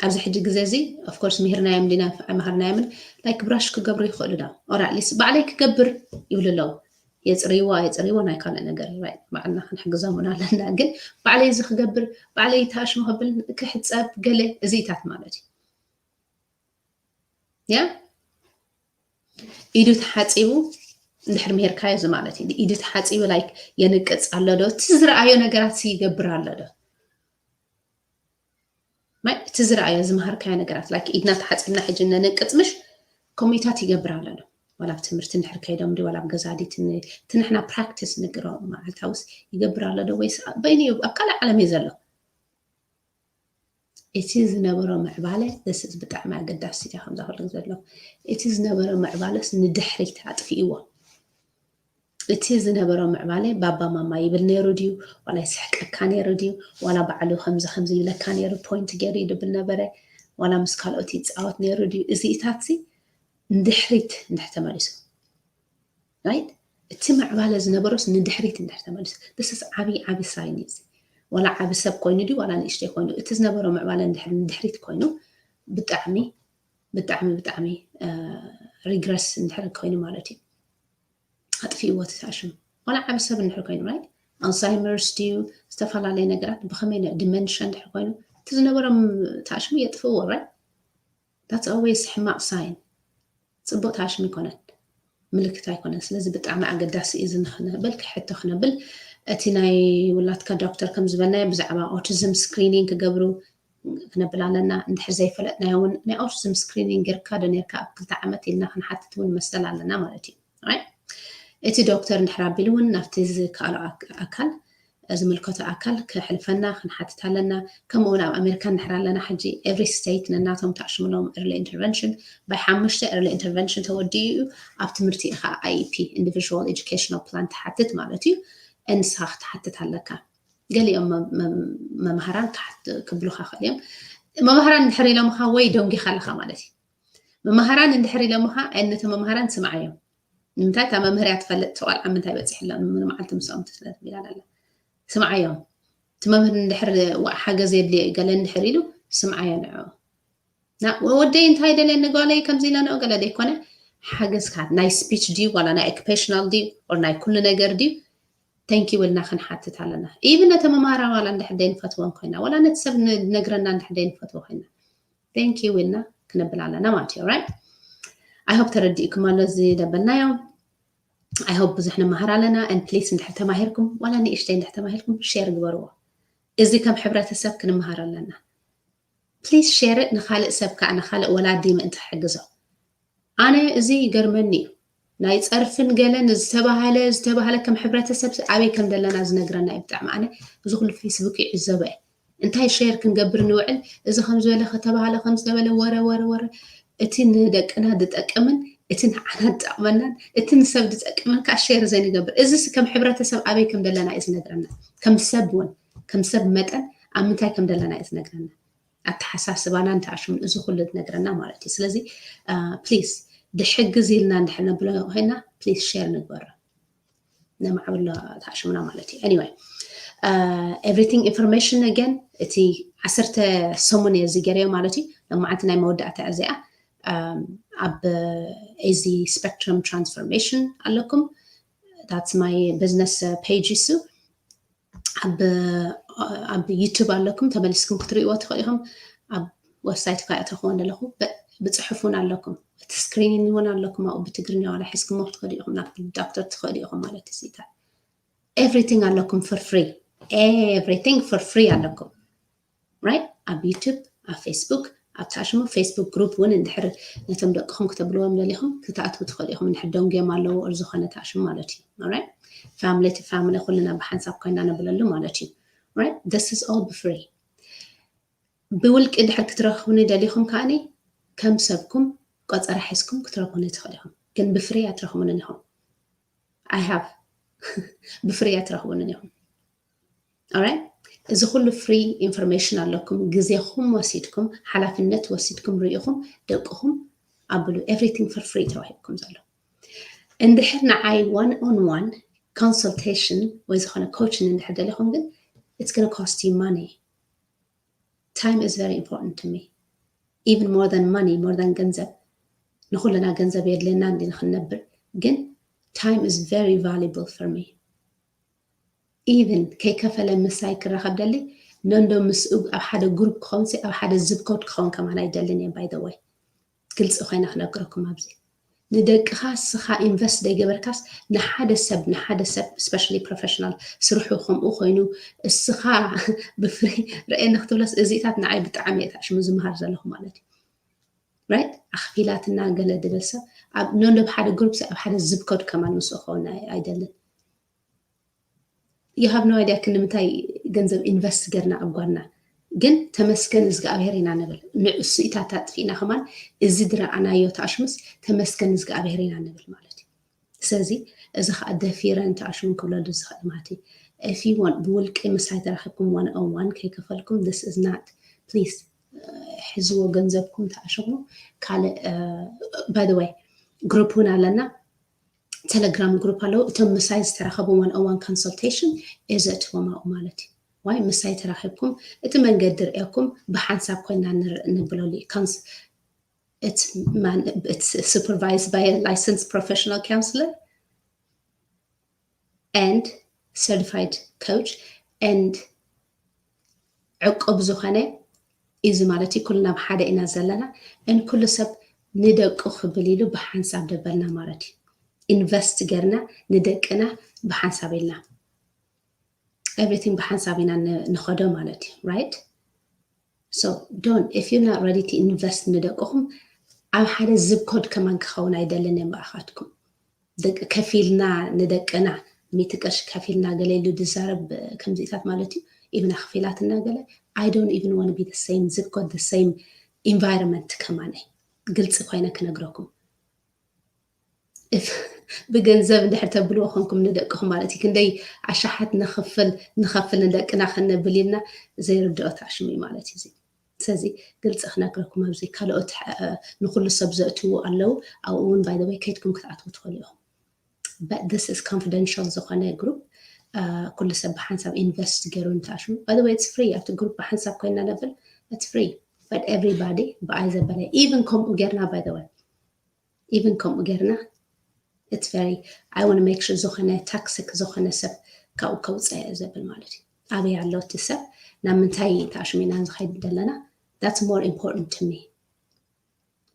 ኣብዚ ሕጂ ግዜ እዚ ኦፍኮርስ ምሂርናዮም ዲና ኣይመሃርናዮምን ላይክ ብራሽ ክገብሩ ይኽእሉ ዶ ኦር ኣትሊስት ባዕለይ ክገብር ይብሉ ኣለዉ። የፅርይዎ ኣይፅርይዎ ናይ ካልእ ነገር እዩ። ባዕልና ክንሕግዞም እውን ኣለና። ግን ባዕለይ እዚ ክገብር ባዕለይ ተኣሽሙ ክብል ክሕፀብ ገለ እዚኢታት ማለት እዩ። ያ ኢዱ ተሓፂቡ እንድሕር ምሄርካዮ እዚ ማለት እዩ። ኢዱ ተሓፂቡ ላይክ የንቅፅ ኣሎ ዶ? እቲ ዝረኣዮ ነገራት ይገብር ኣሎ ዶ? ማይ እቲ ዝረኣዮ ዝመሃርካዮ ነገራት ላይክ ኢድና ተሓፂብና ሕጂ ነንቅፅ ምሽ ከምኡታት ይገብር ኣሎ ዶ? ዋላ ኣብ ትምህርቲ እንድሕር ከይዶም ዲ ዋላ ኣብ ገዛ ዲ እቲ ንሕና ፕራክቲስ ንግሮ መዓልታውስ ይገብር ኣሎ ዶ? ወይስ በይኑ ኣብ ካልእ ዓለም እዩ ዘሎ? እቲ ዝነበሮ ምዕባለ this is ብጣዕሚ ኣገዳሲ እያ። ከምዛ ኩሉ ዘሎ እቲ ዝነበረ ምዕባለስ ንድሕሪት ኣጥፊእዎ። እቲ ዝነበሮ ምዕባለ ባባ ማማ ይብል ነይሩ ድዩ ዋላ ይስሕቀካ ነይሩ ድዩ ዋላ ባዕሉ ከምዚ ከምዚ ይብለካ ነይሩ ፖይንት ገይሩ ይድብል ነበረ ዋላ ምስ ካልኦት ይፃወት ነይሩ ድዩ እዚኢታት ንድሕሪት እንድሕር ተመሊሱ ራይት እቲ ምዕባለ ዝነበሮስ ንድሕሪት እንድሕር ተመሊሱ this is ዓብዪ ዓብዪ ሳይን እዩ። ዋላ ዓቢ ሰብ ኮይኑ ድዩ ዋላ ንእሽተይ ኮይኑ እቲ ዝነበሮ ምዕባለ እንድሕር ንድሕሪት ኮይኑ ብጣዕሚ ብጣዕሚ ብጣዕሚ ሪግረስ እንድሕር ኮይኑ ማለት እዩ። ኣጥፊእዎ እቲ ተኣሽሙ ዋላ ዓቢ ሰብ እንድሕር ኮይኑ ራይት ኣልዛይመርስ ድዩ ዝተፈላለየ ነገራት ብኸመይ ዲመንሽያ እንድሕር ኮይኑ እቲ ዝነበሮም ተኣሽሙ የጥፍእዎ ራይት that's always ሕማቕ ሳይን ጽቡቕ ተኣሽሙ ኣይኮነን ምልክት ኣይኮነን። ስለዚ ብጣዕሚ ኣገዳሲ እዩ እዚ ንክንብል ክሕቶ ክነብል እቲ ናይ ውላድካ ዶክተር ከም ዝበልናዮ ብዛዕባ ኦቲዝም ስክሪኒንግ ክገብሩ ክነብል ኣለና። እንድሕር ዘይፈለጥናዮ እውን ናይ ኦቲዝም ስክሪኒንግ ጌርካ ዶ ኔርካ ኣብ ክልተ ዓመት ኢልና ክንሓትት እውን መሰል ኣለና ማለት እዩ። እቲ ዶክተር እንድሕር ኣቢሉ እውን ናብቲ ዝከኣሎ ኣካል ዝምልከቶ ኣካል ከሕልፈና ክንሓትት ኣለና። ከምኡ እውን ኣብ ኣሜሪካ እንድሕር ኣለና ሕጂ every state ነናቶም ተኣሽምሎም early intervention by ሓሙሽተ early intervention ተወዲኡ እዩ ኣብ ትምህርቲ ኢኻ IEP individual educational plan ትሓትት ማለት እዩ። እንስኻ ክትሓትት ኣለካ። ገሊኦም መምሃራን ክብሉኻ ክእል እዮም። መምሃራን እንድሕር ኢሎምኻ ወይ ደንጊኻ ኣለኻ ማለት እዩ። መምሃራን እንድሕር ኢሎምኻ ነቲ መምሃራን ስምዓዮም። ንምንታይ እታ መምህር እያ ትፈልጥ ተቆልዓ ምንታይ በፂሕሎም ንመዓልቲ ምስኦም ትስለ ትብል ኣላ ስምዓዮም። እቲ መምህር እንድሕር ዋዕ ሓገዝ የድልዮ እዩ ገለ እንድሕር ኢሉ ስምዓዮ ንዕኡ። ወደይ እንታይ ደልየኒ ጓለይ ከምዚ ኢለንኦ ገለ ዘይኮነ ሓገዝካ ናይ ስፒች ድዩ ዋላ ናይ ኦኩፔሽናል ድዩ ኦር ናይ ኩሉ ነገር ድዩ thank you ኢልና ክንሓትት ኣለና። ኢቭን ነተ መምሃራ ዋላ እንድሕር ደይንፈትወን ኮይና ዋላ ነቲ ሰብ ነግረና እንድሕር ደይንፈትዎ ኮይና thank you ኢልና ክነብል ኣለና ማለት እዩ። ራይት I hope ተረዲእኩም ኣሎ እዚ ደበልናዮ። I hope ብዙሕ ንመሃር ኣለና። And please እንድሕር ተማሂርኩም ዋላ ንእሽተይ እንድሕር ተማሂርኩም share ግበርዎ። እዚ ከም ሕብረተሰብ ክንመሃር ኣለና። Please share ንኻልእ ሰብ ከዓ ንኻልእ ወላዲ ምእንቲ ክሕግዞ። ኣነ እዚ ይገርመኒ እዩ። ናይ ጸርፍን ገለን ዝተባህለ ዝተባህለ ከም ሕብረተሰብ ኣበይ ከም ዘለና ዝነግረና እዩ ብጣዕሚ። ኣነ እዚ ኩሉ Facebook ይዕዘበ እየ። እንታይ share ክንገብር ንውዕል፣ እዚ ከም ዝበለ ከተባህለ ከም ዝተበለ ወረ ወረ ወረ፣ እቲ ንደቅና ዝጠቅምን እቲ ንዓና ዝጠቅመናን እቲ ንሰብ ዝጠቅምን ከዓ share ዘይንገብር። እዚ ከም ሕብረተሰብ ኣበይ ከም ዘለና እዩ ዝነግረና። ከም ሰብ እውን ከም ሰብ መጠን ኣብ ምንታይ ከም ዘለና እዩ ዝነግረና። ኣተሓሳስባና እንተኣሽሙ እዚ ኩሉ ዝነግረና ማለት እዩ። ስለዚ please ድሕግዝ ኢልና እንድሕር ነብሎ ኮይና please share ንግበሮ። ነማዕብሎ ተኣሽሙና ማለት እዩ። Anyway everything information again እቲ ዓሰርተ ሰሙን እየ እዚ ገይረዮ ማለት እዩ። ሎማዓንቲ ናይ መወዳእታ እዚኣ ኣብ እዚ spectrum transformation ኣለኩም። That's my business page እሱ ኣብ ኣብ YouTube ኣለኩም ተመሊስኩም ክትርእይዎ ትኽእሉ ኢኹም። ኣብ website ካ ተኾን ኣለኹ ብፅሑፍ እውን ኣለኩም እቲ screen እውን ኣለኩም ኣብኡ ብትግርኛ ዋላ ሒዝኩሞ ክትኸዱ ኢኹም ናብ ዶክተር ትኽእሉ ኢኹም ማለት እዩ። Everything ኣለኩም for free everything for free ኣለኩም right ኣብ YouTube ኣብ Facebook ኣብ ተኣሽሙ Facebook group እውን እንድሕር ነቶም ደቅኹም ክተብልዎም ደሊኹም ክትኣትዉ ትኽእሉ ኢኹም። እንድሕር ደንጎዮም ኣለዉ or ዝኾነ ተኣሽሙ ማለት እዩ። Alright family to family ኩልና ብሓንሳብ ኮይና ነብለሉ ማለት እዩ። Right this is all free ብውልቂ ድሕር ክትረኽቡኒ ደሊኹም ከዓኒ ከም ሰብኩም ቆፀራ ሒዝኩም ክትረኽቡኒ ትኽእሉ ኢኹም። ግን ብፍሪ ኣትረኽቡንን ኢኹም። I have ብፍሪ ኣትረኽቡንን ኢኹም። Alright እዚ ኩሉ free information ኣለኩም። ግዜኹም ወሲድኩም ሓላፍነት ወሲድኩም ርኢኹም ደቅኹም ኣብሉ everything for free ተዋሂብኩም ዘሎ። እንድሕር ንዓይ one on one consultation ወይ ዝኾነ coaching እንድሕር ደሊኹም ግን it's gonna cost you money. Time is very important to me even more than money more than ገንዘብ። ንኹልና ገንዘብ የድልየና እንዲ ንክንነብር ግን time is very valuable for me. Even ከይከፈለ ምሳይ ክራኸብ ደሊ ነንዶ ምስኡ ኣብ ሓደ group ክኸውን ኣብ ሓደ zip code ክኸውን ከማን ኣይደልን እየ። By the way ግልፂ ኮይነ ክነግረኩም ኣብዚ ንደቅኻ ስኻ invest ዘይገበርካስ ንሓደ ሰብ ንሓደ ሰብ especially professional ስርሑ ከምኡ ኮይኑ እስኻ ብፍሪ ረኤ ንክትብለስ እዚታት ንዓይ ብጣዕሚ እየ ታሽሙ ዝምሃር ዘለኹ ማለት እዩ። Right ኣኽፊላትና ገለ ድብል ሰብ ኣብ ነንዶ ሓደ group ኣብ ሓደ zip code ከማን ምስ ኸውን ኣይደልን። You have no idea ክንምንታይ ገንዘብ invest ገርና ኣብ ጓልና ግን ተመስገን እዝግኣብሄር ኢና ንብል። ንእሱ ኢታት ኣጥፊእና ከማን እዚ ድረኣናዮ ተኣሽሙስ ተመስገን እዝግኣብሄር ኢና ንብል ማለት እዩ። ስለዚ እዚ ከዓ ደፊረ እንተኣሽሙ ክብለሉ ዝኽእል ማለት እዩ። If you want ብውልቂ ምሳይ ተራኺብኩም one on one ከይከፈልኩም this is not please ሕዝዎ ገንዘብኩም ተኣሽሙ። ካልእ by the way group እውን ኣለና። Telegram group ኣለዉ እቶም ምሳይ ዝተረኸቡ one on one consultation እዚ እትዎም ኣብኡ ማለት እዩ። ዋይ ምሳይ ተራኺብኩም እቲ መንገዲ ርእየኩም ብሓንሳብ ኮይና ንብለሉ እዩ። It's supervised by a licensed professional counselor and certified coach and ዕቁብ ዝኾነ እዚ ማለት እዩ። ኩልና ብሓደ ኢና ዘለና and ኩሉ ሰብ ንደቁ ክብል ኢሉ ብሓንሳብ ደበልና ማለት እዩ። Invest ገርና ንደቅና ብሓንሳብ ኢልና everything ብሓንሳብ ኢና ንኸዶ ማለት እዩ። Right so don't if you not ready to invest ንደቅኹም ኣብ ሓደ zip code ከማን ክኸውን ኣይደልን እየ። ብኣኻትኩም ደቂ ከፊልና ንደቅና ሚእቲ ቅርሺ ከፊልና ገለ ኢሉ ዝዛረብ ከምዚታት ማለት እዩ። ኢብና ክፊላትና ገለ I don't even want to be the same zip code the same environment ከማን ግልፂ ኮይነ ክነግረኩም ብገንዘብ እንድሕር ተብልዎ ኮንኩም ንደቅኹም ማለት እዩ። ክንደይ ኣሻሓት ንኽፍል ንኸፍል ንደቅና ከነብል ኢልና ዘይርድኦ ተኣሽሙ እዩ ማለት እዩ። ስለዚ ግልፂ ክነግረኩም ኣብዚ ካልኦት ንኩሉ ሰብ ዘእትዉ ኣለዉ። ኣብኡ እውን by the way ከይድኩም ክትኣትዉ ትኽእሉ ኢኹም። But this is confidential ዝኾነ group ኩሉ ሰብ ብሓንሳብ invest ገይሩ ንተኣሽሙ by the way it's free ኣብቲ group ብሓንሳብ ኮይና ነብል it's free but everybody ብኣይ ዘበለ even ከምኡ ጌርና by the way even ከምኡ ጌርና it's very I want to make sure ዝኾነ toxic ዝኾነ ሰብ ካብኡ ከውፅእ እየ ዘብል ማለት እዩ። ኣበይ ኣሎ እቲ ሰብ ናብ ምንታይ ተኣሽሚና ዝኸይድ ዘለና that's more important to me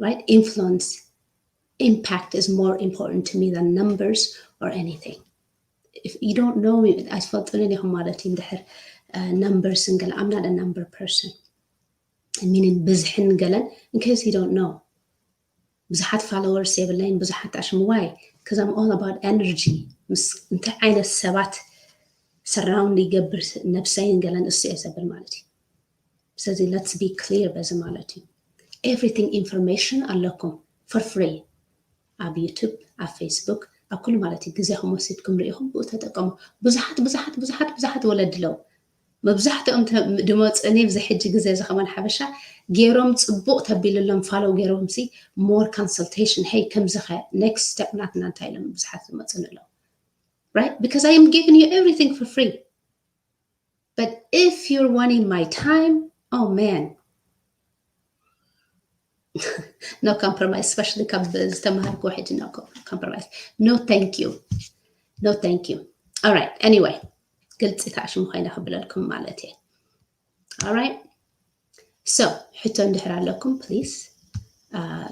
right influence impact is more important to me than numbers or anything. If you don't know me, ኣይትፈልጡንን ኢኹም ማለት እዩ። እንድሕር numbers ን ገለ I'm not a number person, meaning ብዝሕን ገለን in case you don't know። ብዙሓት followers የብለይን፣ ብዙሓት ኣሽም why? Because I'm all about energy። ምስ እንታይ ዓይነት ሰባት surround ይገብር ነብሰይን ገለን እሱ እየ ዘብል ማለት እዩ። ስለዚ let's be clear በዚ ማለት እዩ። Everything information ኣለኩም for free ኣብ YouTube፣ ኣብ Facebook፣ ኣብ ኩሉ ማለት እዩ። ግዜኹም ወሲድኩም ርኢኹም ብኡ ተጠቀሙ። ብዙሓት ብዙሓት ብዙሓት ብዙሓት ወለዲ ኣለዉ። መብዛሕትኦም ድመፁኒ ኣብዚ ሕጂ ግዜ እዚ ከማን ሓበሻ ገይሮም ፅቡቕ ተቢልሎም follow ገይሮም ሲ more consultation hey ከምዚ ኸ next step ናትና እንታይ ኢሎም ብዙሓት ዝመፁኒ ኣለዉ። Right? Because I am giving you everything for free. But if you're wanting my time, oh man, no compromise, especially ካብ ዝተማሃርኩ ሕጂ no compromise. No thank you. No thank you. All right. Anyway, ግልፂ ታሽሙ ኮይነ ክብለልኩም ማለት እየ። All right. So ሕቶ እንድሕር ኣለኩም please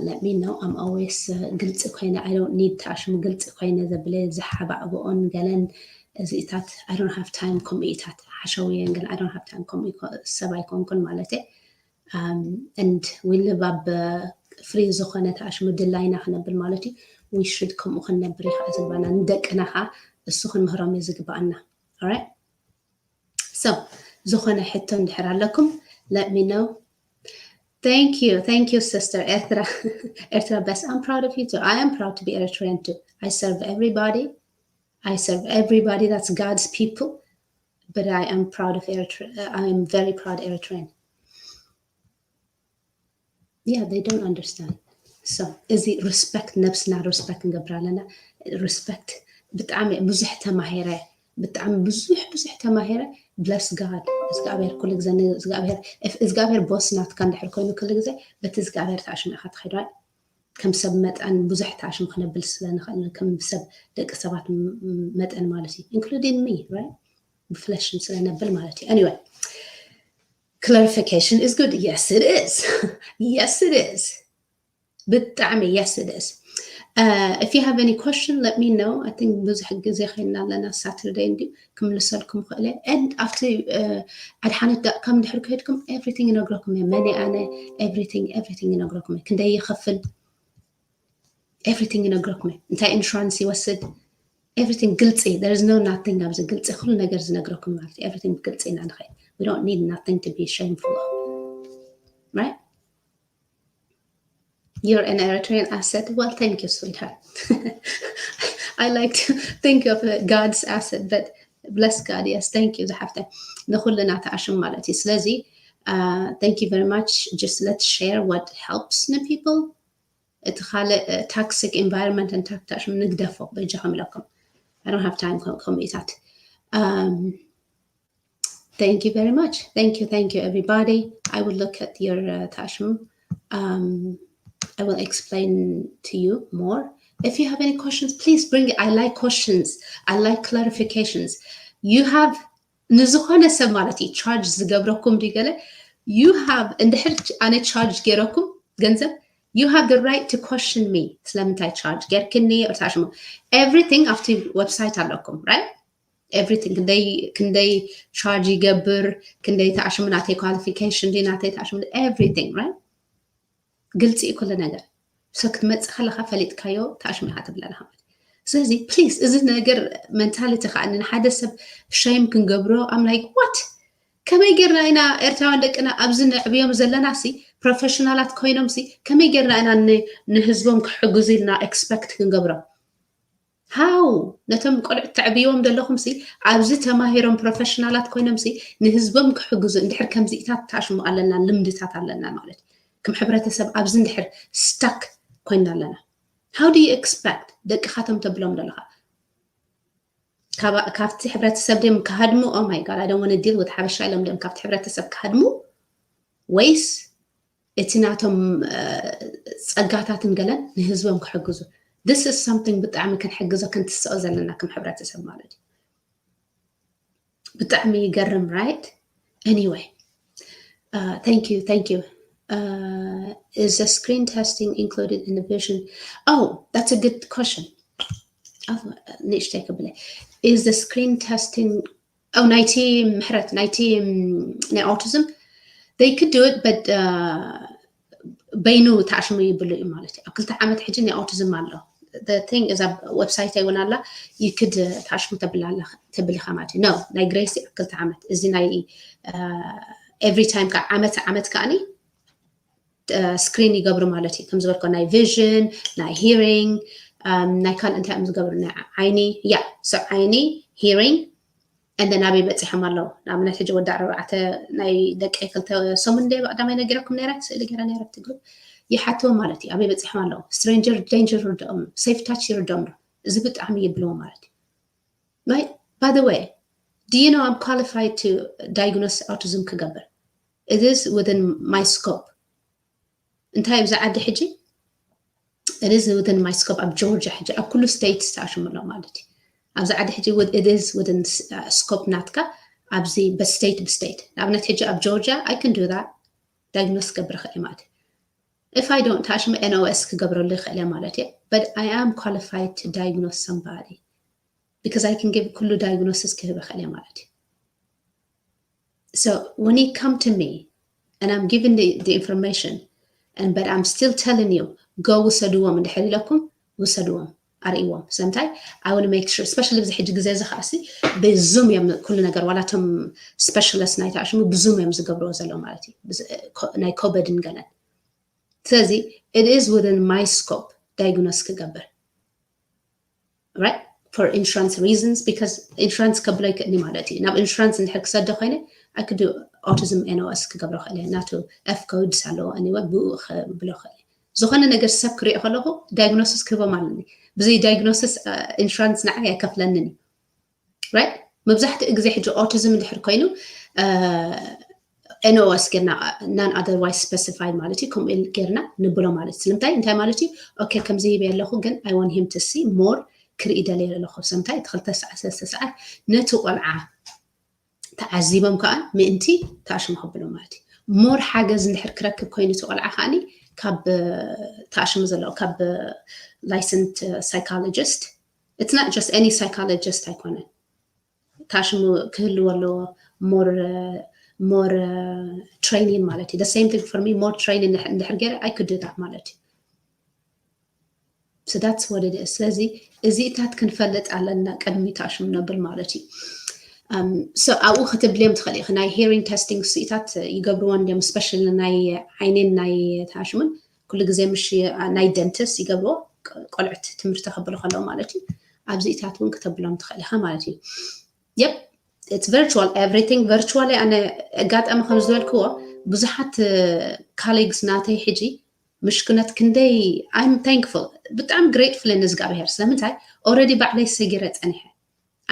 let me know. I'm always ግልፂ ኮይነ I don't need ታሽሙ ግልፂ ኮይነ ዘብለ ዝሓባዕብኦን ገለን እዚታት I don't have time ከምኡታት ሓሸውየን ገለ I don't have time ከምኡ ሰብ ኣይኮንኩን ማለት እየ። And we live ኣብ free ዝኾነ ታሽሙ ድላይና ክነብል ማለት እዩ። We should ከምኡ ክንነብር እዩ ከዓ ዝግባና ንደቅና ከዓ እሱ ክንምህሮም እዩ ዝግባኣና። All right. So ዝኾነ ሕቶ እንድሕር ኣለኩም let me know. Thank you, thank you sister ኤርትራ። ኤርትራ best. I'm proud of you too. I am proud to be Eritrean too. I serve everybody. I serve everybody. That's God's people. But I am proud of Eritrea. I am very proud Eritrean. Yeah, they don't understand. So እዚ respect ነብስና respect ክንገብር ኣለና። Respect ብጣዕሚ ብዙሕ ተማሂረ፣ ብጣዕሚ ብዙሕ ብዙሕ ተማሂረ። Bless God። እግዚኣብሔር ኩሉ ግዜ እግዚኣብሔር እግዚኣብሔር boss ናትካ እንድሕር ኮይኑ ኩሉ ግዜ በቲ እግዚኣብሔር ተኣሽሙ ኢኻ ትኸይድ። ከም ሰብ መጠን ብዙሕ ተኣሽሙ ክነብል ስለ ንኽእል ከም ሰብ ደቂ ሰባት መጠን ማለት እዩ including me, right? ብፍለሽን ስለነብል ማለት እዩ። Anyway, clarification is good. Yes, it is. Yes, it is. ብጣዕሚ yes, it is. Uh, if you have any question, let me know. I think ብዙሕ ግዜ ኮይና ኣለና Saturday እንዲ ክምልሰልኩም ክእለ and ኣብቲ ኣድሓነት dot com ድሕር ከድኩም everything ይነግረኩም እየ። መን ኣነ everything everything ይነግረኩም እየ። ክንደይ ይኸፍል everything ይነግረኩም እየ። እንታይ insurance ይወስድ everything ግልፂ። There is no nothing ኣብዚ ግልፂ ኩሉ ነገር ዝነግረኩም ማለት እዩ። Everything ብግልፂ ኢና ንኸይድ። We don't need nothing to be shameful of. Right? You're an Eritrean asset. Well, thank you, sweetheart. I like to think of God's asset, but bless God, yes, thank you ዝሓፍተ ንኩልና ተኣሽም ማለት እዩ። ስለዚ thank you very much. Just let's share what helps the people. እቲ ካልእ toxic environment and ታክታሽም ንግደፎ በጃኹም ኢለኩም። I don't have time ከምኡታት። Thank you very much. Thank you, thank you everybody. I will look at your uh, ታሽም. Um, I will explain to you more. If you have any questions, please bring it. I like questions. I like clarifications. You have ንዝኾነ ሰብ ማለት እዩ charge ዝገብረኩም ድዩ ገለ you have እንድሕር ኣነ charge ገይረኩም ገንዘብ you have the right to question me ስለምንታይ charge ጌርክኒ or ታሽሙ everything ኣብቲ website ኣለኩም right everything ክንደይ ክንደይ charge ይገብር ክንደይ ታሽሙ ናተይ qualification ድዩ ናተይ ታሽሙ everything right ግልፂ እዩ ኩሉ ነገር so ክትመፅእ ከለካ ፈሊጥካዮ ታሽሙ ኢኻ ትብለና ማለት ስለዚ please እዚ ነገር mentality ከዓ ንሓደ ሰብ shame ክንገብሮ I'm like what ከመይ ጌርና ኢና ኤርትራውያን ደቅና ኣብዚ ነዕብዮም ዘለና ሲ professional ኣት ኮይኖም ሲ ከመይ ጌርና ኢና ንህዝቦም ክሕግዙ ኢልና expect ክንገብሮም how ነቶም ቆልዑት ተዕብይዎም ዘለኹም ሲ ኣብዚ ተማሂሮም professional ኣት ኮይኖም ሲ ንህዝቦም ክሕግዙ እንድሕር ከምዚኢታት ታሽሙ ኣለና ልምድታት ኣለና ማለት ከም ሕብረተሰብ ኣብዚ እንድሕር stuck ኮይና ኣለና how do you expect ደቅኻቶም ተብሎም ዘለኻ ካብቲ ሕብረተሰብ ድም ክሃድሙ oh my God I don't want to deal with ሓበሻ ኢሎም ድም ካብቲ ሕብረተሰብ ክሃድሙ ወይስ እቲ ናቶም ፀጋታትን ገለን ንህዝቦም ክሕግዙ this is something ብጣዕሚ ክንሕግዞ ክንትስኦ ዘለና ከም ሕብረተሰብ ማለት እዩ ብጣዕሚ ይገርም right anyway uh, thank you thank you Uh, is the screen testing included in the vision? Oh, that's a good question. Oh, ንእሽተይ ክብለ is the screen testing oh ናይቲ ምሕረት ናይቲ ናይ autism they could do it but uh, በይኑ ተኣሽሙ ይብሉ እዩ ማለት እዩ ኣብ ክልተ ዓመት ሕጂ ናይ autism ኣሎ thing እዛ website እውን ኣላ you could ተኣሽሙ ተብል ኢኻ ማለት እዩ no ናይ grace ኣብ ክልተ ዓመት እዚ ናይ every time ከዓ ዓመት ዓመት ከዓኒ screen ይገብሩ ማለት እዩ ከም ዝበልኮ ናይ vision ናይ hearing ናይ ካልእ እንታይ እዮም ዝገብሩ ናይ ዓይኒ yeah so ዓይኒ hearing and then ኣበይ በፂሖም ኣለዉ ንኣብነት ሕጂ ወዲ ኣርባዕተ ናይ ደቂ ክልተ ሰሙን እንደ ቀዳማይ ነጊረኩም ነራ ስእሊ ገይረ ነራ ኣብቲ group ይሓትዎም ማለት እዩ ኣበይ በፂሖም ኣለዉ stranger danger ይርድኦም safe touch ይርድኦም ዶ እዚ ብጣዕሚ ይብልዎ ማለት እዩ my by the way do you know I'm qualified to diagnose autism ክገብር it is within my scope እንታይ ኣብዚ ዓዲ ሕጂ it is within my scope ኣብ ጆርጅያ ሕጂ ኣብ ኩሉ state ተኣሽሙ ኣሎ ማለት እዩ ኣብዚ ዓዲ ሕጂ it is within scope ናትካ ኣብዚ ብ state ብ state ንኣብነት ሕጂ ኣብ ጆርጅያ I can do that diagnose ክገብር ይኽእል ማለት እዩ if I don't ተኣሽሙ N O S ክገብረሉ ይኽእል ማለት እዩ but I am qualified to diagnose somebody because I can give ኩሉ diagnosis ክህብ ይኽእል ማለት እዩ so when you come to me and I'm giving the, the information and but I'm still telling you go ውሰድዎም እንድሕር ኢለኩም ውሰድዎም ኣርእዎም ስለምንታይ I want make sure especially ኣብዚ ሕጂ ግዜ እዚ ከዓሲ ብዙም እዮም ኩሉ ነገር ዋላቶም specialist ናይ ተኣሽሙ ብዙም እዮም ዝገብርዎ ዘለዉ ማለት እዩ ናይ ኮበድን ገለን ስለዚ it is within my scope diagnose ክገብር right for insurance reasons because insurance ከብሎ ይክእልኒ ማለት እዩ ናብ insurance እንድሕር ክሰዶ ኮይነ I could do autism N O S ክገብሮ ክእል ናቱ F codes ኣለዎ anyway ብኡ ክብሎ ክእል ዝኾነ ነገር ሰብ ክሪኦ ከለኹ diagnosis ክህቦም ኣለኒ ብዘይ diagnosis insurance ንዓይ ኣይከፍለንን እዩ right መብዛሕትኡ ግዜ ሕጂ autism እንድሕር ኮይኑ N O S ጌርና non otherwise specified ማለት እዩ ከምኡ ጌርና ንብሎ ማለት ስለምንታይ እንታይ ማለት እዩ okay ከምዚ ሂበ ኣለኹ ግን I want him to see more ክርኢ ደልየ ኣለኹ ስለምንታይ እቲ ክልተ ሰዓት ሰለስተ ሰዓት ነቲ ቆልዓ ተዓዚቦም ከዓ ምእንቲ ተኣሽሙ ከብሎ ማለት እዩ more ሓገዝ እንድሕር ክረክብ ኮይኑ እቲ ቆልዓ ከዓኒ ካብ ተኣሽሙ ዘለዎ ካብ licensed psychologist it's not just any psychologist ኣይኮነን ታሽሙ ክህልዎ ኣለዎ more more training ማለት እዩ the same thing for me more training እንድሕር ገይረ I could do that ማለት እዩ so that's what it is ስለዚ እዚኢታት ክንፈልጥ ኣለና ቅድሚ ታሽሙ ነብል ማለት እዩ so ኣብኡ ክትብልዮም ትኽእል ኢኺ ናይ hearing testing እዚኢታት ይገብርዎ እንዲዮም specially ናይ ዓይንን ናይ ታሽሙን ኩሉ ግዜ ምሽ ናይ dentist ይገብርዎ ቆልዑት ትምህርቲ ከብሉ ከለዉ ማለት እዩ ኣብዚኢታት እውን ክተብሎም ትኽእል ኢኻ ማለት እዩ yep it's virtual everything virtual ኣነ ኣጋጣሚ ከም ዝበልክዎ ብዙሓት colleagues ናተይ ሕጂ ምሽክነት ክንደይ I'm thankful ብጣዕሚ grateful ንዝጋብሔር ስለምንታይ already ባዕለይ ሰጊረ ፀኒሐ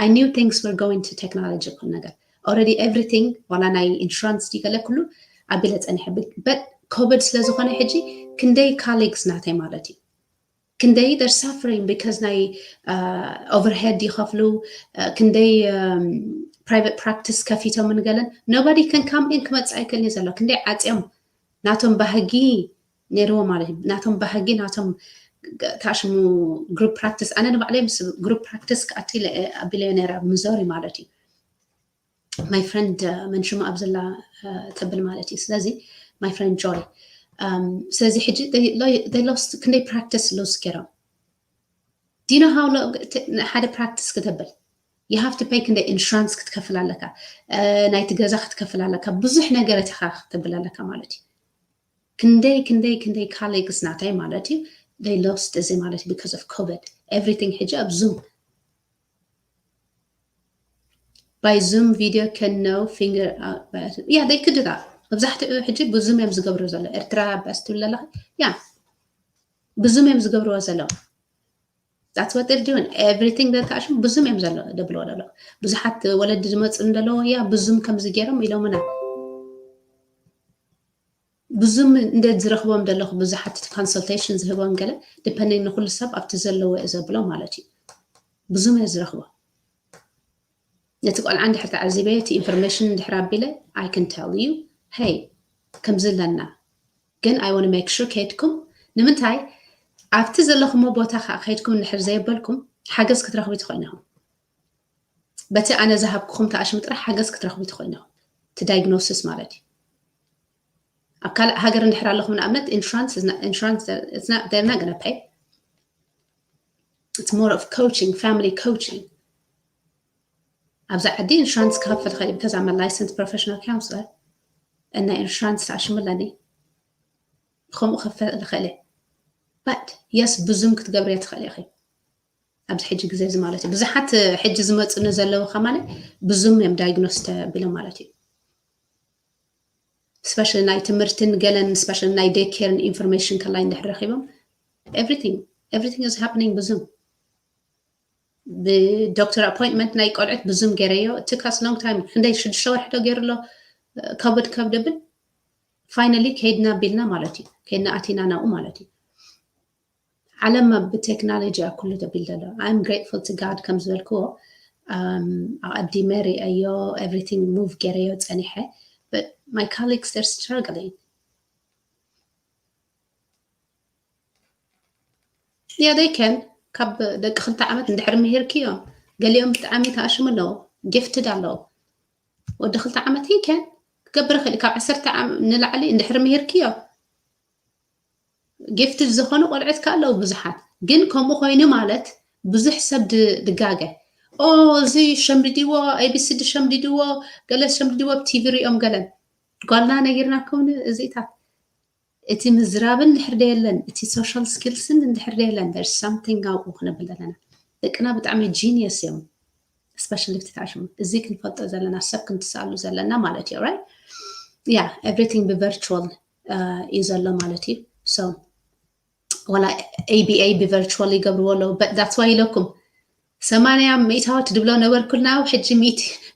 I knew things were going to technology ኩሉ ነገር already everything ዋላ ናይ insurance ዲገለ ኩሉ ኣቢለ ፀኒሐ but COVID ስለ ዝኾነ ሕጂ ክንደይ colleagues ናተይ ማለት እዩ ክንደይ they're suffering because ናይ overhead ይኸፍሉ ክንደይ private practice ከፊቶም ንገለን nobody can come in ክመፅእ ኣይክእልን ዘሎ ክንደይ ዓፅዮም ናቶም ባህጊ ነይርዎ ማለት እዩ ናቶም ባህጊ ናቶም ታሽሙ group practice ኣነ ንባዕለይ ምስ group practice ክኣቱ ኣቢለዮ ነይረ ኣብ ሚዞሪ ማለት እዩ my friend መን ሽሙ ኣብዘላ ተብል ማለት እዩ ስለዚ my friend Joy ስለዚ ሕጂ they lost ክንደይ practice lose ገይሮም do you know how long ሓደ practice ክተብል you have to pay ክንደይ insurance ክትከፍል ኣለካ ናይቲ ገዛ ክትከፍል ኣለካ ብዙሕ ነገር እቲኻ ክትብል ኣለካ ማለት እዩ ክንደይ ክንደይ ክንደይ colleagues ናተይ ማለት እዩ they lost እዚ ማለት እዩ because of COVID everything ሕጂ ኣብ Zoom by Zoom video can no finger out yeah they could do that መብዛሕትኡ ሕጂ ብዙም እዮም ዝገብሩ ዘሎ ኤርትራ በስ ትብል ኣለኻ ያ ብዙም እዮም ዝገብርዎ ዘለዉ that's what they're doing everything that ታሽሙ ብዙም እዮም ዘሎ ደብልዎ ዘሎ ብዙሓት ወለዲ ዝመፁ እንደለዎ ያ ብዙም ከምዚ ገይሮም ኢሎምና ብዙም እንደ ዝረኽቦም ዘለኹ ብዙሓት consultation ዝህቦም ገለ depending ንኩሉ ሰብ ኣብቲ ዘለዎ እዩ ዘብሎ ማለት እዩ ብዙም እየ ዝረኽቦ ነቲ ቆልዓ እንድሕር ተዓዚበ እቲ information እንድሕር ኣቢለ I can tell you hey ከምዚ ኣለና ግን I want to make sure ከይድኩም ንምንታይ ኣብቲ ዘለኹሞ ቦታ ከዓ ከይድኩም እንድሕር ዘየበልኩም ሓገዝ ክትረኽቡ ትኽእሉ ኢኹም። በቲ ኣነ ዝሃብኩኹም ተኣሽሙ ጥራሕ ሓገዝ ክትረኽቡ ትኽእሉ ኢኹም። እቲ diagnosis ማለት እዩ። ኣብ ካልእ ሃገር እንድሕር ኣለኹም ንኣብነት insurance is not, insurance it's not, they're not gonna pay. It's more of coaching, family coaching. ኣብዚ ዓዲ insurance ክኸፍል ይኽእል because I'm a licensed professional counselor እና insurance ተኣሽሙ ኣለኒ ከምኡ ክኸፍል ይኽእል but yes ብዙም ክትገብርዮ ትኽእል ኢኺ። ኣብዚ ሕጂ ግዜ እዚ ማለት እዩ ብዙሓት ሕጂ ዝመፁኒ ዘለዉ ከማነ ብዙም እዮም diagnose ተቢሎም ማለት እዩ። Especially ናይ ትምህርትን ገለን especially ናይ day care information ከላይ እንድሕር ረኺቦም everything everything is happening ብዙም ብዶክተር appointment ናይ ቆልዑት ብዙም ገይረዮ it took us long time ክንደይ ሽዱሽተ ወርሒ ዶ ገይሩ ኣሎ ከብድ ከብድ ብል finally ከይድና ቢልና ማለት እዩ ከይድና ኣቲና ናብኡ ማለት እዩ። ዓለም ብቴክኖሎጂ እያ ኩሉ ተቢል ዘሎ። I'm grateful to God ከም ዝበልክዎ ኣቐዲመ ሪአዮ everything move ገይረዮ ፀኒሐ but my colleagues they're struggling. Yeah, they can. ካብ ደቂ ክልተ ዓመት እንድሕር ምሂርክዮ ገሊኦም ብጣዕሚ ተኣሽሙ ኣለዉ gifted ኣለዉ። ወዲ ክልተ ዓመት he can ክገብር ይኽእል ካብ ዓሰርተ ንላዕሊ እንድሕር ምሂርክዮ gifted ዝኾኑ ቆልዑት ከ ኣለዉ ብዙሓት ግን ከምኡ ኮይኑ ማለት ብዙሕ ሰብ ድጋገ ኦ እዚ ሸምዲድዎ abcd ሸምዲድዎ ገለ ሸምዲድዎ ብ TV ሪኦም ገለን ጓልና ነጊርናኩም እዚታት እቲ ምዝራብን እንድሕር ዶ የለን እቲ social skills ን እንድሕር ዶ የለን there's something ኣብኡ ክንብል ኣለና። ደቅና ብጣዕሚ genius እዮም። Especially እቲ ተኣሽሙ እዚ ክንፈልጦ ዘለና ሰብ ክንትስኣሉ ዘለና ማለት እዩ right yeah everything ብ virtual እዩ ዘሎ ማለት እዩ። So ወላ ABA ብ virtual ይገብርዎ ኣለዉ but that's why ኢለኩም ሰማንያ ሚእታዎት ድብሎ ነበርኩልና ሕጂ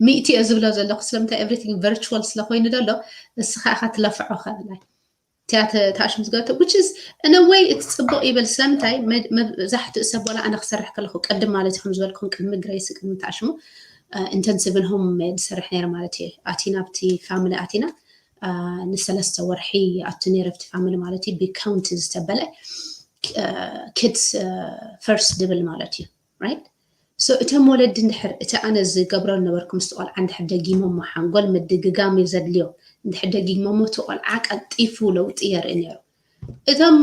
ሚእቲ እየ ዝብሎ ዘለኹ ስለምንታይ everything virtual ስለኮይኑ ዘሎ ንስኻ ኢኻ ትለፍዖ ከብላይ እቲያ ተኣሽሙ ዝገብተ which is in a way እቲ ፅቡቅ ይብል ስለምንታይ መብዛሕትኡ ሰብ ወላ ኣነ ክሰርሕ ከለኩ ቅድም ማለት እዩ ከምዝበልኩም ቅድሚ ግሬሲ ቅድሚ ተኣሽሙ intensive in home ዝሰርሕ ነይረ ማለት እየ ኣቲና ኣብቲ family ኣቲና ንሰለስተ ወርሒ ኣቱ ነይረ ኣብቲ family ማለት እዩ ብ count ዝተበለ kids first ድብል ማለት እዩ right so እቶም ወለዲ እንድሕር እቲ ኣነ ዝገብሮ ነበርኩ ምስቲ ቆልዓ እንድሕር ደጊሞሞ ሓንጎል ምድግጋም እዩ ዘድልዮ እንድሕር ደጊሞሞ እቲ ቆልዓ ቀልጢፉ ለውጢ የርኢ ነይሩ እቶም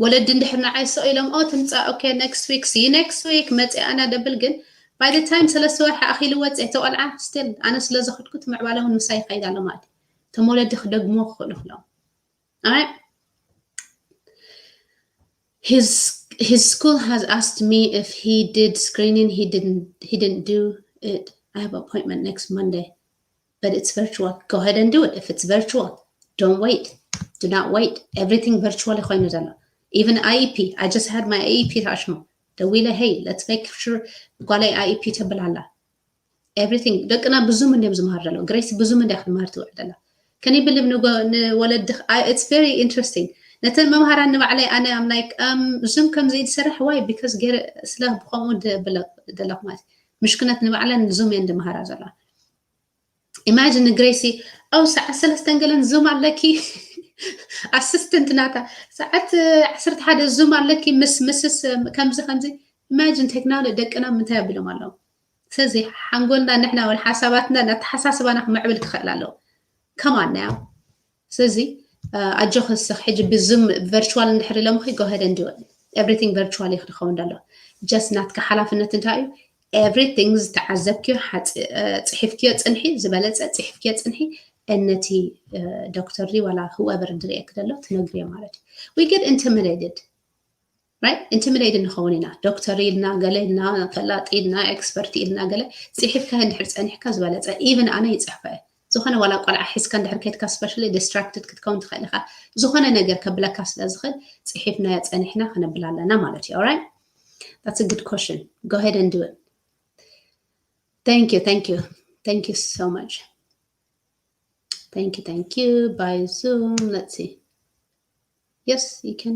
ወለዲ እንድሕር ንዓይ ስቕ ኢሎም ኦ ትምፃእ okay next week see you next week መፅእ ኣና ደብል ግን by the time ሰለስተ ወርሒ ኣኺሉ ወፅእ እቲ ቆልዓ still ኣነ ስለ ዘኸድኩ እቲ ምዕባለ እውን ምሳይ ይኸይድ ኣሎ ማለት እዩ እቶም ወለዲ ክደግሞ ክኽእሉ ክሎም All right. His his school has asked me if he did screening. He didn't he didn't do it. I have an appointment next Monday, but it's virtual. Go ahead and do it if it's virtual. Don't wait. Do not wait. Everything virtual. Even IEP. I just had my IEP ተኣሽሙ ደዊለ hey let's make sure ጓለይ IEP ተብል ኣላ everything ደቅና ብዙም እንዲዮም ዝመሃር ዘለዉ ግሬሲ ብዙም እንዲያ ክትመሃር ትውዕል ዘላ ከነይ ብልብ ንወለድኽ it's very interesting ነተን መምሃራን ንባዕለይ ኣነ ኣም like እም ዙም ከምዚ ዝሰርሕ why because ገይረ ስለ ብከምኡ ደለኹ ማለት ምሽክነት ንባዕለን ዙም እየን ዝመሃራ ዘለዋ imagine ንግሬሲ ኣው ሰዓት ሰለስተን ገለን ዙም ኣለኪ assistant ናታ ሰዓት ዓሰርተ ሓደ ዙም ኣለኪ ምስ ምስስ ከምዚ ከምዚ imagine technology ደቅና ምንታይ ኣቢሎም ኣለዉ ስለዚ ሓንጎልና ንሕና ወን ሓሳባትና ናተሓሳስባና ክምዕብል ክኽእል ኣለዎ come on now ስለዚ ኣጆኺ እስኽ ሕጂ ብዙም virtual እንድሕር ኢሎምኺ go ahead and do it everything virtual እዩ ክኸውን ዘሎ just ናትካ ሓላፍነት እንታይ እዩ everything ዝተዓዘብክዮ ፅሒፍክዮ ፅንሒ ዝበለፀ ፅሒፍክዮ ፅንሒ ነቲ ዶክተር ዋላ whoever ድርእየክ ዘሎ ትነግርዮ ማለት እዩ we get intimidated right intimidated ንኸውን ኢና ዶክተር ኢልና ገለ ኢልና ፈላጢ ኢልና expert ኢልና ገለ ፅሒፍካ እንድሕር ፀኒሕካ ዝበለፀ even ኣነ ይፅሕፈ ዝኾነ ዋላ ቆልዓ ሒዝካ እንድሕር ከድካ specially distracted ክትከውን ትኽእል ኢኻ ዝኾነ ነገር ከብለካ ስለ ዝኽእል ፅሒፍናዮ ፀኒሕና ከነብል ኣለና ማለት እዩ right that's a good question go ahead and do it thank you thank you thank you so much thank you thank you by zoom let's see yes you can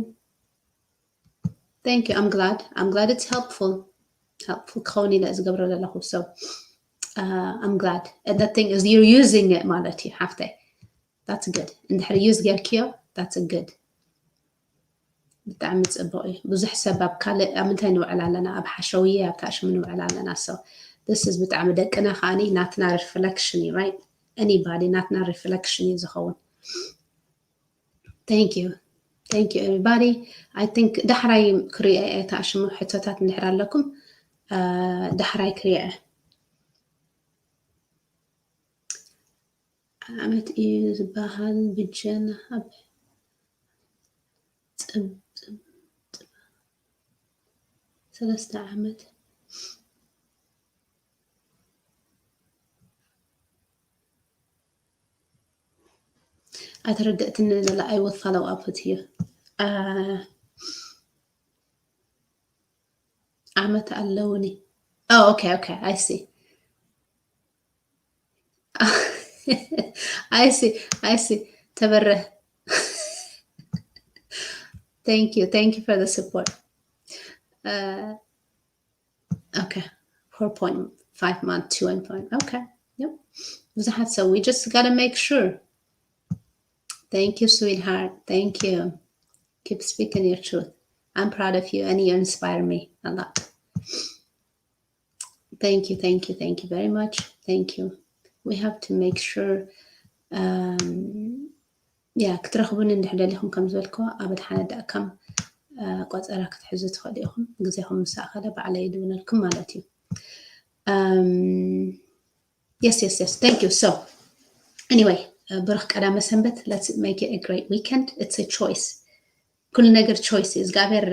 thank you i'm glad i'm glad it's helpful helpful ክኸውን ኢለ ዝገብሮ ዘለኹ so uh, i'm glad and the thing is you're using it ማለት እዩ ሓፍተይ that's good። እንድሕር use ጌርክዮ that's good። ብጣዕሚ ጽቡቕ እዩ። ብዙሕ ሰብ ኣብ ካልእ ኣብ ምንታይ ንውዕል ኣለና? ኣብ ሓሸውየ ኣብ ታሽሙ ንውዕል ኣለና። So this is ብጣዕሚ ደቅና ከዓኒ ናትና reflection እዩ right? Anybody ናትና reflection እዩ ዝኸውን። Thank you. Thank you everybody. I think ዳሕራይ ክሪኦ እየ ታሽሙ ሕቶታት እንድሕር ኣለኩም ዳሕራይ ክሪኦ እየ። ዓመት እዩ ዝበሃል ብጀና ኣብ ጽብጽብ ሰለስተ ዓመት ኣይተረደእትኒ ዘላ I will follow up with you። ዓመት ኣለውኒ። Oh, okay, okay, I see. I see, I see. ተበረ። Thank you, thank you for the support. Uh, okay, four point five month, two and point. Okay, yep. ብዙሓት ሰብ we just gotta make sure. Thank you, sweetheart. Thank you. Keep speaking your truth. I'm proud of you and you inspire me a lot. Thank you, thank you, thank you very much. Thank you. We have to make sure um, yeah ክትረኽቡኒ እንድሕር ደሊኹም ከም ዝበልክዎ ኣብ ኣድሓነ ዳት ኮም ቆጸራ ክትሕዙ ትኽእሉ ኢኹም። ግዜኹም ምስ ኣኸለ ባዕለይ ይድውለልኩም ማለት እዩ። Um, yes, yes, yes. Thank you. So anyway ብሩኽ ቀዳመ ሰንበት። Let's make it a great weekend. It's a choice. ኩሉ ነገር choice እዩ። እግዚኣብሔር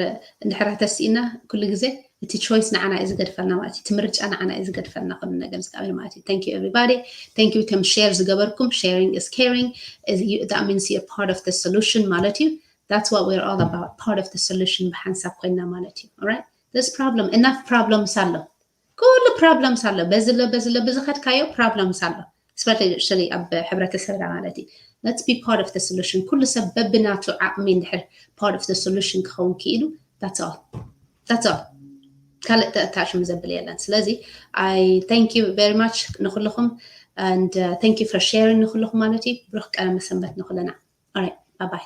እንድሕር ተስኢና ኩሉ ግዜ እቲ choice ንዓና እዩ ዝገድፈልና ማለት እዩ። እቲ ምርጫ ንዓና እዩ ዝገድፈልና ኩሉ ነገር እግዚኣብሔር ማለት እዩ። Thank you everybody. Thank you እቶም share ዝገበርኩም። Sharing is caring. That means you're part of the solution ማለት እዩ። That's what we're all about. Part of the solution ብሓንሳብ ኮይና ማለት እዩ። Alright? This problem, enough problems ኣሎ። ኩሉ problems ኣሎ። በዚ ኣሎ በዚ ኣሎ ብዝኸድካዮ problems ኣሎ። Especially ኣብ ሕብረተሰብና ማለት እዩ። Let's be part of the solution. ኩሉ ሰብ በብናቱ ዓቕሚ እንድሕር part of the solution ክኸውን ክኢሉ that's all. That's all. ካልእ ተታሽሙ ዘብል የለን። ስለዚ I thank you very much ንኩልኹም and uh, thank you for sharing ንኩልኹም ማለት እዩ። ብሩኽ ቀዳመ ሰንበት ንኩልና። Alright, bye bye.